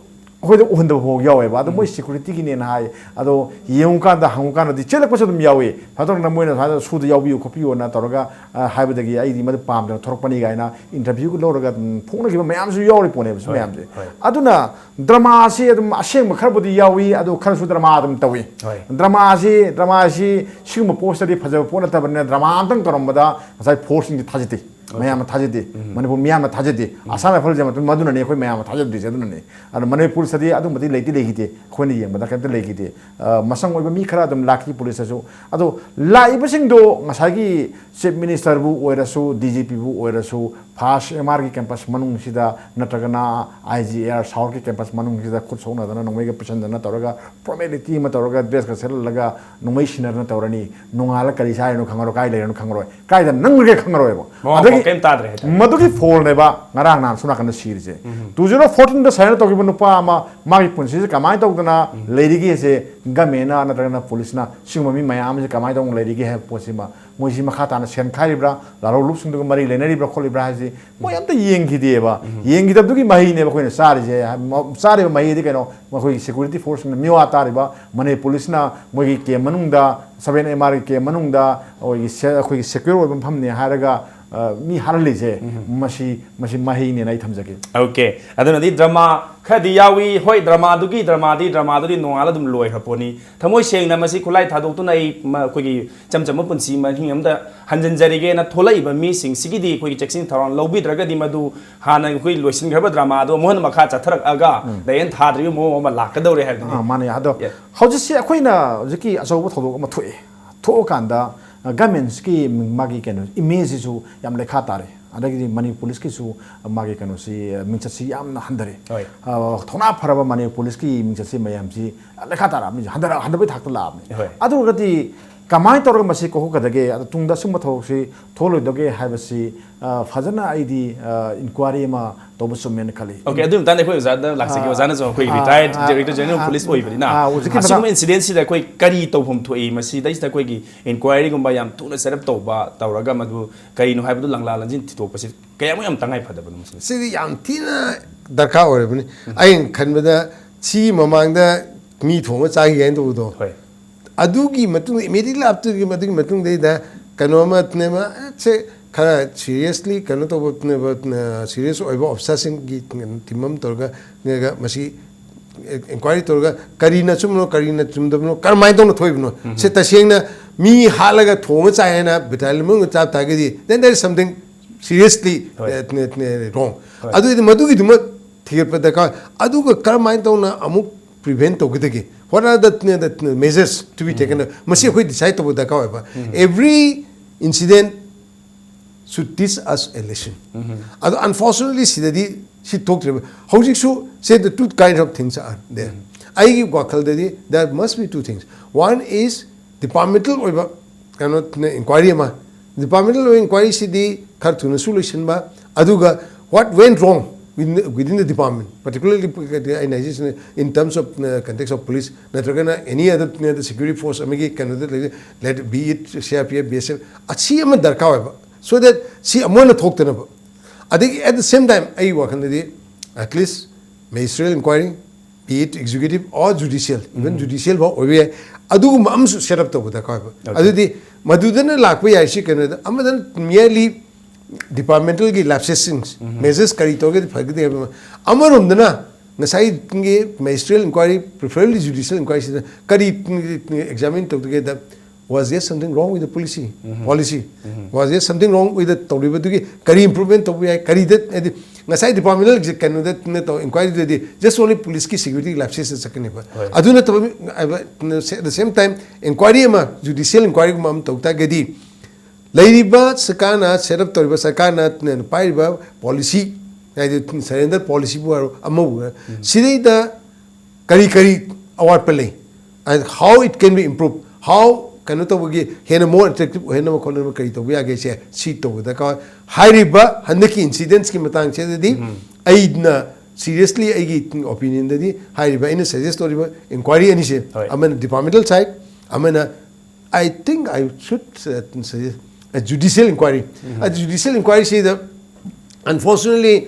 ꯑꯩꯈꯣꯏꯗ ꯎꯍꯟꯗꯕ ꯐꯥꯎ ꯌꯥꯎꯋꯦꯕ꯫ ꯑꯗꯣ ꯃꯣꯏ security ꯒꯤꯅꯦꯅ ꯍꯥꯏ꯫ ꯑꯗꯣ ꯌꯦꯡꯉꯨꯀꯥꯟꯗ, ꯍꯪꯉꯨꯀꯥꯟꯗꯗꯤ ꯆꯦꯜꯂꯛꯄꯁꯨ ꯑꯗꯨꯝ ꯌꯥꯎꯏ꯫ ꯁꯨꯃꯥꯏꯅ ꯇꯧꯗꯅ ꯃꯣꯏꯅ ꯁꯨꯃꯥꯏꯅ ꯁꯨꯗ ꯌꯥꯎꯕꯤꯌꯨ ꯈꯣꯠꯄꯤꯌꯨꯅ ꯇꯧꯔꯒ, ꯑ, ꯍꯥꯏꯕꯗꯒꯤ ꯑꯩꯗꯤ ꯃꯗꯨ ꯄꯥꯝꯗꯅ ꯊꯣꯔꯛꯄꯅꯤ ꯀꯥꯏꯅ interview ꯂꯧꯔꯒ ꯑꯗꯨꯝ ꯐꯣꯡꯅꯈꯤꯕ ꯃꯌꯥꯝꯁꯨ ꯌꯥꯎꯔꯤ ꯄꯣꯠꯅꯦꯕ ꯁꯤ ꯃꯌꯥꯝꯁꯦ꯫ ꯑꯗꯨꯅ drama ꯁꯤ ꯑꯗꯨꯝ ꯑꯁꯦꯡꯕ ꯈꯔꯕꯨꯗꯤ ꯌꯥꯎꯏ, ꯑꯗꯣ ꯈꯔꯁꯨ drama ꯑꯗꯨꯝ ꯇꯧꯏ꯫ Drama ꯁꯤ, drama ꯁꯤ ꯁꯤꯒꯨꯝꯕ post ꯇꯗꯤ ꯐꯖꯕ ꯄꯣꯠ ꯅꯠꯇꯕꯅꯤꯅ drama ꯑꯝꯇꯪ ꯇꯧꯔꯝꯕꯗ ꯉꯁꯥꯏ force ꯁꯤꯡꯁꯦ ꯊꯥꯖꯗꯦ꯫ ꯃꯌꯥꯝꯅ ꯊꯥꯖꯗꯦ꯫ ꯃꯅꯤꯄꯨꯔ ꯃꯤꯌꯥꯝꯅ ꯊꯥꯖꯗꯦ꯫ ꯑꯁꯥꯝ ꯔꯥꯏꯐꯜꯁꯦ ꯃꯗꯨ-, ꯃꯗꯨꯅꯅꯦ ꯑꯩꯈꯣꯏ ꯃꯌꯥꯝꯅ ꯊꯥꯖꯗ꯭ꯔꯤꯁꯦ ꯑꯗꯨꯅꯅꯦ꯫ ꯑꯗꯣ ꯃꯅꯤꯄꯨꯔꯁꯤꯗꯗꯤ ꯑꯗꯨꯝꯕꯗꯤ ꯂꯩꯇꯤ ꯂꯩꯈꯤꯗꯦ꯫ ꯑꯩꯈꯣꯏꯅ ꯌꯦꯡꯕꯗ ꯀꯩꯝꯇ ꯂꯩꯈꯤꯗꯦ꯫ ꯑ, ꯃꯁꯪ ꯑꯣꯏꯕ ꯃꯤ ꯈꯔ ꯑꯗꯨꯝ ꯂꯥꯛꯈꯤ ꯄꯨꯂꯤꯁꯇꯁꯨ꯫ ꯑꯗꯣ ꯂꯥꯛꯏꯕꯁꯤꯡꯗꯣ ꯉꯁꯥꯏꯒꯤ Chief Minister ꯕꯨ ꯑꯣꯏꯔꯁꯨ, D G P ꯕꯨ ꯑꯣꯏꯔꯁꯨ, first M R ꯒꯤ campus ꯃꯅꯨꯡꯁꯤꯗ ꯅꯠꯇ꯭ꯔꯒꯅ I G R South ꯀꯤ campus ꯃꯅꯨꯡꯁꯤꯗ ꯈꯨꯠ ꯁꯣꯛꯅꯗꯅ ꯅꯣꯡꯃꯩꯒ ꯄꯨꯁꯟꯗꯅ ꯇꯧꯔꯒ formality ꯑꯃ ꯇꯧꯔꯒ dress ꯀ ꯁꯦꯠꯍꯜꯂꯒ ꯅꯣꯡꯃꯩ ꯁꯤꯟꯅꯗꯅ ꯇꯧꯔꯅꯤ꯫ ꯅꯣꯡꯉꯥꯜꯂ ꯀꯔꯤ ꯆꯥꯔꯤꯅꯣ ꯈꯪꯉꯔꯣꯏ, ꯀꯥꯏ ꯂꯩꯔꯤꯅꯣ ꯈꯪꯉꯔꯣꯏ, ꯀꯥꯏꯗ ꯅꯝꯈ꯭ꯔꯒꯦ ꯈꯪꯉꯔꯣꯏꯕ꯫ ꯃꯋꯥ ꯃꯈꯣꯜ ꯑꯗꯒꯤ ꯀꯩꯝ ꯇꯥꯗ꯭ꯔꯦ ꯍꯥꯏꯇꯥꯔꯦ꯫ ꯃꯗꯨꯒꯤ ꯐꯣꯜꯅꯦꯕ ꯉꯔꯥꯡ ꯅꯍꯥꯟ ꯁꯣꯝ ꯅꯥꯀꯟꯗ ꯁꯤꯔꯤꯁꯦ꯫ Two zero fourteen ꯗ surrender ꯇꯧꯈꯤꯕ ꯅꯨꯄꯥ ꯑꯃ ꯃꯥꯒꯤ ꯄꯨꯟꯁꯤꯁꯦ ꯀꯃꯥꯏꯅ ꯇꯧꯗꯅ ꯂꯩꯔꯤꯒꯦꯁꯦ government ꯅ ꯅꯠꯇ꯭ꯔꯒꯅ ꯄꯨꯂꯤꯁꯅ ꯁꯤꯒꯨꯝꯕ ꯃꯤ ꯃꯌꯥꯝ ꯑꯁꯤ ꯀꯃꯥꯏꯅ ꯇꯧꯅ ꯂꯩꯔꯤꯒꯦ ꯍꯥꯏꯕ ꯄꯣꯠꯁꯤꯃ, ꯃꯣꯏꯁꯤ ꯃꯈꯥ ꯇꯥꯅ ꯁꯦꯟ ꯈꯥꯏꯔꯤꯕ꯭ꯔꯥ, ꯂꯥꯂꯣꯡ ꯂꯨꯞꯁꯤꯡꯗꯨꯒ ꯃꯔꯤ ꯂꯩꯅꯔꯤꯕ꯭ꯔꯥ ꯈꯣꯠꯂꯤꯕ꯭ꯔꯥ ꯍꯥꯏꯁꯤ ꯃꯣꯏ ꯑꯝꯇ ꯌꯦꯡꯈꯤꯗꯦꯕ꯫ ꯌꯦꯡꯈꯤꯗꯕꯗꯨꯒꯤ ꯃꯍꯩꯅꯦꯕ ꯑꯩꯈꯣꯏꯅ ꯆꯥꯔꯤꯁꯦ꯫ ꯆꯥꯔꯤꯕ ꯃꯍꯩꯗꯤ ꯀꯩꯅꯣ? ꯃꯈꯣꯏꯒꯤ security force ꯁꯤꯡꯅ ꯃꯤꯋꯥ ꯇꯥꯔꯤꯕ ꯃꯅꯤꯄꯨꯔ ꯄꯨꯂꯤꯁꯅ ꯃꯣꯏꯒꯤ camp ꯃꯅꯨꯡꯗ, seven M R ꯒꯤ camp ꯃꯅꯨꯡꯗ ꯑꯩꯈꯣꯏꯒꯤ ꯁꯦ-, ꯑꯩꯈꯣꯏꯒꯤ secure ꯑꯣꯏꯕ ꯃꯐꯝꯅꯦ ꯍꯥꯏꯔꯒ, ꯑ, ꯃꯤ ꯍꯥꯠꯍꯜꯂꯤꯁꯦ, ꯃꯁꯤ, ꯃꯁꯤ ꯃꯍꯩꯅꯦꯅ ꯑꯩ ꯊꯝꯖꯒꯦ꯫ Okay, ꯑꯗꯨꯅꯗꯤ drama ꯈꯔꯗꯤ ꯌꯥꯎꯏ꯫ ꯍꯣꯏ, ꯗ꯭ꯔꯃꯥꯗꯨꯒꯤ ꯗ꯭ꯔꯃꯥꯗꯤ ꯗ꯭ꯔꯃꯥꯗꯨꯗꯤ ꯅꯣꯡꯉꯥꯜꯂ ꯑꯗꯨꯝ ꯂꯣꯏꯈ꯭ꯔ ꯄꯣꯠꯅꯤ꯫ ꯊꯃꯣꯏ ꯁꯦꯡꯅ ꯃꯁꯤ ꯈꯨꯠꯂꯥꯏ ꯊꯥꯗꯣꯛꯇꯨꯅ ꯑꯩ ꯃ-, ꯑꯩꯈꯣꯏꯒꯤ ꯏꯆꯝ ꯆꯝꯕ ꯄꯨꯟꯁꯤ ꯃꯍꯤꯡ ꯑꯃꯗ ꯍꯟꯖꯤꯟꯖꯔꯒꯦꯅ ꯊꯣꯛꯂꯛꯏꯕ ꯃꯤꯁꯤꯡꯁꯤꯒꯤꯗꯤ ꯑꯩꯈꯣꯏꯒꯤ ꯆꯦꯛꯁꯤꯟ ꯊꯧꯔꯥꯡ ꯂꯧꯕꯤꯗ꯭ꯔꯒꯗꯤ ꯃꯗꯨ ꯍꯥꯟꯅ ꯑꯩꯈꯣꯏ ꯂꯣꯏꯁꯤꯟꯈ꯭ꯔꯕ ꯗ꯭ꯔꯃꯥꯗꯣ ꯑꯃꯨꯛ ꯍꯟꯅ ꯃꯈꯥ ꯆꯠꯊꯔꯛꯑꯒ ꯗꯥꯏꯌꯦꯟ ꯊꯥꯗ꯭ꯔꯤꯕ ꯃꯑꯣꯡ ꯑꯃ ꯂꯥꯛꯀꯗꯧꯔꯦ ꯍꯥꯏꯕꯗꯨꯅꯤ꯫ ꯑꯥ, ꯃꯥꯅꯦ꯫ ꯑꯗꯣ Yes. ꯍꯧꯖꯤꯛꯁꯤ ꯑꯩꯈꯣꯏꯅ ꯍꯧꯖꯤꯛꯀꯤ ꯑꯆꯧꯕ ꯊꯧꯗꯣꯛ ꯑꯃ ꯊꯣꯛꯑꯦ꯫ ꯊꯣꯛꯑꯀꯥꯟꯗ ꯒꯚꯔꯟꯃꯦꯟꯠꯀꯤ ꯃꯥꯒꯤ ꯀꯩꯅꯣ ꯏꯃꯦꯖꯁꯤꯁꯨ ꯌꯥꯝ ꯂꯩꯈꯥ ꯇꯥꯔꯦ꯫ ꯑꯗꯒꯤꯗꯤ ꯃꯅꯤꯄꯨꯔ ꯄꯨꯂꯤꯁꯀꯤꯁꯨ ꯃꯥꯒꯤ ꯀꯩꯅꯣꯁꯤ, ꯃꯤꯡꯆꯠꯁꯤ ꯌꯥꯝꯅ ꯍꯟꯊꯔꯦ꯫ ꯍꯣꯏ꯫ ꯑ, ꯊꯧꯅꯥ ꯐꯔꯕ ꯃꯅꯤꯄꯨꯔ ꯄꯨꯂꯤꯁꯀꯤ ꯃꯤꯡꯆꯠꯁꯤ ꯃꯌꯥꯝꯁꯤ ꯂꯩꯈꯥ ꯇꯥꯔꯛꯑꯕꯅꯤ, ꯍꯟꯊꯔ-, ꯍꯟꯊꯕꯩ ꯊꯥꯛꯇ ꯂꯥꯛꯑꯕꯅꯤ꯫ ꯍꯣꯏ꯫ ꯑꯗꯨ ꯑꯣꯏꯔꯒꯗꯤ ꯀꯃꯥꯏꯅ ꯇꯧꯔꯒ ꯃꯁꯤ ꯀꯣꯛꯍꯧꯒꯗꯒꯦ, ꯑꯗꯣ ꯇꯨꯡꯗ ꯑꯁꯨꯝꯕ ꯊꯧꯗꯣꯛꯁꯤ ꯊꯣꯛꯍꯜꯂꯣꯏꯗꯒꯦ ꯍꯥꯏꯕꯁꯤ, ꯑ, ꯐꯖꯅ ꯑꯩꯗꯤ, ꯑ, ꯏꯟꯀ꯭ꯋꯥꯏꯔꯤ ꯑꯃ ꯇꯧꯕ ꯆꯨꯝꯃꯦꯅ ꯈꯜꯂꯤ꯫ ꯑꯣꯀꯦ, ꯑꯗꯨꯒꯤ ꯃꯇꯥꯡꯗ ꯑꯩꯈꯣꯏ ꯑꯣꯖꯥꯗ ꯂꯥꯛꯆꯒꯦ꯫ ꯑꯥ, ꯑꯣꯖꯥꯅꯁꯨ ꯑꯩꯈꯣꯏ ꯑꯥ, ꯔꯤꯇꯥꯌꯔꯠ ꯑꯥ, ꯗꯥꯏꯔꯦꯛꯇꯔ ꯖꯦꯅꯔꯦꯜ ꯑꯥ, ꯄꯨꯂꯤꯁ ꯑꯣꯏꯕꯅꯤꯅ ꯑꯥ, ꯍꯧꯖꯤꯛꯀꯤ ꯑꯁꯤꯒꯨꯝꯕ ꯃꯇꯥꯡ- ꯏꯟꯁꯤꯗꯦꯟꯁꯤꯗ ꯑꯩꯈꯣꯏ ꯀꯔꯤ ꯇꯧꯐꯝ ꯊꯣꯛꯏ? ꯃꯁꯤꯗꯩꯁꯤꯗ ꯑꯩꯈꯣꯏꯒꯤ ꯏꯟꯀ꯭ꯋꯥꯏꯔꯤꯒꯨꯝꯕ ꯌꯥꯝ ꯊꯨꯅ ꯁꯦꯠ ꯑꯞ ꯇꯧꯕ ꯇꯧꯔꯒ ꯃꯗꯨ ꯀꯔꯤꯅꯣ ꯍꯥꯏꯕꯗꯨ ꯂꯪꯂꯥ ꯂꯪꯖꯤꯟ ꯊꯤꯗꯣꯛꯄꯁꯤ ꯀꯌꯥꯃꯨꯛ ꯌꯥꯝ ꯇꯉꯥꯏ ꯐꯗꯕꯅꯣ ꯃꯁꯤ? ꯁꯤꯗꯤ ꯌꯥꯝ ꯊꯤꯅ ꯗꯔꯀꯥꯔ ꯑꯣꯏꯔꯕꯅꯤ꯫ ꯑꯩꯅ ꯈꯟꯕꯗ ꯁꯤ ꯃꯃꯥꯡꯗ ꯃꯤ ꯊꯣꯡꯉ ꯆꯥꯈꯤ ꯍꯥꯏꯅ ꯇꯧꯕꯗꯣ, ꯍꯣꯏ꯫ ꯑꯗꯨꯒꯤ ꯃꯇꯨꯡꯗ, ꯏꯃꯤꯗꯤꯌꯦꯠꯂꯤ ꯑꯥꯐꯇꯔꯒꯤ ꯃꯗꯨꯒꯤ ꯃꯇꯨꯡꯗꯩꯗ ꯀꯩꯅꯣ ꯑꯃ ꯅꯦꯃ-, ꯁꯦ ꯈꯔ ꯁꯤꯔꯤꯌꯁꯂꯤ ꯀꯩꯅꯣ ꯇꯧꯕ, ꯁꯤꯔꯤꯌꯁ ꯑꯣꯏꯕ ꯑꯣꯐꯤꯁꯥꯔꯁꯤꯡꯒꯤ ꯇꯤꯝ ꯑꯃ ꯇꯧꯔꯒ ꯃꯁꯤ ꯏꯟꯀ꯭ꯋꯥꯏꯔꯤ ꯇꯧꯔꯒ ꯀꯔꯤꯅ ꯑꯆꯨꯝꯕꯅꯣ, ꯀꯔꯤꯅ ꯆꯨꯝꯗꯕꯅꯣ, ꯀꯔꯝꯍꯥꯏꯅ ꯇꯧꯅ ꯊꯣꯛꯏꯕꯅꯣ? ꯁꯦ ꯇꯁꯦꯡꯅ ꯃꯤ ꯍꯥꯠꯂꯒ ꯊꯣꯡꯉ ꯆꯥꯏ ꯍꯥꯏꯅ ꯕꯦꯇꯥꯂꯤꯌꯟ ꯃꯅꯨꯡꯗ ꯆꯥꯕ ꯇꯥꯔꯒꯗꯤ, then there is something seriously, ꯍꯣꯏ꯫ uh, n-, n-, wrong. ꯍꯣꯏ꯫ ꯑꯗꯨꯏꯗꯤ ꯃꯗꯨꯒꯤꯗꯨꯃ ꯊꯤꯒꯠꯄ ꯗꯔꯀꯥꯔ ꯑꯣꯏ꯫ ꯑꯗꯨꯒ ꯀꯔꯝꯍꯥꯏꯅ ꯇꯧꯅ ꯑꯃꯨꯛ ꯄ꯭ꯔꯤꯚꯦꯟ ꯇꯧꯒꯗꯒꯦ? What are the, the, the measures to be taken? ꯃꯁꯤ ꯑꯩꯈꯣꯏ ꯗꯤꯁꯥꯏꯗ ꯇꯧꯕ ꯗꯔꯀꯥꯔ ꯑꯣꯏꯕ꯫ Every incident should teach us a lesson. ꯑꯗꯣ ꯑꯟꯐꯣꯔꯆꯨꯅꯦꯠꯂꯤ ꯁꯤꯗꯗꯤ ꯁꯤ ꯊꯣꯛꯇ꯭ꯔꯦꯕ꯫ ꯍꯧꯖꯤꯛꯁꯨ, say, the two kinds of things are there. ꯑꯩꯒꯤ ꯋꯥꯈꯜꯗꯗꯤ there must be two things. One is departmental ꯑꯣꯏꯕ ꯀꯩꯅꯣ ꯏꯟꯀ꯭ꯋꯥꯏꯔꯤ ꯑꯃ, ꯗꯤꯄꯥꯔꯠꯃꯦꯟꯇꯦꯜ ꯑꯣꯏꯕ ꯏꯟꯀ꯭ꯋꯥꯏꯔꯤꯁꯤꯗꯤ ꯈꯔ ꯊꯨꯅꯁꯨ ꯂꯣꯏꯁꯤꯟꯕ, ꯑꯗꯨꯒ what went wrong within the, within the department, particularly ꯑꯩꯅ ꯍꯥꯏꯖꯔꯤꯁꯤꯅ in terms of, uh, context of police ꯅꯠꯇ꯭ꯔꯒꯅ any other, uh, security force ꯑꯃꯒꯤ ꯀꯩꯅꯣꯗ ꯂꯩ, let be it C R P F, B S F, ꯑꯁꯤ ꯑꯃ ꯗꯔꯀꯥꯔ ꯑꯣꯏꯕ, so that ꯁꯤ ꯑꯃꯨꯛ ꯍꯟꯅ ꯊꯣꯛꯇꯅꯕ꯫ ꯑꯗꯒꯤ at the same time ꯑꯩꯒꯤ ꯋꯥꯈꯜꯗꯗꯤ at least ministerial inquiry, be it executive or judicial, even judicial ꯐꯥꯎ ꯑꯣꯏꯕ ꯌꯥꯏ, ꯑꯗꯨꯒꯨꯝꯕ ꯑꯃꯁꯨ ꯁꯦꯠ ꯑꯞ ꯇꯧꯕ ꯗꯔꯀꯥꯔ ꯑꯣꯏꯕ꯫ ꯑꯗꯨꯗꯤ ꯃꯗꯨꯗꯅ ꯂꯥꯛꯄ ꯌꯥꯏ꯫ ꯁꯤ ꯀꯩꯅꯣꯗ ꯑꯃꯗꯅ merely ꯗꯤꯄꯥꯔꯠꯃꯦꯟꯇꯦꯜꯒꯤ ꯂꯦꯞꯁꯦꯁꯁꯤꯡ, ꯃꯦꯖꯔꯁ ꯀꯔꯤ ꯇꯧꯔꯒꯗꯤ ꯐꯒꯗꯒꯦ ꯍꯥꯏꯕ ꯑꯃ, ꯑꯃꯔꯣꯝꯗꯅ ꯉꯁꯥꯏꯒꯤ ꯃꯦꯖꯤꯁꯇ꯭ꯔꯦꯠ ꯏꯟꯀ꯭ꯋꯥꯏꯔꯤ, ꯄ꯭ꯔꯤꯐꯔꯦꯕꯂꯤ ꯖꯨꯗꯤꯁꯤꯌꯦꯜ ꯏꯟꯀ꯭ꯋꯥꯏꯔꯤꯁꯤꯗ ꯀꯔꯤ examine ꯇꯧꯗꯒꯦꯗ, was there something wrong with the policy? Policy? Was there something wrong with the ꯇꯧꯔꯤꯕꯗꯨꯒꯤ ꯀꯔꯤ ꯏꯝꯄ꯭ꯔꯨꯚꯃꯦꯟ ꯇꯧꯕ ꯌꯥꯏ? ꯀꯔꯤꯗ, ꯍꯥꯏꯗꯤ ꯉꯁꯥꯏ ꯗꯤꯄꯥꯔꯠꯃꯦꯟꯇꯦꯜ ꯀꯩꯅꯣꯗ ꯇꯧ ꯏꯟꯀ꯭ꯋꯥꯏꯔꯤꯗꯨꯗꯤ just only ꯄꯨꯂꯤꯁꯀꯤ ꯁꯦꯀ꯭ꯌꯨꯔꯤꯇꯤ ꯂꯥꯞꯁꯦꯁꯇ ꯆꯠꯀꯅꯦꯕ꯫ ꯍꯣꯏ. ꯑꯗꯨ ꯅꯠꯇꯕ, at the same time, enquiry ꯑꯃ, ꯖꯨꯗꯤꯁꯤꯌꯦꯜ ꯏꯟꯀ꯭ꯋꯥꯏꯔꯤꯒꯨꯝꯕ ꯑꯃ ꯇꯧ ꯇꯥꯔꯒꯗꯤ, ꯂꯩꯔꯤꯕ ꯁꯔꯀꯥꯔꯅ ꯁꯦꯠ ꯑꯞ ꯇꯧꯔꯤꯕ, ꯁꯔꯀꯥꯔꯅ ꯄꯥꯏꯔꯤꯕ ꯄꯣꯂꯤꯁꯤ, ꯍꯥꯏꯗꯤ ꯁꯔꯦꯟꯗꯔ ꯄꯣꯂꯤꯁꯤꯕꯨ ꯍꯥꯏꯔꯣ, ꯑꯃꯕꯨ ꯍꯥꯏꯔꯣ, ꯁꯤꯗꯩꯗ ꯀꯔꯤ ꯀꯔꯤ ꯑꯋꯥꯠꯄ ꯂꯩ? And how it can be improved? How ꯀꯩꯅꯣ ꯇꯧꯕꯒꯤ ꯍꯦꯟꯅ more attractive ꯑꯣꯏꯍꯟꯅꯕ ꯈꯣꯠꯅꯕ ꯀꯔꯤ ꯇꯧꯕ ꯌꯥꯒꯦꯁꯦ, ꯁꯤ ꯇꯧꯕ ꯗꯔꯀꯥꯔ ꯑꯣꯏ꯫ ꯍꯥꯏꯔꯤꯕ ꯍꯟꯗꯛꯀꯤ ꯏꯟꯁꯤꯗꯦꯟꯁꯀꯤ ꯃꯇꯥꯡꯁꯤꯗꯗꯤ ꯑꯩꯅ ꯁꯤꯔꯤꯌꯁꯂꯤ ꯑꯩꯒꯤ ꯑꯣꯄꯤꯅꯤꯌꯟꯗꯗꯤ ꯍꯥꯏꯔꯤꯕ ꯑꯩꯅ ꯁꯖꯦꯁ ꯇꯧꯔꯤꯕ ꯏꯟꯀ꯭ꯋꯥꯏꯔꯤ ꯑꯅꯤꯁꯦ, ꯍꯣꯏ. ꯑꯃꯅ ꯗꯤꯄꯥꯔꯠꯃꯦꯟꯇꯦꯜ ꯁꯥꯏꯠ, ꯑꯃꯅ, I think I should, uh, suggest a judicial inquiry. ꯑꯗꯨ ꯖꯨꯗꯤꯁꯤꯌꯦꯜ ꯏꯟꯀ꯭ꯋꯥꯏꯔꯤꯁꯤꯗ, unfortunately,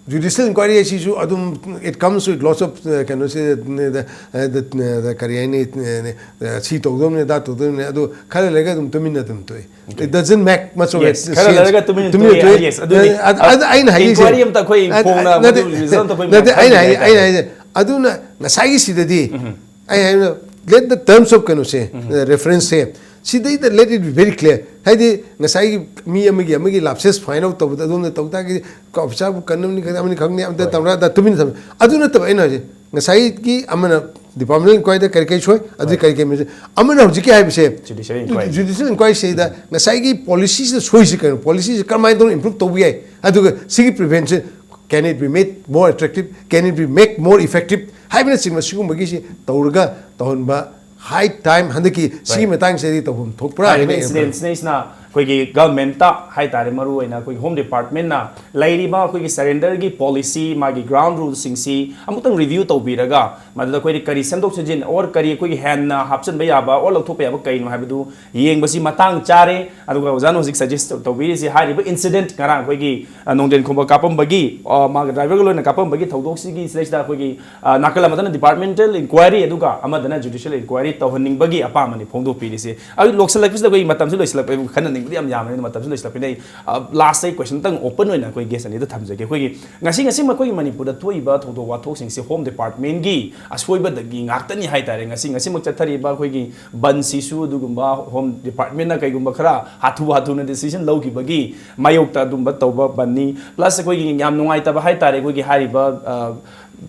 ꯖꯨꯗꯤꯁꯤꯌꯦꯜ ꯏꯟꯀ꯭ꯋꯥꯏꯔꯤ ꯍꯥꯏꯁꯤꯁꯨ ꯑꯗꯨꯝ, it comes with lots of, uh, ꯀꯩꯅꯣꯁꯦ, uh, the, uh, the, uh, the, ꯀꯔꯤ ꯍꯥꯏꯅꯤ, uh, uh, ꯁꯤ ꯇꯧꯗꯧꯅꯦ, ꯑꯗꯥ ꯇꯧꯗꯧꯅꯦ, ꯑꯗꯨ ꯈꯔ ꯂꯩꯔꯒ ꯑꯗꯨꯝ ꯇꯨꯃꯤꯟꯅ ꯑꯗꯨꯝ ꯇꯣꯛꯑꯦ꯫ It doesn't make much of a Yes, ꯈꯔ sense. ꯂꯩꯔꯒ ꯇꯨꯃꯤꯟꯅ ꯇꯨꯃꯤꯟꯅ ꯇꯣꯛꯑꯦ, ꯇꯣꯛꯑꯦ꯫ yes, ꯑꯗꯨꯅꯤ꯫ ꯑ-, ꯑ-, ꯑꯗ ꯑꯩꯅ ꯍꯥꯏꯒꯦꯁꯦ, Inquiry ꯑꯝꯇ ꯑꯩꯈꯣꯏ ꯑ-, ꯐꯣꯡꯅ ꯅꯠꯇꯦ, ꯃꯗꯨ result ꯑꯝꯇ ꯑꯩꯈꯣꯏ ꯅꯠꯇꯦ, ꯃꯌꯥꯝ ꯑꯩꯅ ꯈꯪꯗꯦ ꯍꯥꯏ-, ꯑꯩꯅ ꯍꯥꯏꯇꯥꯔꯦ꯫ ꯍꯥꯏꯁꯦ, ꯑꯗꯨꯅ ꯉꯁꯥꯏꯒꯤ ꯁꯤꯗꯗꯤ, ꯑꯩ ꯍꯥꯏꯅ, let the terms of ꯀꯩꯅꯣꯁꯦ, reference ꯁꯦ, ꯁꯤꯗꯩꯗ let it be very clear. ꯍꯥꯏꯗꯤ ꯉꯁꯥꯏꯒꯤ ꯃꯤ ꯑꯃꯒꯤ, ꯑꯃꯒꯤ ꯂꯥꯞꯁꯦꯁ ꯐꯥꯏꯟ ꯑꯥꯎꯠ ꯇꯧꯕꯗ ꯑꯗꯣꯝꯅ ꯇꯧ ꯇꯥꯔꯒꯗꯤ, ꯑꯣꯐꯤꯁꯥꯔꯕꯨ ꯀꯟꯅꯕꯅꯤ ꯈꯪꯗꯦ, ꯑꯃꯅꯤ ꯈꯪꯗꯦ, ꯑꯝꯇ ꯇꯧꯔ, ꯑꯗ ꯇꯨꯃꯤꯟꯅ ꯊꯝꯃꯦ꯫ ꯑꯗꯨ ꯅꯠꯇꯕ ꯑꯩꯅ ꯍꯥꯏꯁꯦ, ꯉꯁꯥꯏꯒꯤ ꯑꯃꯅ ꯗꯤꯄꯥꯔꯠꯃꯦꯟꯇꯦꯜ ꯏꯟꯀ꯭ꯋꯥꯏꯔꯤꯗ ꯀꯔꯤ ꯀꯔꯤ ꯁꯣꯏ, ꯑꯗꯨ ꯀꯔꯤ ꯀꯔꯤ ꯃꯦꯖꯔ-, ꯑꯃꯅ ꯍꯧꯖꯤꯛꯀꯤ ꯍꯥꯏꯕꯁꯦ, Judicial inquiry. ꯖꯨꯗꯤꯁꯤꯌꯦꯜ ꯏꯟꯀ꯭ꯋꯥꯏꯔꯤꯁꯤꯗ ꯉꯁꯥꯏꯒꯤ ꯄꯣꯂꯤꯁꯤꯁꯤꯗ ꯁꯣꯏꯁꯤ ꯀꯩꯅꯣ, ꯄꯣꯂꯤꯁꯤꯁꯤ ꯀꯔꯝꯍꯥꯏꯅ ꯇꯧꯅ ꯏꯝꯄ꯭ꯔꯨꯚ ꯇꯧꯕ ꯌꯥꯏ, ꯑꯗꯨꯒ ꯁꯤꯒꯤ prevention, can it be made more attractive, can it be make more effective ꯍꯥꯏꯕꯅꯆꯤꯡꯕ ꯁꯤꯒꯨꯝꯕꯒꯤꯁꯤ ꯇꯧꯔꯒ ꯇꯧꯍꯟꯕ, ꯍꯥꯏ ꯇꯥꯏꯝ ꯍꯟꯗꯛꯀꯤ ꯁꯤꯒꯤ ꯃꯇꯥꯡꯁꯤꯗꯤ ꯇꯧꯐꯝ ꯊꯣꯛꯄ꯭ꯔꯥ ꯍꯥꯏꯔꯤꯕ ꯍꯥꯏꯅ ꯏꯟꯁꯤꯗꯦꯟꯁꯤꯅ ꯑꯩꯈꯣꯏꯒꯤ ꯒꯚꯔꯟꯃꯦꯟꯠꯇ ꯍꯥꯏꯇꯥꯔꯦ, ꯃꯔꯨ ꯑꯣꯏꯅ ꯑꯩꯈꯣꯏꯒꯤ ꯍꯣꯝ ꯗꯤꯄꯥꯔꯠꯃꯦꯟꯠꯅ ꯂꯩꯔꯤꯕ ꯑꯩꯈꯣꯏꯒꯤ ꯁꯔꯦꯟꯗꯔꯒꯤ ꯄꯣꯂꯤꯁꯤ, ꯃꯥꯒꯤ ꯒ꯭ꯔꯥꯎꯟ ꯔꯨꯜꯁꯤꯡꯁꯤ ꯑꯃꯨꯛꯇꯪ ꯔꯤꯚ꯭ꯌꯨ ꯇꯧꯕꯤꯔꯒ, ꯃꯗꯨꯗ ꯑꯩꯈꯣꯏꯗꯤ ꯀꯔꯤ ꯁꯦꯝꯗꯣꯛ ꯁꯦꯝꯖꯤꯟ ꯑꯣꯔ ꯀꯔꯤ ꯑꯩꯈꯣꯏꯒꯤ ꯍꯦꯟꯅ ꯍꯥꯞꯆꯤꯟꯕ ꯌꯥꯕ ꯑꯣꯔ ꯂꯧꯊꯣꯛꯄ ꯌꯥꯕ ꯀꯩꯅꯣ ꯍꯥꯏꯕꯗꯨ ꯌꯦꯡꯕꯁꯤ ꯃꯇꯥꯡ ꯆꯥꯔꯦ꯫ ꯑꯗꯨꯒ ꯑꯣꯖꯥꯅ ꯍꯧꯖꯤꯛ ꯁꯖꯦꯁ ꯇꯧꯕꯤꯔꯤꯁꯤ, ꯍꯥꯏꯔꯤꯕ ꯏꯟꯁꯤꯗꯦꯟꯠ ꯉꯔꯥꯡ ꯑꯩꯈꯣꯏꯒꯤ, ꯑ, ꯅꯣꯡꯗꯦꯟ ꯈꯣꯝꯕ ꯀꯥꯞꯄꯝꯕꯒꯤ, ꯑ, ꯃꯥꯒꯤ ꯗ꯭ꯔꯥꯏꯚꯔꯒ ꯂꯣꯏꯅ ꯀꯥꯞꯄꯝꯕꯒꯤ ꯊꯧꯗꯣꯛꯁꯤꯒꯤ ꯁꯤꯗꯩꯁꯤꯗ ꯑꯩꯈꯣꯏꯒꯤ, ꯑ, ꯅꯥꯀꯜ ꯑꯃꯗꯅ ꯗꯤꯄꯥꯔꯠꯃꯦꯟꯇꯦꯜ ꯏꯟꯀ꯭ꯋꯥꯏꯔꯤ, ꯑꯗꯨꯒ ꯑꯃꯗꯅ ꯖꯨꯗꯤꯁꯤꯌꯦꯜ ꯏꯟꯀ꯭ꯋꯥꯏꯔꯤ ꯇꯧꯍꯟꯅꯤꯡꯕꯒꯤ ꯑꯄꯥꯝꯕꯅꯤ ꯐꯣꯡꯗꯣꯛꯄꯤꯔꯤꯁꯤ꯫ ꯑꯗꯨ ꯂꯣꯏꯁꯤꯜꯂꯛꯄꯁꯤꯗ ꯑꯩꯈꯣꯏꯒꯤ ꯃꯇꯝꯁꯨ ꯂꯣꯏꯁꯤꯜꯂꯛꯄ ꯈꯟꯅꯅꯤꯡ ꯌꯥꯝ ꯌꯥꯝꯕꯅꯤꯅ ꯃꯇꯝꯁꯨ ꯂꯣꯏꯁꯤꯜꯂꯛꯄꯅꯤꯅ ꯑꯩ, ꯑ, ꯂꯥꯁꯇ ꯑꯩ ꯀꯣꯏꯁꯟꯇꯪ ꯑꯣꯄꯟ ꯑꯣꯏꯅ ꯑꯩꯈꯣꯏ ꯒꯦꯁ ꯑꯅꯤꯗ ꯊꯝꯖꯒꯦ꯫ ꯑꯩꯈꯣꯏꯒꯤ ꯉꯁꯤ, ꯉꯁꯤꯃꯛ ꯑꯩꯈꯣꯏꯒꯤ ꯃꯅꯤꯄꯨꯔꯗ ꯊꯣꯛꯏꯕ ꯊꯧꯗꯣꯛ ꯋꯥꯊꯣꯛꯁꯤꯡꯁꯦ ꯍꯣꯝ ꯗꯤꯄꯥꯔꯠꯃꯦꯟꯒꯤ ꯑꯁꯣꯏꯕꯗꯒꯤ ꯉꯥꯛꯇꯅꯤ ꯍꯥꯏꯇꯥꯔꯦ꯫ ꯉꯁꯤ, ꯉꯁꯤꯃꯛ ꯆꯠꯊꯔꯤꯕ ꯑꯩꯈꯣꯏꯒꯤ ꯕꯟꯁꯤꯁꯨ ꯑꯗꯨꯒꯨꯝꯕ ꯍꯣꯝ ꯗꯤꯄꯥꯔꯠꯃꯦꯟꯅ ꯀꯩꯒꯨꯝꯕ ꯈꯔ ꯍꯥꯊꯨ ꯍꯥꯊꯨꯅ ꯗꯤꯁꯤꯖꯟ ꯂꯧꯈꯤꯕꯒꯤ ꯃꯥꯌꯣꯛꯇ ꯑꯗꯨꯝꯕ ꯇꯧꯕ ꯕꯟꯅꯤ꯫ ꯄ꯭ꯂꯁ ꯑꯩꯈꯣꯏꯒꯤ ꯌꯥꯝ ꯅꯨꯡꯉꯥꯏꯇꯕ ꯍꯥꯏꯇꯥꯔꯦ, ꯑꯩꯈꯣꯏꯒꯤ ꯍꯥꯏꯔꯤꯕ, ꯑ,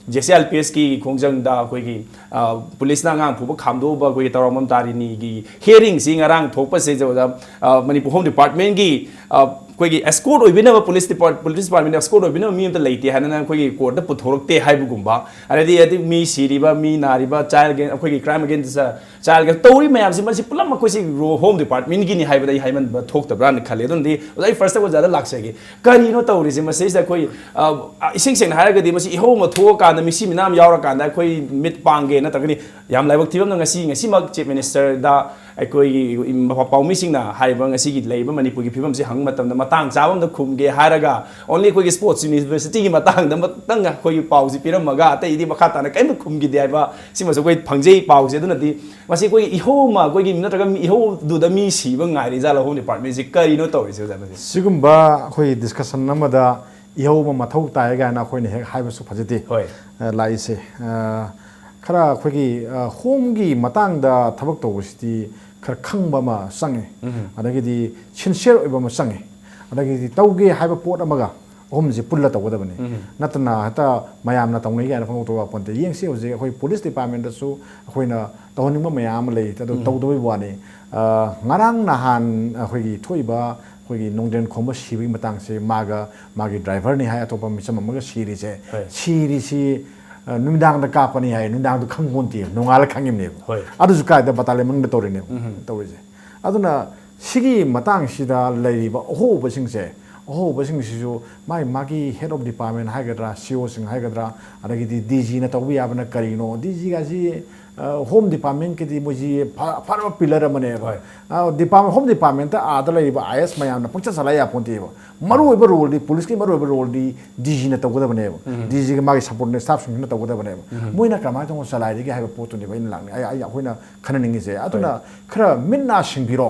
J C I L P ꯑꯦꯁꯀꯤ ꯈꯣꯡꯖꯪꯗ ꯑꯩꯈꯣꯏꯒꯤ, ꯑ, ꯄꯨꯂꯤꯁꯅ ꯑꯉꯥꯡ ꯐꯨꯕ ꯈꯥꯝꯗꯣꯛꯎꯕ ꯑꯩꯈꯣꯏꯒꯤ ꯇꯧꯔꯝꯕꯝ ꯇꯥꯔꯤꯅꯤꯒꯤ ꯍꯤꯌꯔꯤꯡꯁꯤ ꯉꯔꯥꯡ ꯊꯣꯛꯄꯁꯦ, ꯑꯣꯖꯥ, ꯑ, ꯃꯅꯤꯄꯨꯔ ꯍꯣꯝ ꯗꯤꯄꯥꯔꯠꯃꯦꯟꯒꯤ, ꯑ, ꯑꯩꯈꯣꯏꯒꯤ ꯑꯦꯁꯀꯣꯔꯠ ꯑꯣꯏꯕꯤꯅꯕ ꯄꯨꯂꯤꯁ ꯗꯤꯄꯥꯔꯠ-, ꯄꯨꯂꯤꯁ ꯗꯤꯄꯥꯔꯠꯃꯦꯟꯗ ꯑꯦꯁꯀꯣꯔꯠ ꯑꯣꯏꯕꯤꯅꯕ ꯃꯤ ꯑꯝꯇ ꯂꯩꯇꯦ ꯍꯥꯏꯅ ꯑꯩꯈꯣꯏꯒꯤ ꯀꯣꯔꯠꯇ ꯄꯨꯊꯣꯔꯛꯇꯦ ꯍꯥꯏꯕꯒꯨꯝꯕ, ꯑꯗꯩꯗꯤ, ꯑꯗꯩ ꯃꯤ ꯁꯤꯔꯤꯕ, ꯃꯤ ꯅꯥꯔꯤꯕ, ꯆꯥꯏꯜ ꯑꯩꯈꯣꯏꯒꯤ ꯀ꯭ꯔꯥꯏꯝ ꯑꯦꯒꯦꯟꯁ ꯆꯥꯏꯜꯒ ꯇꯧꯔꯤ ꯃꯌꯥꯝꯁꯤ, ꯃꯁꯤ ꯄꯨꯂꯞ ꯃꯈꯣꯏꯁꯤ ꯔꯣ-, ꯍꯣꯝ ꯗꯤꯄꯥꯔꯠꯃꯦꯟꯒꯤꯅꯤ ꯍꯥꯏꯕꯗ ꯑꯩ ꯍꯥꯏꯃꯟꯕ ꯊꯣꯛꯇꯕ꯭ꯔꯥꯅ ꯈꯜꯂꯦ꯫ ꯑꯗꯨꯅꯗꯤ ꯑꯣꯖꯥ, ꯑꯩ ꯐꯥꯔꯁꯇ ꯑꯣꯖꯥꯗ ꯂꯥꯛꯆꯒꯦ꯫ ꯀꯔꯤꯅꯣ ꯇꯧꯔꯤꯁꯦ? ꯃꯁꯤꯁꯤꯗ ꯑꯩꯈꯣꯏ, ꯑ, ꯏꯁꯦꯡ ꯁꯦꯡꯅ ꯍꯥꯏꯔꯒꯗꯤ, ꯃꯁꯤ ꯏꯍꯧ ꯑꯃ ꯊꯣꯛꯑꯀꯥꯟꯗ, ꯃꯤꯁꯤ ꯃꯤꯅꯥ ꯑꯃ ꯌꯥꯎꯔꯀꯥꯟꯗ ꯑꯩꯈꯣꯏ ꯃꯤꯠ ꯄꯥꯡꯒꯦ ꯅꯠꯇ꯭ꯔꯒꯅꯤ ꯌꯥꯝ ꯂꯥꯏꯕꯛ ꯊꯤꯕ ꯑꯃꯅ, ꯉꯁꯤ, ꯉꯁꯤꯃꯛ ꯆꯤꯐ ꯃꯤꯅꯤꯁꯇꯔꯗ ꯑꯩꯈꯣꯏꯒꯤ ꯄꯥꯎꯃꯤꯁꯤꯡꯅ ꯍꯥꯏꯔꯤꯕ ꯉꯁꯤꯒꯤ ꯂꯩꯔꯤꯕ ꯃꯅꯤꯄꯨꯔꯒꯤ ꯐꯤꯕꯝꯁꯤ ꯍꯪꯕ ꯃꯇꯝꯗ, ꯃꯇꯥꯡ ꯆꯥꯕ ꯑꯃꯗ ꯈꯨꯝꯒꯦ ꯍꯥꯏꯔꯒ, ꯑꯣꯟꯂꯤ ꯑꯩꯈꯣꯏꯒꯤ ꯁ꯭ꯄꯣꯔꯠꯁ ꯌꯨꯅꯤꯚꯔꯁꯤꯇꯤꯒꯤ ꯃꯇꯥꯡꯗ ꯑꯃꯇꯪ ꯑꯩꯈꯣꯏꯒꯤ ꯄꯥꯎꯁꯤ ꯄꯤꯔꯝꯃꯒ, ꯑꯇꯩꯗꯤ ꯃꯈꯥ ꯇꯥꯅ ꯀꯔꯤꯝꯇ ꯈꯨꯝꯈꯤꯗꯦ ꯍꯥꯏꯕ ꯁꯤꯃꯁꯨ ꯑꯩꯈꯣꯏ ꯐꯪꯖꯩ ꯄꯥꯎꯁꯦ꯫ ꯑꯗꯨꯅꯗꯤ ꯃꯁꯤ ꯑꯩꯈꯣꯏꯒꯤ ꯏꯍꯧ ꯑꯃ, ꯑꯩꯈꯣꯏꯒꯤ ꯅꯠꯇ꯭ꯔꯒ ꯃꯤ ꯏꯍꯧꯗꯨꯗ ꯃꯤ ꯁꯤꯕ ꯉꯥꯏꯔꯤ ꯖꯥꯠꯂ ꯍꯣꯝ ꯗꯤꯄꯥꯔꯠꯃꯦꯟꯁꯤ? ꯀꯔꯤꯅꯣ ꯇꯧꯔꯤꯁꯦ, ꯑꯣꯖꯥ, ꯃꯁꯤ? ꯁꯤꯒꯨꯝꯕ ꯑꯩꯈꯣꯏ ꯗꯤꯁꯀꯁꯟ ꯑꯃꯗ ꯏꯍꯧ ꯑꯃ ꯃꯊꯧ ꯇꯥꯏ ꯀꯥꯏꯅ ꯑꯩꯈꯣꯏꯅ ꯍꯦꯛ ꯍꯥꯏꯕꯁꯨ ꯐꯖꯗꯦ꯫ ꯍꯣꯏ꯫ ꯑ, ꯂꯥꯛꯏꯁꯦ, ꯑ, ꯈꯔ ꯑꯩꯈꯣꯏꯒꯤ, ꯑ, ꯍꯣꯝꯒꯤ ꯃꯇꯥꯡꯗ ꯊꯕꯛ ꯇꯧꯕꯁꯤꯗꯤ ꯈꯔ ꯈꯪꯕ ꯑꯃ ꯆꯪꯉꯤ꯫ ꯎꯝ꯫ ꯑꯗꯒꯤꯗꯤ ꯁꯤꯟꯁꯤꯌꯔ ꯑꯣꯏꯕ ꯑꯃ ꯆꯪꯉꯤ꯫ ꯑꯗꯒꯤꯗꯤ ꯇꯧꯒꯦ ꯍꯥꯏꯕ ꯄꯣꯠ ꯑꯃꯒ ꯑꯍꯨꯝꯁꯤ ꯄꯨꯜꯂ ꯇꯧꯒꯗꯕꯅꯤ꯫ ꯎꯝ꯫ ꯅꯠꯇꯅ ꯍꯦꯛꯇ ꯃꯌꯥꯝꯅ ꯇꯧꯅꯩ ꯀꯥꯏꯅ ꯄꯪꯇꯧ ꯇꯧ ꯌꯥꯄꯣꯟꯇꯦ꯫ ꯌꯦꯡꯁꯤ, ꯍꯧꯖꯤꯛ ꯑꯩꯈꯣꯏ ꯄꯨꯂꯤꯁ ꯗꯤꯄꯥꯔꯠꯃꯦꯟꯗꯁꯨ ꯑꯩꯈꯣꯏꯅ ꯇꯧꯍꯟꯅꯤꯡꯕ ꯃꯌꯥꯝ ꯑꯃ ꯂꯩ, ꯑꯗꯨ ꯎꯝ꯫ ꯇꯧꯗꯕꯩ ꯋꯥꯅꯤ꯫ ꯑ, ꯉꯔꯥꯡ ꯅꯍꯥꯟ ꯑꯩꯈꯣꯏꯒꯤ ꯊꯣꯛꯏꯕ ꯑꯩꯈꯣꯏꯒꯤ ꯅꯣꯡꯗ꯭ꯔꯦꯟ ꯈꯣꯝꯕ ꯁꯤꯕꯒꯤ ꯃꯇꯥꯡꯁꯦ, ꯃꯥꯒ ꯃꯥꯒꯤ ꯗ꯭ꯔꯥꯏꯚꯔꯅꯤ ꯍꯥꯏ, ꯑꯇꯣꯞꯄ ꯃꯤꯆꯝ ꯑꯃꯒ ꯁꯤꯔꯤꯁꯦ, ꯍꯣꯏ꯫ ꯁꯤꯔꯤꯁꯤ, ꯑ, ꯅꯨꯃꯤꯗꯥꯡꯗ ꯀꯥꯞꯄꯅꯤ ꯍꯥꯏ, ꯅꯨꯃꯤꯗꯥꯡꯗꯣ ꯈꯪꯄꯣꯟꯇꯦ, ꯅꯣꯡꯉꯥꯜꯂ ꯈꯪꯉꯤꯕꯅꯦꯕ꯫ ꯍꯣꯏ꯫ ꯑꯗꯨꯁꯨ ꯀꯥꯏꯗ? ꯕꯇꯥꯂꯤꯌꯟ ꯃꯅꯨꯡꯗ ꯇꯧꯔꯤꯅꯦꯕ, ꯎꯝ꯫ ꯇꯧꯔꯤꯁꯦ꯫ ꯑꯗꯨꯅ ꯁꯤꯒꯤ ꯃꯇꯥꯡꯁꯤꯗ ꯂꯩꯔꯤꯕ ꯑꯍꯣꯕꯁꯤꯡꯁꯦ, ꯑꯍꯣꯕꯁꯤꯡꯁꯤꯁꯨ ꯃꯥꯒꯤ, ꯃꯥꯒꯤ head of department ꯍꯥꯏꯒꯗ꯭ꯔꯥ, ꯁꯤ ꯑꯣꯁꯤꯡ ꯍꯥꯏꯒꯗ꯭ꯔꯥ, ꯑꯗꯒꯤꯗꯤ ꯗꯤ ꯖꯤꯅ ꯇꯧꯕ ꯌꯥꯕꯅ ꯀꯔꯤꯅꯣ? ꯗꯤ ꯖꯤꯒꯁꯤ ꯍꯣꯝ ꯗꯤꯄꯥꯔꯠꯃꯦꯟꯀꯤꯗꯤ ꯃꯣꯏꯁꯤ ꯐ- ꯐꯔꯕ ꯄꯤꯂꯔ ꯑꯃꯅꯦꯕ꯫ ꯍꯣꯏ. ꯗꯤꯄꯥꯔꯠꯃꯦꯟ ꯍꯣꯝ ꯗꯤꯄꯥꯔꯠꯃꯦꯟꯇ ꯑꯥꯗ ꯂꯩꯔꯤꯕ ꯑꯥꯏ ꯑꯦꯁ ꯃꯌꯥꯝꯅ ꯄꯪꯆꯠ ꯆꯠꯂ ꯌꯥꯄꯣꯟꯇꯦꯕ꯫ ꯃꯔꯨꯑꯣꯏꯕ ꯔꯣꯜꯗꯤ, ꯄꯨꯂꯤꯁꯀꯤ ꯃꯔꯨꯑꯣꯏꯕ ꯔꯣꯜꯗꯤ ꯗꯤ ꯖꯤꯅ ꯇꯧꯒꯗꯕꯅꯦꯕ꯫ ꯗꯤ ꯖꯤꯒꯤ ꯃꯥꯒꯤ ꯁꯕꯑꯣꯔꯗꯤꯅꯦꯠ ꯁ꯭ꯇꯥꯐꯁꯤꯡꯁꯤꯅ ꯇꯧꯒꯗꯕꯅꯦꯕ꯫ ꯃꯣꯏꯅ ꯀꯃꯥꯏꯅ ꯇꯧꯅ ꯆꯂꯥꯏꯔꯤꯒꯦ ꯍꯥꯏꯕ ꯄꯣꯠꯇꯨꯅꯦꯕ ꯑꯩꯅ ꯂꯥꯛꯅꯤꯡ ꯑꯩ ꯑꯩ- ꯑꯩꯈꯣꯏꯅ ꯈꯟꯅꯅꯤꯡꯉꯤꯁꯦ꯫ ꯑꯗꯨꯅ ꯈꯔ ꯃꯤꯠ ꯅꯥ ꯁꯤꯡꯕꯤꯔꯣ꯫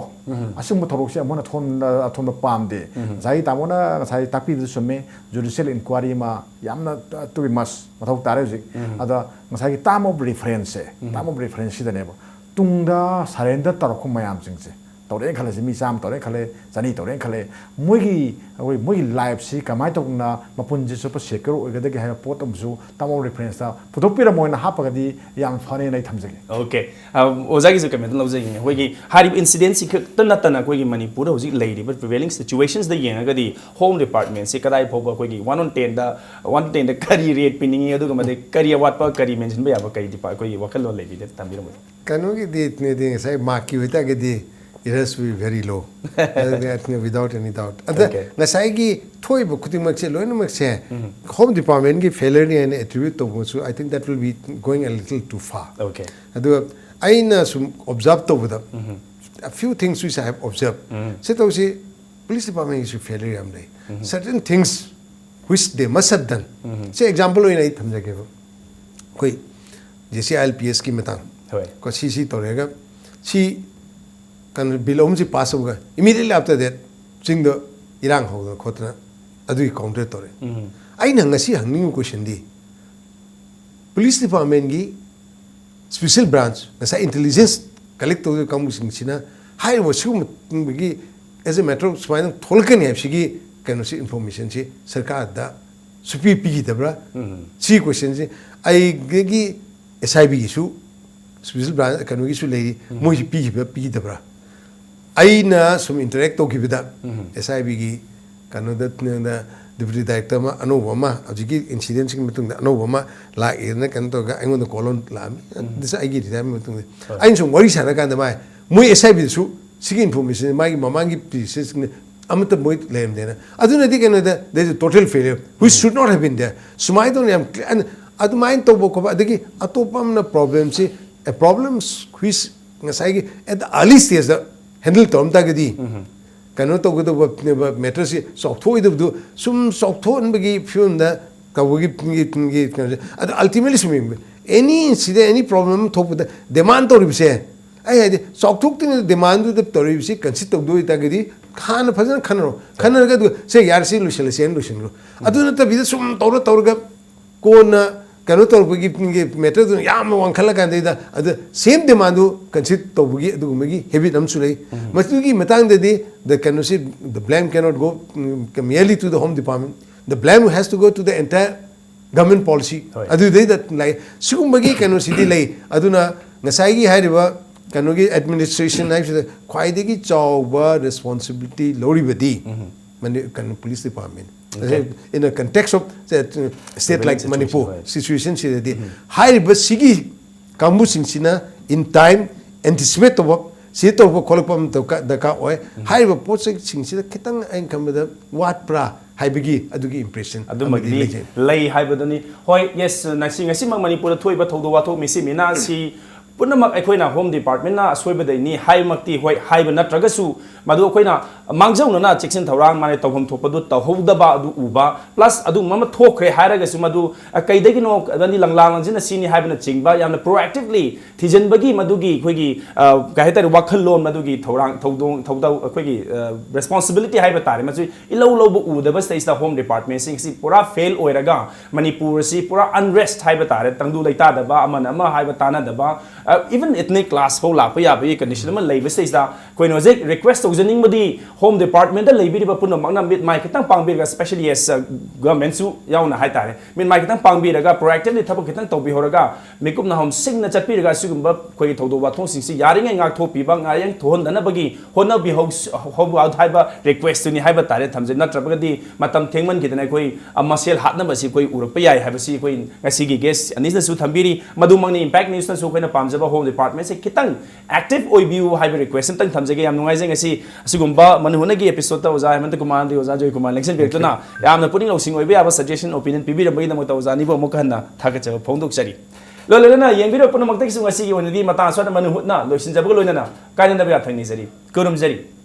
ꯑꯁꯤꯒꯨꯝꯕ ꯊꯧꯗꯣꯛꯁꯦ ꯑꯃꯨꯛ ꯍꯟꯅ ꯊꯣꯛꯍꯟ- ꯊꯣꯛꯍꯟꯕ ꯄꯥꯝꯗꯦ꯫ ꯉꯁꯥꯏꯒꯤ ꯇꯥꯃꯣꯅ ꯉꯁꯥꯏ ꯇꯥꯛꯄꯤꯕꯗꯨ ꯆꯨꯝꯃꯦ꯫ ꯖꯨꯗꯤꯁꯤꯌꯦꯜ ꯏꯟꯀ꯭ꯋꯥꯏꯔꯤ ꯑꯃ ꯌꯥꯝꯅ ꯇꯨ ꯕꯤ ꯃꯁ ꯃꯊꯧ ꯇꯥꯔꯦ ꯍꯧꯖꯤꯛ꯫ ꯑꯗ ꯉꯁꯥꯏꯒꯤ ꯇꯥꯔꯝ ꯑꯣꯐ ꯔꯤꯐꯔꯦꯟꯁꯁꯦ, ꯇꯥꯔꯝ ꯑꯣꯐ ꯔꯤꯐꯔꯦꯟꯁꯁꯤꯗꯅꯦꯕ ꯇꯨꯡꯗ ꯁꯔꯦꯟꯗꯔ ꯇꯧꯔꯛꯄ ꯃꯌꯥꯝꯁꯤꯡꯁꯦ, ꯇꯧꯔꯛꯑꯦꯅ ꯈꯜꯂꯁꯤ, ꯃꯤ ꯆꯥꯝꯃ ꯇꯧꯔꯛꯑꯦꯅ ꯈꯜꯂꯦ, ꯆꯅꯤ ꯇꯧꯔꯛꯑꯦꯅ ꯈꯜꯂꯦ, ꯃꯣꯏꯒꯤ ꯑꯩꯈꯣꯏ ꯃꯣꯏꯒꯤ ꯂꯥꯏꯐꯁꯤ ꯀꯃꯥꯏꯅ ꯇꯧꯗꯅ ꯃꯄꯨꯟꯁꯤ ꯆꯨꯞꯄ ꯁꯦꯀ꯭ꯌꯣꯔ ꯑꯣꯏꯒꯗꯒꯦ ꯍꯥꯏꯕ ꯄꯣꯠ ꯑꯃꯁꯨ ꯇꯥꯔꯝ ꯑꯣꯐ ꯔꯤꯐꯔꯦꯟꯁꯇ ꯄꯨꯊꯣꯛꯄꯤꯔꯝꯃꯣ ꯍꯥꯏꯅ ꯍꯥꯞꯄꯒꯗꯤ ꯌꯥꯝ ꯐꯅꯦꯅ ꯑꯩ ꯊꯝꯖꯒꯦ꯫ ꯑꯣꯀꯦ꯫ ꯑꯣꯖꯥꯒꯤꯁꯨ ꯀꯃꯦꯟꯇ ꯂꯧꯖꯒꯦ꯫ ꯑꯩꯈꯣꯏꯒꯤ ꯍꯥꯏꯔꯤꯕ ꯏꯟꯁꯤꯗꯦꯟꯁꯤ ꯈꯛꯇ ꯅꯠꯇꯅ ꯑꯩꯈꯣꯏꯒꯤ ꯃꯅꯤꯄꯨꯔꯗ ꯍꯧꯖꯤꯛ ꯂꯩꯔꯤꯕ ꯄ꯭ꯔꯤꯚꯦꯂꯤꯡ ꯁꯤꯆꯨꯋꯦꯁꯟꯁꯤꯗ ꯌꯦꯡꯉꯒꯗꯤ ꯍꯣꯝ ꯗꯤꯄꯥꯔꯠꯃꯦꯟꯁꯤ ꯀꯗꯥꯏ ꯐꯥꯎꯕ ꯑꯩꯈꯣꯏꯒꯤ ꯋꯥꯟ ꯑꯣꯟ ꯇꯦꯟꯗ, ꯋꯥꯟ ꯇꯦꯟꯗ ꯀꯔꯤ ꯔꯦꯠ ꯄꯤꯅꯤꯡꯉꯤ, ꯑꯗꯨꯒ ꯃꯗꯩ ꯀꯔꯤ ꯑꯋꯥꯠꯄ, ꯀꯔꯤ ꯃꯦꯟꯁꯤꯟꯕ ꯌꯥꯕ, ꯀꯔꯤ ꯗꯤꯄꯥ- ꯑꯩꯈꯣꯏꯒꯤ ꯋꯥꯈꯜꯂꯣꯟ ꯂꯩꯕꯤꯗꯦ, ꯊꯝꯕꯤꯔꯝꯃꯣ꯫ ꯀꯩꯅꯣꯒꯤꯗꯤ ꯅꯦꯗꯤ ꯉꯁꯥꯏ ꯃꯥꯔꯛꯀꯤ ꯑꯣꯏꯇꯥꯔꯒꯗꯤ it has to be very low. ꯑꯗꯨꯗꯤ ꯑꯩꯅ without any doubt. ꯑꯗ Okay. ꯉꯁꯥꯏꯒꯤ ꯊꯣꯛꯏꯕ ꯈꯨꯗꯤꯡꯃꯛꯁꯦ ꯂꯣꯏꯅꯃꯛꯁꯦ ꯍꯣꯝ ꯗꯤꯄꯥꯔꯠꯃꯦꯟꯒꯤ ꯐꯦꯂꯔꯅꯤ ꯍꯥꯏꯅ ꯑꯦꯇ꯭ꯔꯤꯕ꯭ꯌꯨꯠ ꯇꯧꯕꯁꯨ I think that will be going a little too far. Okay. ꯑꯗꯨꯒ ꯑꯩꯅ ꯁꯨꯝ ꯑꯣꯕꯖꯥꯔꯕ ꯇꯧꯕꯗ a few things which I have observed. ꯁꯤ ꯇꯧꯁꯤ, ꯄꯨꯂꯤꯁ ꯗꯤꯄꯥꯔꯠꯃꯦꯟꯒꯤꯁꯨ ꯐꯦꯂꯔ ꯌꯥꯝ ꯂꯩ. Certain things which they must have done. ꯁꯤ ꯑꯦꯛꯖꯥꯝꯄꯜ ꯑꯣꯏꯅ ꯑꯩ ꯊꯝꯖꯒꯦꯕ꯫ ꯑꯩꯈꯣꯏ J C I L P ꯑꯦꯁꯀꯤ ꯃꯇꯥꯡ ꯍꯣꯏ. ꯀꯣ ꯁꯤ ꯁꯤ ꯇꯧꯔꯦꯒ ꯁꯤ ꯀꯩꯅꯣ ꯕꯤꯜ ꯑꯍꯨꯝꯁꯤ ꯄꯥꯁ ꯇꯧꯕꯒ immediately after that ꯆꯤꯡꯗ ꯏꯔꯥꯡ ꯍꯧꯗꯅ ꯈꯣꯠꯇꯅ ꯑꯗꯨꯒꯤ ꯀꯥꯎꯟꯇꯔ ꯇꯧꯔꯦ꯫ ꯑꯩꯅ ꯉꯁꯤ ꯍꯪꯅꯤꯡꯉꯤꯕ ꯀꯣꯏꯁꯟꯗꯤ ꯄꯨꯂꯤꯁ ꯗꯤꯄꯥꯔꯠꯃꯦꯟꯒꯤ ꯁ꯭ꯄꯦꯁꯦꯜ ꯕ꯭ꯔꯥꯟꯁ ꯉꯁꯥꯏ ꯏꯟꯇꯦꯂꯤꯖꯦꯟꯁ ꯀꯂꯦꯛ ꯇꯧꯗꯣꯏ ꯀꯥꯡꯕꯨꯁꯤꯡꯁꯤꯅ ꯍꯥꯏꯔꯤꯕ ꯁꯤꯒꯨꯝꯕꯒꯤ as a matter of ꯁꯨꯃꯥꯏꯅ ꯊꯣꯛꯂꯛꯀꯅꯤ ꯍꯥꯏꯕꯁꯤꯒꯤ ꯀꯩꯅꯣꯁꯤ ꯏꯟꯐꯣꯔꯃꯦꯁꯟꯁꯤ ꯁꯔꯀꯥꯔꯗ ꯁꯨꯄꯤ ꯄꯤꯈꯤꯗꯕ꯭ꯔꯥ? ꯁꯤ ꯀꯣꯏꯁꯟꯁꯤ ꯑꯩꯒꯤ ꯑꯦꯁ ꯑꯥꯏ ꯕꯤꯒꯤꯁꯨ ꯁ꯭ꯄꯦꯁꯦꯜ ꯕ꯭ꯔꯥꯟꯁ ꯀꯩꯅꯣꯒꯤꯁꯨ ꯂꯩꯔꯤ, ꯃꯣꯏꯁꯤ ꯄꯤꯈꯤꯕ꯭ꯔꯥ ꯄꯤꯈꯤꯗꯕ꯭ꯔꯥ? ꯑꯩꯅ ꯁꯨꯝ ꯏꯟꯇꯔꯦꯛ ꯇꯧꯈꯤꯕꯗ ꯑꯦꯁ ꯑꯥꯏ ꯕꯤꯒꯤ ꯀꯩꯅꯣꯗ ꯗꯤꯄ꯭ꯌꯨꯇꯤ ꯗꯥꯏꯔꯦꯛꯇꯔ ꯑꯃ ꯑꯅꯧꯕ ꯑꯃ ꯍꯧꯖꯤꯛꯀꯤ ꯏꯟꯁꯤꯗꯦꯟꯁꯤꯒꯤ ꯃꯇꯨꯡꯗ ꯑꯅꯧꯕ ꯑꯃ ꯂꯥꯛꯑꯦꯅ ꯀꯩꯅꯣ ꯇꯧꯔꯒ ꯑꯩꯉꯣꯟꯗ ꯀꯣꯜ ꯑꯃ ꯂꯥꯛꯑꯝꯃꯤ꯫ ꯑꯗꯨꯁꯨ ꯑꯩꯒꯤ ꯔꯤꯇꯥꯌꯔꯃꯦꯟ ꯃꯇꯨꯡꯗ ꯑꯩꯅ ꯁꯨꯝ ꯋꯥꯔꯤ ꯁꯥꯟꯅ ꯀꯥꯟꯗ ꯃꯥꯏ ꯃꯣꯏ ꯑꯦꯁ ꯑꯥꯏ ꯕꯤꯗꯁꯨ ꯁꯤꯒꯤ ꯏꯟꯐꯣꯔꯃꯦꯁꯟ ꯃꯥꯒꯤ ꯃꯃꯥꯡꯒꯤ ꯄ꯭ꯔꯤꯁꯤꯁ ꯑꯃꯠꯇ ꯃꯣꯏ ꯂꯩꯔꯝꯗꯦꯅ꯫ ꯑꯗꯨꯅꯗꯤ ꯀꯩꯅꯣꯗ there is a total failure which should not have been there. ꯁꯨꯃꯥꯏꯅ ꯇꯧꯅ ꯌꯥꯝ clear ꯑꯗꯨꯃꯥꯏꯅ ꯇꯧꯕ ꯈꯣꯠꯄ꯫ ꯑꯗꯒꯤ ꯑꯇꯣꯞꯄ ꯑꯃꯅ ꯄ꯭ꯔꯣꯕ꯭ꯂꯦꯝꯁꯤ a problems which ꯉꯁꯥꯏꯒꯤ at the early stageꯇ handle ꯇꯧꯔꯝ ꯇꯥꯔꯒꯗꯤ ꯀꯩꯅꯣ ꯇꯧꯒꯗꯧꯕ ꯃꯦꯇꯔꯁꯤ ꯆꯥꯎꯊꯣꯛꯑꯣꯏꯗꯕꯗꯨ ꯁꯨꯝ ꯆꯥꯎꯊꯣꯛꯍꯟꯕꯒꯤ ꯐꯤꯕꯝꯗ ꯇꯧꯕꯒꯤ ꯀꯩꯅꯣꯁꯦ ꯑꯗꯣ ultimately ꯁꯨꯝ ꯌꯦꯡꯕ any incident any problem ꯑꯃ ꯊꯣꯛꯄꯗ demand ꯇꯧꯔꯤꯕꯁꯦ ꯑꯩ ꯍꯥꯏꯗꯤ ꯆꯥꯎꯊꯣꯛꯇ꯭ꯔꯤꯉꯩꯗ demandꯗꯨꯗ ꯇꯧꯔꯤꯕꯁꯤ concede ꯇꯧꯗꯣꯏ ꯑꯣꯏꯇꯥꯔꯒꯗꯤ ꯍꯥꯟꯅ ꯐꯖꯅ ꯈꯟꯅꯔꯣ ꯈꯟꯅꯔꯒ ꯑꯗꯨꯒ ꯁꯦ ꯌꯥꯔꯦ ꯁꯤ ꯂꯣꯏꯁꯤꯜꯂꯁꯦꯅ ꯂꯣꯏꯁꯤꯟꯈ꯭ꯔꯣ ꯑꯗꯨ ꯅꯠꯇꯕꯤꯗ ꯁꯨꯝ ꯇꯧꯔ ꯇꯧꯔꯒ ꯀꯣꯟꯅ ꯀꯩꯅꯣ ꯇꯧꯔꯛꯄꯒꯤ ꯃꯦꯇꯔꯗꯨꯅ ꯌꯥꯝꯅ ꯋꯥꯡꯈꯠꯂꯀꯥꯟꯗꯩꯗ ꯑꯗꯨꯗ same demandꯗꯨ concede ꯇꯧꯕꯒꯤ ꯑꯗꯨꯒꯨꯝꯕꯒꯤ habit ꯑꯃꯁꯨ ꯂꯩ ꯃꯗꯨꯒꯤ ꯃꯇꯥꯡꯗꯗꯤ the ꯀꯩꯅꯣꯁꯤ the blame cannot go merely to the Home Department the blame has to go to the entire government policy ꯍꯣꯏ꯫ ꯑꯗꯨꯗꯩꯗ ꯂꯥꯛꯑꯦ ꯁꯤꯒꯨꯝꯕꯒꯤ ꯀꯩꯅꯣꯁꯤꯗꯤ ꯂꯩ ꯑꯗꯨꯅ ꯉꯁꯥꯏꯒꯤ ꯍꯥꯏꯔꯤꯕ ꯀꯩꯅꯣꯒꯤ administration ꯍꯥꯏꯕꯁꯤꯗ ꯈ꯭ꯋꯥꯏꯗꯒꯤ ꯆꯥꯎꯕ responsibility ꯂꯧꯔꯤꯕꯗꯤ ꯃꯅꯤ ꯀꯩꯅꯣ police department Okay. in a context of state like Situation, Manipur ꯍꯣꯏ꯫ situationꯁꯤꯗꯗꯤ ꯍꯥꯏꯔꯤꯕ ꯁꯤꯒꯤ ꯀꯥꯡꯕꯨꯁꯤꯡꯁꯤꯅ in time anticipate ꯇꯧꯕ ꯁꯤ ꯇꯧꯕ ꯈꯣꯠꯂꯛꯄ ꯑꯃ ꯗꯔꯀꯥꯔ ꯗꯔꯀꯥꯔ ꯑꯣꯏ ꯍꯥꯏꯔꯤꯕ ꯄꯣꯠꯁꯛꯁꯤꯡꯁꯤꯗ ꯈꯤꯇꯪ ꯑꯩꯅ ꯈꯟꯕꯗ ꯋꯥꯠꯄ꯭ꯔꯥ ꯍꯥꯏꯕꯒꯤ ꯑꯗꯨꯒꯤ impression ꯑꯗꯨꯃꯗꯤ ꯂꯩ ꯍꯥꯏꯕꯗꯨꯅꯤ ꯍꯣꯏ ꯌꯦꯁ ꯉꯁꯤ ꯉꯁꯤꯃꯛ ꯃꯅꯤꯄꯨꯔꯗ ꯊꯣꯛꯏꯕ ꯊꯧꯗꯣꯛ ꯋꯥꯊꯣꯛ ꯃꯤꯁꯤ ꯃꯤꯅꯥ ꯑꯁꯤ ꯄꯨꯝꯅꯃꯛ ꯑꯩꯈꯣꯏꯅ ꯍꯣꯝ ꯗꯤꯄꯥꯔꯠꯃꯦꯟꯅ ꯑꯁꯣꯏꯕꯗꯩꯅꯤ ꯍꯥꯏꯃꯛꯇꯤ ꯍꯣꯏ ꯍꯥꯏꯕ ꯅꯠꯇ꯭ꯔꯒꯁꯨ ꯃꯗꯨ ꯑꯩꯈꯣꯏꯅ ꯃꯥꯡꯖꯧꯅꯅ ꯆꯦꯛꯁꯤꯟ ꯊꯧꯔꯥꯡ ꯃꯥꯅ ꯇꯧꯐꯝ ꯊꯣꯛꯄꯗꯨ ꯇꯧꯍꯧꯗꯕ ꯑꯗꯨ ꯎꯕ ꯄ꯭ꯂꯁ ꯑꯗꯨꯒꯨꯝꯕ ꯑꯃ ꯊꯣꯛꯈ꯭ꯔꯦ ꯍꯥꯏꯔꯒꯁꯨ ꯃꯗꯨ ꯀꯩꯗꯒꯤꯅꯣ ꯅꯪꯗꯤ ꯂꯪꯂꯥ ꯂꯪꯁꯤꯟꯅ ꯁꯤꯅꯤ ꯍꯥꯏꯕꯅꯆꯤꯡꯕ ꯌꯥꯝꯅ proactively ꯊꯤꯖꯤꯟꯕꯒꯤ ꯃꯗꯨꯒꯤ ꯑꯩꯈꯣꯏꯒꯤ ꯀꯩ ꯍꯥꯏꯇꯥꯔꯦ ꯋꯥꯈꯜꯂꯣꯟ ꯃꯗꯨꯒꯤ ꯊꯧꯔꯥꯡ ꯊꯧꯗꯣꯡ ꯊꯧꯗꯧ ꯑꯩꯈꯣꯏꯒꯤ responsibility ꯍꯥꯏꯕ ꯇꯥꯔꯦ ꯃꯁꯤ ꯏꯂꯧ ꯂꯧꯕ ꯎꯗꯕ ꯁꯤꯗꯩꯁꯤꯗ ꯍꯣꯝ ꯗꯤꯄꯥꯔꯠꯃꯦꯟꯁꯤꯡꯁꯤ ꯄꯨꯔꯥ ꯐꯦꯜ ꯑꯣꯏꯔꯒ ꯃꯅꯤꯄꯨꯔ ꯑꯁꯤ ꯄꯨꯔꯥ ꯑꯟꯔꯦꯁ ꯍꯥꯏꯕ ꯇꯥꯔꯦ ꯇꯪꯗꯨ ꯂꯩꯇꯥꯗꯕ ꯑꯃꯅ ꯑꯃ ꯍꯥꯏꯕ ꯇꯥꯅꯗꯕ even ethnic clash ꯐꯥꯎ ꯂꯥꯛꯄ ꯌꯥꯕꯒꯤ ꯀꯟꯗꯤꯁꯟ ꯑꯃ ꯂꯩꯕ ꯁꯤꯗꯩꯁꯤꯗ ꯑꯩꯈꯣꯏꯅ ꯍꯧꯖꯤꯛ ꯔꯤꯀ꯭ꯋꯦꯁ ꯇꯧꯖꯅꯤꯡꯕꯗꯤ ꯍꯣꯝ ꯗꯤꯄꯥꯔꯠꯃꯦꯟꯗ ꯂꯩꯕꯤꯔꯤꯕ ꯄꯨꯝꯅꯃꯛꯅ ꯃꯤꯠ ꯃꯥꯏ ꯈꯤꯇꯪ ꯄꯥꯡꯕꯤꯔꯒ especially yes ꯒꯚꯔꯟꯃꯦꯟꯁꯨ ꯌꯥꯎꯅ ꯍꯥꯏꯇꯥꯔꯦ ꯃꯤꯠ ꯃꯥꯏ ꯈꯤꯇꯪ ꯄꯥꯡꯕꯤꯔꯒ proactively ꯊꯕꯛ ꯈꯤꯇꯪ ꯇꯧꯕꯤꯍꯧꯔꯒ ꯃꯤꯀꯨꯞ ꯅꯥꯍꯨꯝ ꯁꯤꯡꯅ ꯆꯠꯄꯤꯔꯒ ꯑꯁꯤꯒꯨꯝꯕ ꯑꯩꯈꯣꯏꯒꯤ ꯊꯧꯗꯣꯛ ꯋꯥꯊꯣꯛꯁꯤꯡꯁꯤ ꯌꯥꯔꯤꯉꯩ ꯉꯥꯛꯊꯣꯛꯄꯤꯕ ꯉꯥꯔꯤꯡ ꯊꯣꯛꯍꯟꯗꯅꯕꯒꯤ ꯍꯣꯠꯅꯕꯤꯍꯧ ꯍꯥꯏꯕ ꯔꯤꯀ꯭ꯋꯦꯁꯇꯨꯅꯤ ꯍꯥꯏꯕ ꯇꯥꯔꯦ ꯊꯝꯖꯩ ꯅꯠꯇ꯭ꯔꯒꯗꯤ ꯃꯇꯝ ꯊꯦꯡꯃꯟꯈꯤꯗꯅ ꯑꯩꯈꯣꯏ ꯃꯁꯦꯜ ꯍꯥꯠꯅꯕꯁꯤ ꯑꯩꯈꯣꯏ ꯎꯔꯛꯄ ꯌꯥꯏ ꯍꯥꯏꯕꯁꯤ ꯑꯩꯈꯣꯏ ꯉꯁꯤꯒꯤ ꯒꯦꯁ ꯑꯅꯤꯁꯤꯅꯁꯨ ꯊꯝꯕꯤꯔꯤ ꯃꯗꯨꯃꯛꯅꯤ ꯏꯝꯄꯦꯛ ꯅ꯭ꯌꯨꯁꯅꯁꯨ ꯑꯩꯈꯣꯏꯅ ꯄꯥꯝꯖꯕ ꯍꯣꯝ ꯗꯤꯄꯥꯔꯠꯃꯦꯟꯁꯦ ꯈꯤꯇꯪ ꯑꯦꯛꯇꯤꯚ ꯑꯣꯏꯕꯤꯌꯨ ꯍꯥꯏꯕ ꯔꯤꯀ꯭ꯋꯦꯁ ꯑꯝꯇꯪ ꯊꯝꯖꯒꯦ꯫ ꯌꯥꯝ ꯅꯨꯡꯉꯥꯏꯖꯩ ꯉꯁꯤ ꯑꯁꯤꯒꯨꯝꯕ ꯃꯅꯨ ꯍꯨꯠꯅꯒꯤ ꯑꯦꯄꯤꯁꯣꯗꯇ ꯑꯣꯖꯥ ꯍꯦꯃꯟꯇ ꯀꯨꯃꯥꯔ ꯑꯃꯗꯤ ꯑꯣꯖꯥ ꯖꯣꯏ ꯀꯨꯃꯥꯔ ꯂꯦꯡꯁꯤꯟꯕꯤꯔꯛꯇꯨꯅ ꯌꯥꯝꯅ ꯄꯨꯛꯅꯤꯡ ꯂꯧꯁꯤꯡ ꯑꯣꯏꯕ ꯌꯥꯕ ꯁꯖꯦꯁꯟ, ꯑꯣꯄꯤꯅꯤꯌꯟ ꯄꯤꯕꯤꯔꯝꯕꯒꯤꯗꯃꯛꯇ ꯑꯣꯖꯥ ꯑꯅꯤꯕꯨ ꯑꯃꯨꯛ ꯍꯟꯅ ꯊꯥꯒꯠꯆꯕ ꯐꯣꯡꯗꯣꯛꯆꯔꯤ꯫ ꯂꯣꯏ ꯂꯣꯏꯅꯅ ꯌꯦꯡꯕꯤꯔꯛꯄ ꯄꯨꯝꯅꯃꯛꯇꯒꯤꯁꯨ ꯉꯁꯤꯒꯤ ꯑꯣꯏꯅꯗꯤ ꯃꯇꯥꯡ ꯑꯁ꯭ꯋꯥꯏꯗ ꯃꯅꯨ ꯍꯨꯠꯅ ꯂꯣꯏꯁꯤꯟꯖꯕꯒ ꯂꯣꯏꯅꯅ ꯀꯥꯏꯅꯅꯕ ꯌꯥꯊꯪ ꯅꯤꯖꯔꯤ꯫ ꯈꯨꯔꯨꯝꯖꯔꯤ꯫